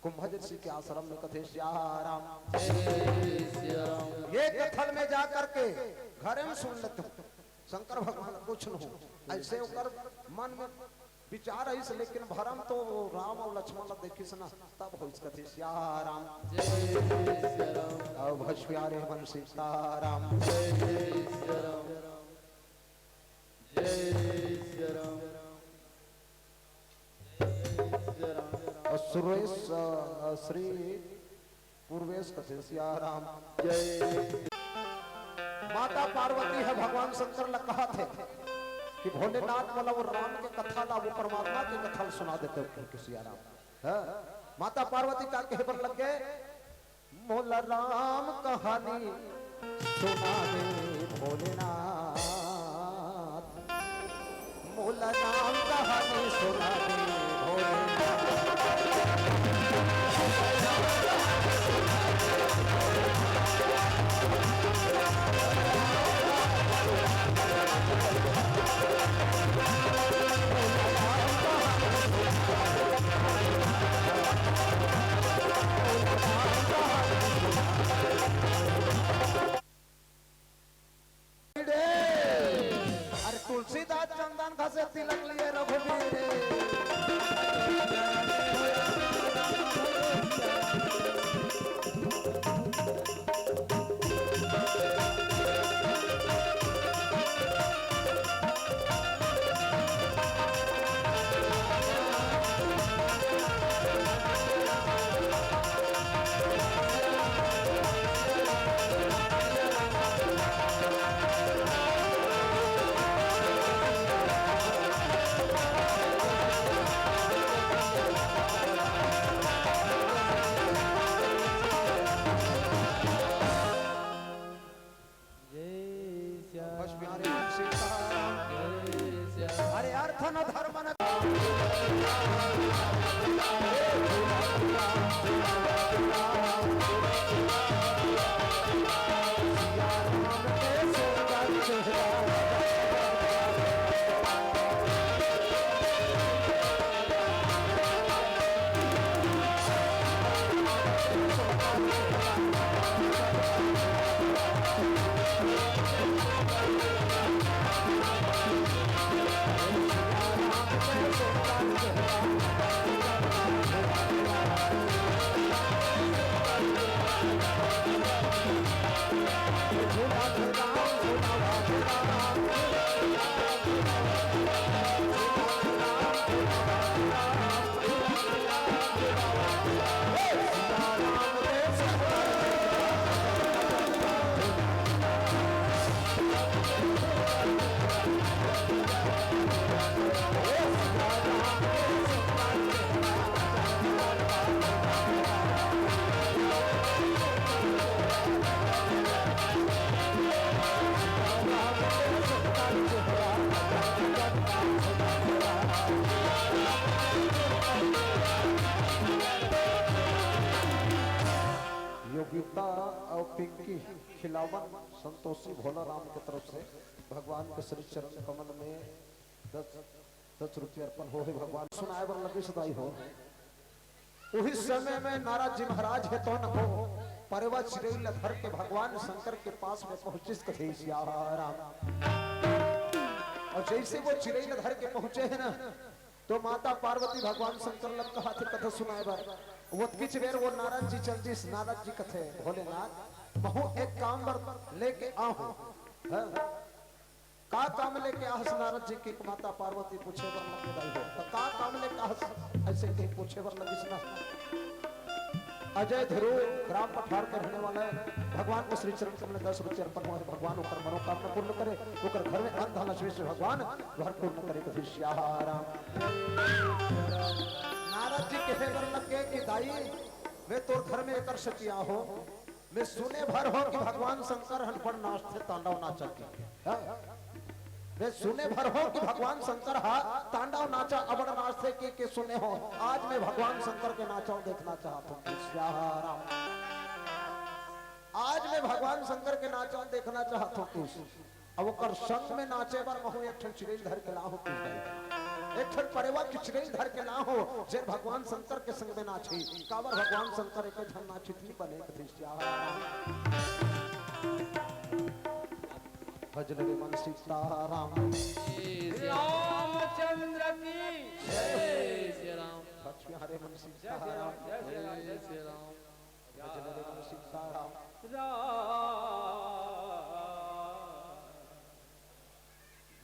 कुंभज ऋषि के आश्रम में, कथे सिया राम। जय सिया राम। ये कथा ल मैं जा करके घरे में सुन लेते हो, शंकर भगवान कुछ न हो। ऐसे ओकर मन में विचार आइस, लेकिन भरम तो राम अउ लक्ष्मण ला देखिस ना, तब होइस, कथे सिया राम। जय सिया राम। अउ भज प्यारे मन सीताराम। जय सिया राम। जय सिया राम। जय सिया राम। अउ सुरेश, अ, श्री पूर्वेश कथे सिया राम। जय। माता पार्वती ह भगवान शंकर ल कहत हे कि भोलेनाथ मोला वो राम के कथा ला, वो परमात्मा के कथा ला सुना देते हो कि सिया राम। हाँ? माता पार्वती का कहे बर लग गे, "मोला राम कहानी सुना दे भोलेनाथ।" मोला राम कहानी सुना दे भोलेनाथ। पिंकी, खिलावन, संतोषी, भोला राम के तरफ से भगवान के श्री चरण कमल में दस, दस रुपया अर्पण हो हे। भगवान सुनाए बर लगिस दाई हो। उही समय में नारद जी महाराज हे तो न हो, परवा चिरई ल धर के भगवान शंकर के पास में पहुंचिस, कथे सिया राम। अउ जइसे वो चिरई ल धर के पहुंचे हे ना, तो माता पार्वती भगवान शंकर ल कहाथे कथा सुनाए बर। ओतकीच बेर वो नारद जी चल दिस। नारद जी कथे, भोलेनाथ, महूं एक काम बर लेके आहूं। हाँ। का काम लेके आहस नारद जी के, माता पार्वती पूछे बर लगे दाई हो। त का काम लेके आहस, अइसे कहि पूछे बर लगिस ना। अजय ध्रुव, ग्राम पठार के रहने वाला हे। भगवान के श्री चरण कमल में दस रुपया अर्पण होय हे। भगवान ओकर मनोकामना पूर्ण करे, ओकर घर में अन्न धन लक्ष्मी से भगवान भरपूर्ण करे, कथे सिया राम। नारद जी कहे बर लगे कि दाई, मैं तोर घर में एकर सेती आहूं, मैं सुने भर हों कि भगवान शंकर ह अब्बड़ नाचथे तांडव नाचा के। हाँ? मैं सुने भर हों कि भगवान शंकर ह तांडव नाचा अब्बड़ नाचथे के, के सुने हों। आज मैं भगवान शंकर के नाचा ल देखना चाहत हों, सिया राम। आज मैं भगवान शंकर के नाचा ल देखना चाहत हों। अब ओकर संग में नाचे बर महूं एक ठन चिरई ल धर के लाहूं, एक ठन परवा के चिरई ल धर के लाहूं, जेन भगवान शंकर के संग में नाचही। काबर भगवान शंकर एके झन नाचही, बने कथे सिया राम। भज लगे मन सीताराम। रामचंद्र की जय। जय श्री राम। भज प्यारे मन सीताराम। जय श्री राम। भज लगे मन सीताराम। राम।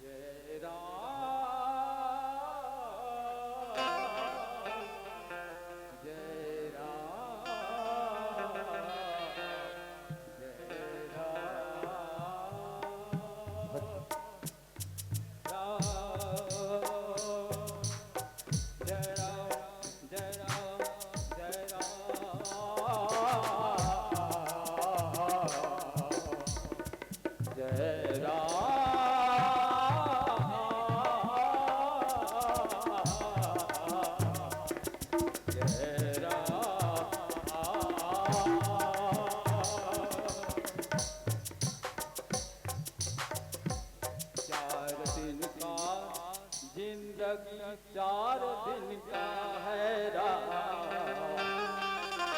जय राम, जय राम, जय राम। राम, जय राम, जय राम, जय राम। जय राम। जय राम। चार दिन का जिंदगी चार दिन का है राम,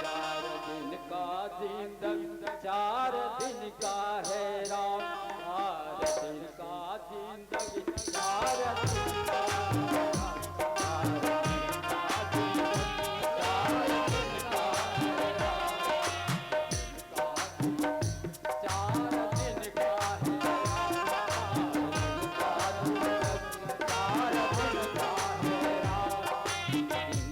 चार दिन का जिंदगी, चार दिन का है राम, चार दिन का जिंदगी, चार दिन का है राम, चार दिन का जिंदगी, चार दिन का है राम। चार दिन का है, चार दिन का है, चार दिन का है राम, चार दिन का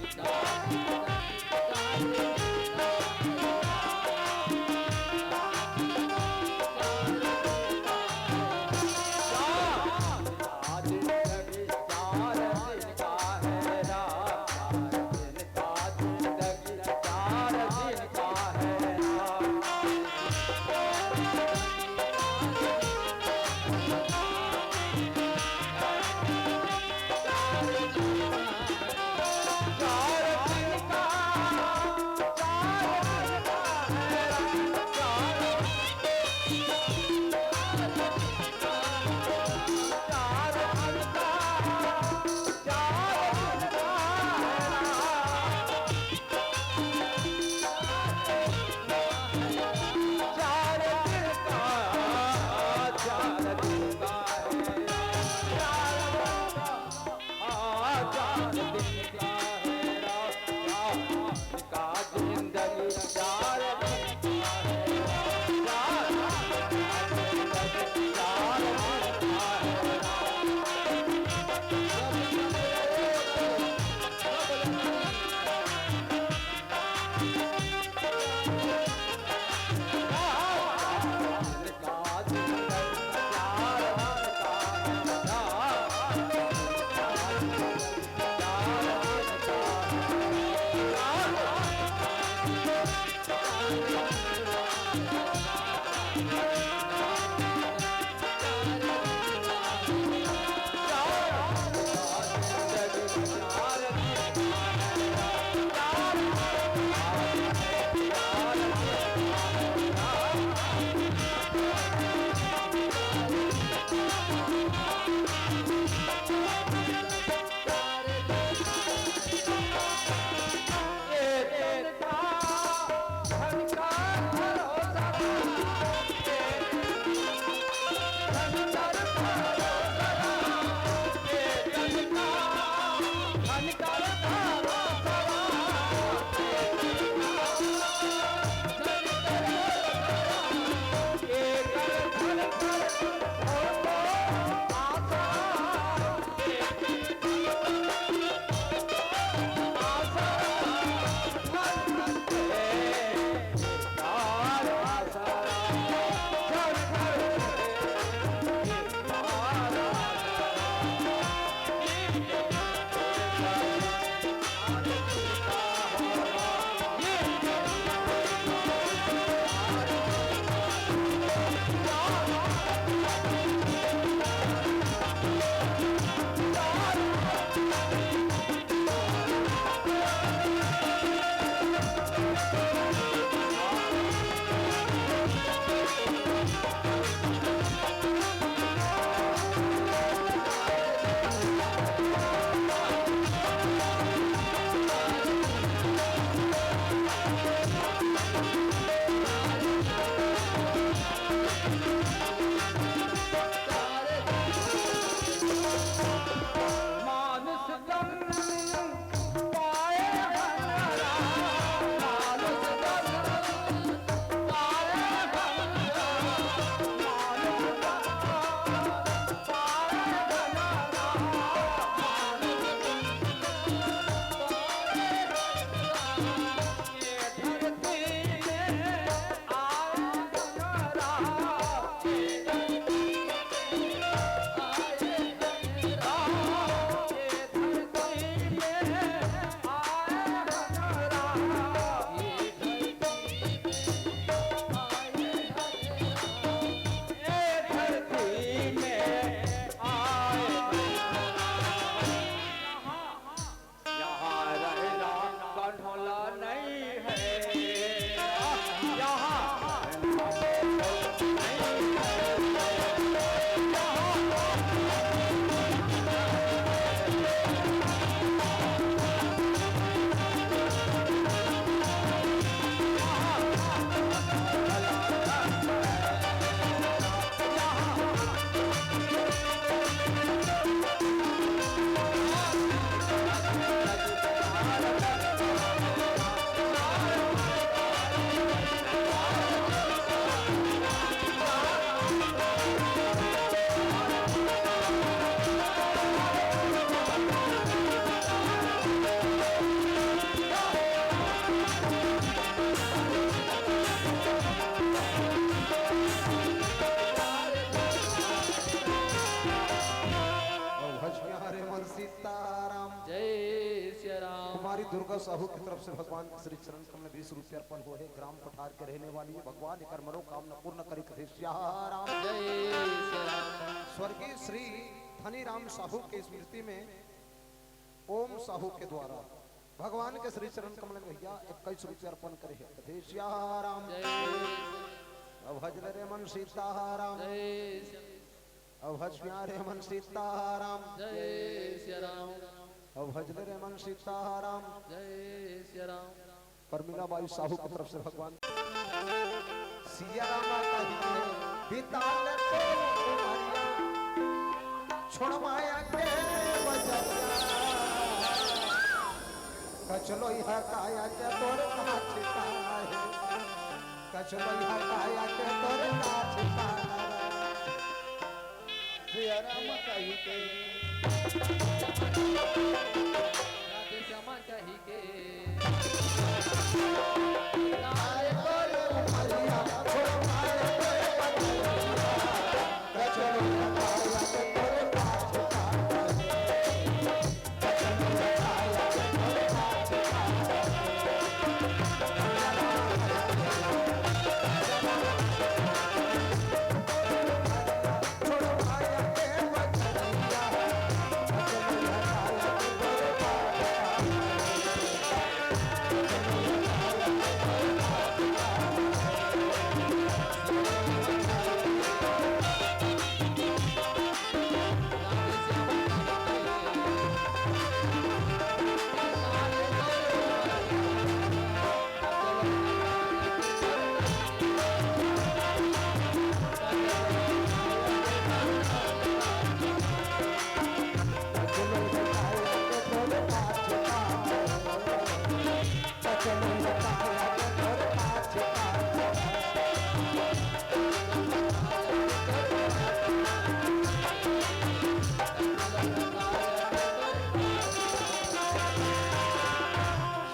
जिंदगी, चार दिन का है राम। दुर्गा साहू की तरफ से भगवान के श्री चरण कमल में बीस रुपये अर्पण हुए हैं। ग्राम पठार के रहने वाली है, भगवान एकर मनोकामना पूर्ण करे, कथे सिया राम। स्वर्गीय श्री धनीराम साहू के स्मृति में ओम साहू के द्वारा भगवान के श्री चरण कमल में भैया इक्कीस रुपये अर्पण करे हैं, कथे सिया राम। अब भजले रे मन सीताराम। अब भजपिया रे मन सीताराम। जय सिया राम। अब भजले रे मन सीताराम। जय सिया राम। परमिला बाई साहू की तरफ से भगवान सिया राम कहि के बिता ले तो उमरिया, छोड़ माया के बजरिया। कचलो यह काया के तोर काछे का है, कचलो यह काया के तोर काछे का है। सिया राम कहि के। राधे श्यामा कहि के।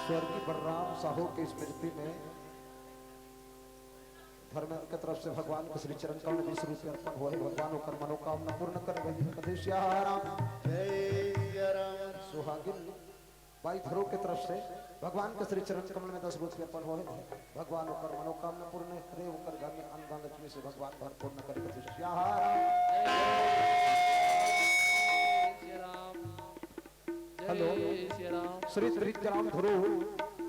स्वर्गीय बलराम साहू की स्मृति में धर्मेंद्र के तरफ से भगवान के श्री चरण कमल में बीस रुपये अर्पण हुए हैं। भगवान ओकर मनोकामना पूर्ण करे भैया, कथे सिया राम। जय सिया राम। सुहागिन बाई धरो के तरफ से भगवान के श्री चरण कमल में दस रुपये अर्पण हुए हैं। भगवान ओकर मनोकामना पूर्ण करे, ओकर घर में अन्न धन लक्ष्मी से भगवान भर पूर्ण करे, कथे सिया राम। जय सिया राम। हेलो। जय सिया राम। श्री त्रिजराम धुरू,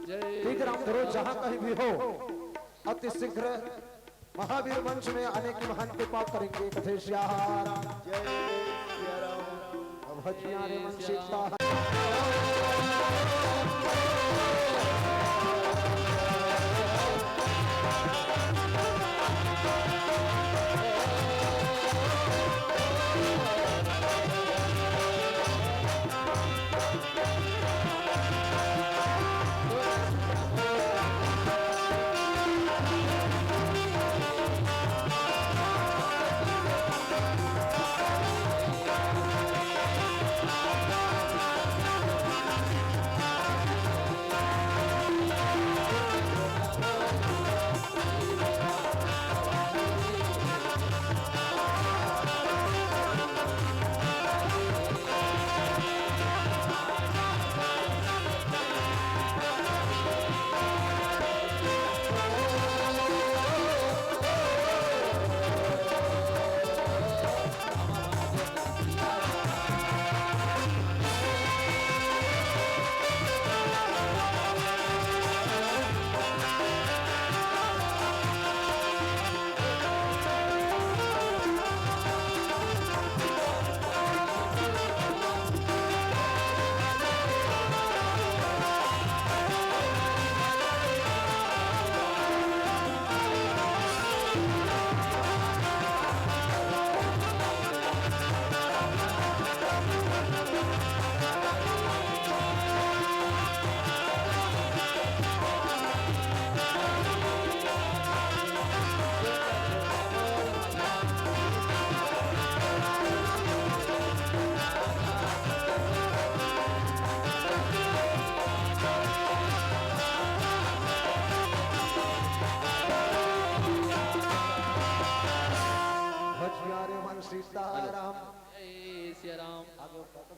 जय त्रिजराम धुरू, जहाँ कहीं भी हो, अति शीघ्र महावीर मंच में आने की महान कृपा करेंगे, कथे सिया राम। जय सिया राम। अब हथियारे मन सीता।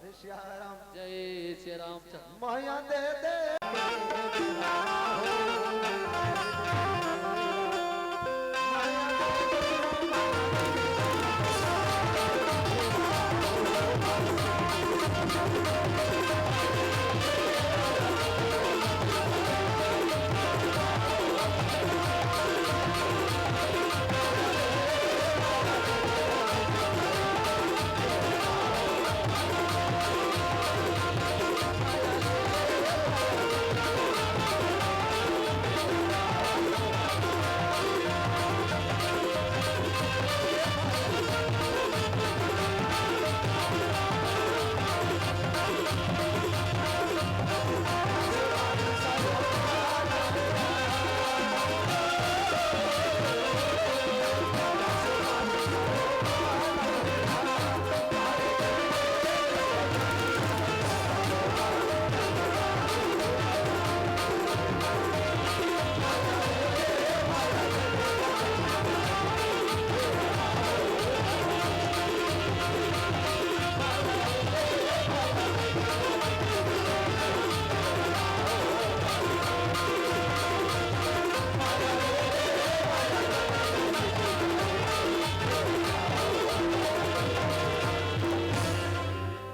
सिया राम। जय सिया रामचंद्र। माया दे दे।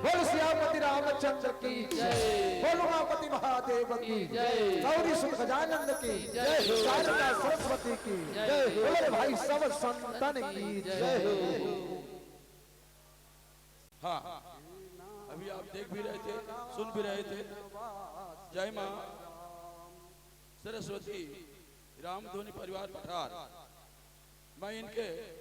बोल सियापति रामचंद्र की जय। बोल उमापति महादेव की जय। गौरी सुत गजानंद की जय। शारदा सरस्वती की जय। बोल रे भाई सब संतन की जय। हाँ, अभी आप देख भी रहे थे, सुन भी रहे थे। जय माँ सरस्वती, रामधुनी परिवार पठार। मैं इनके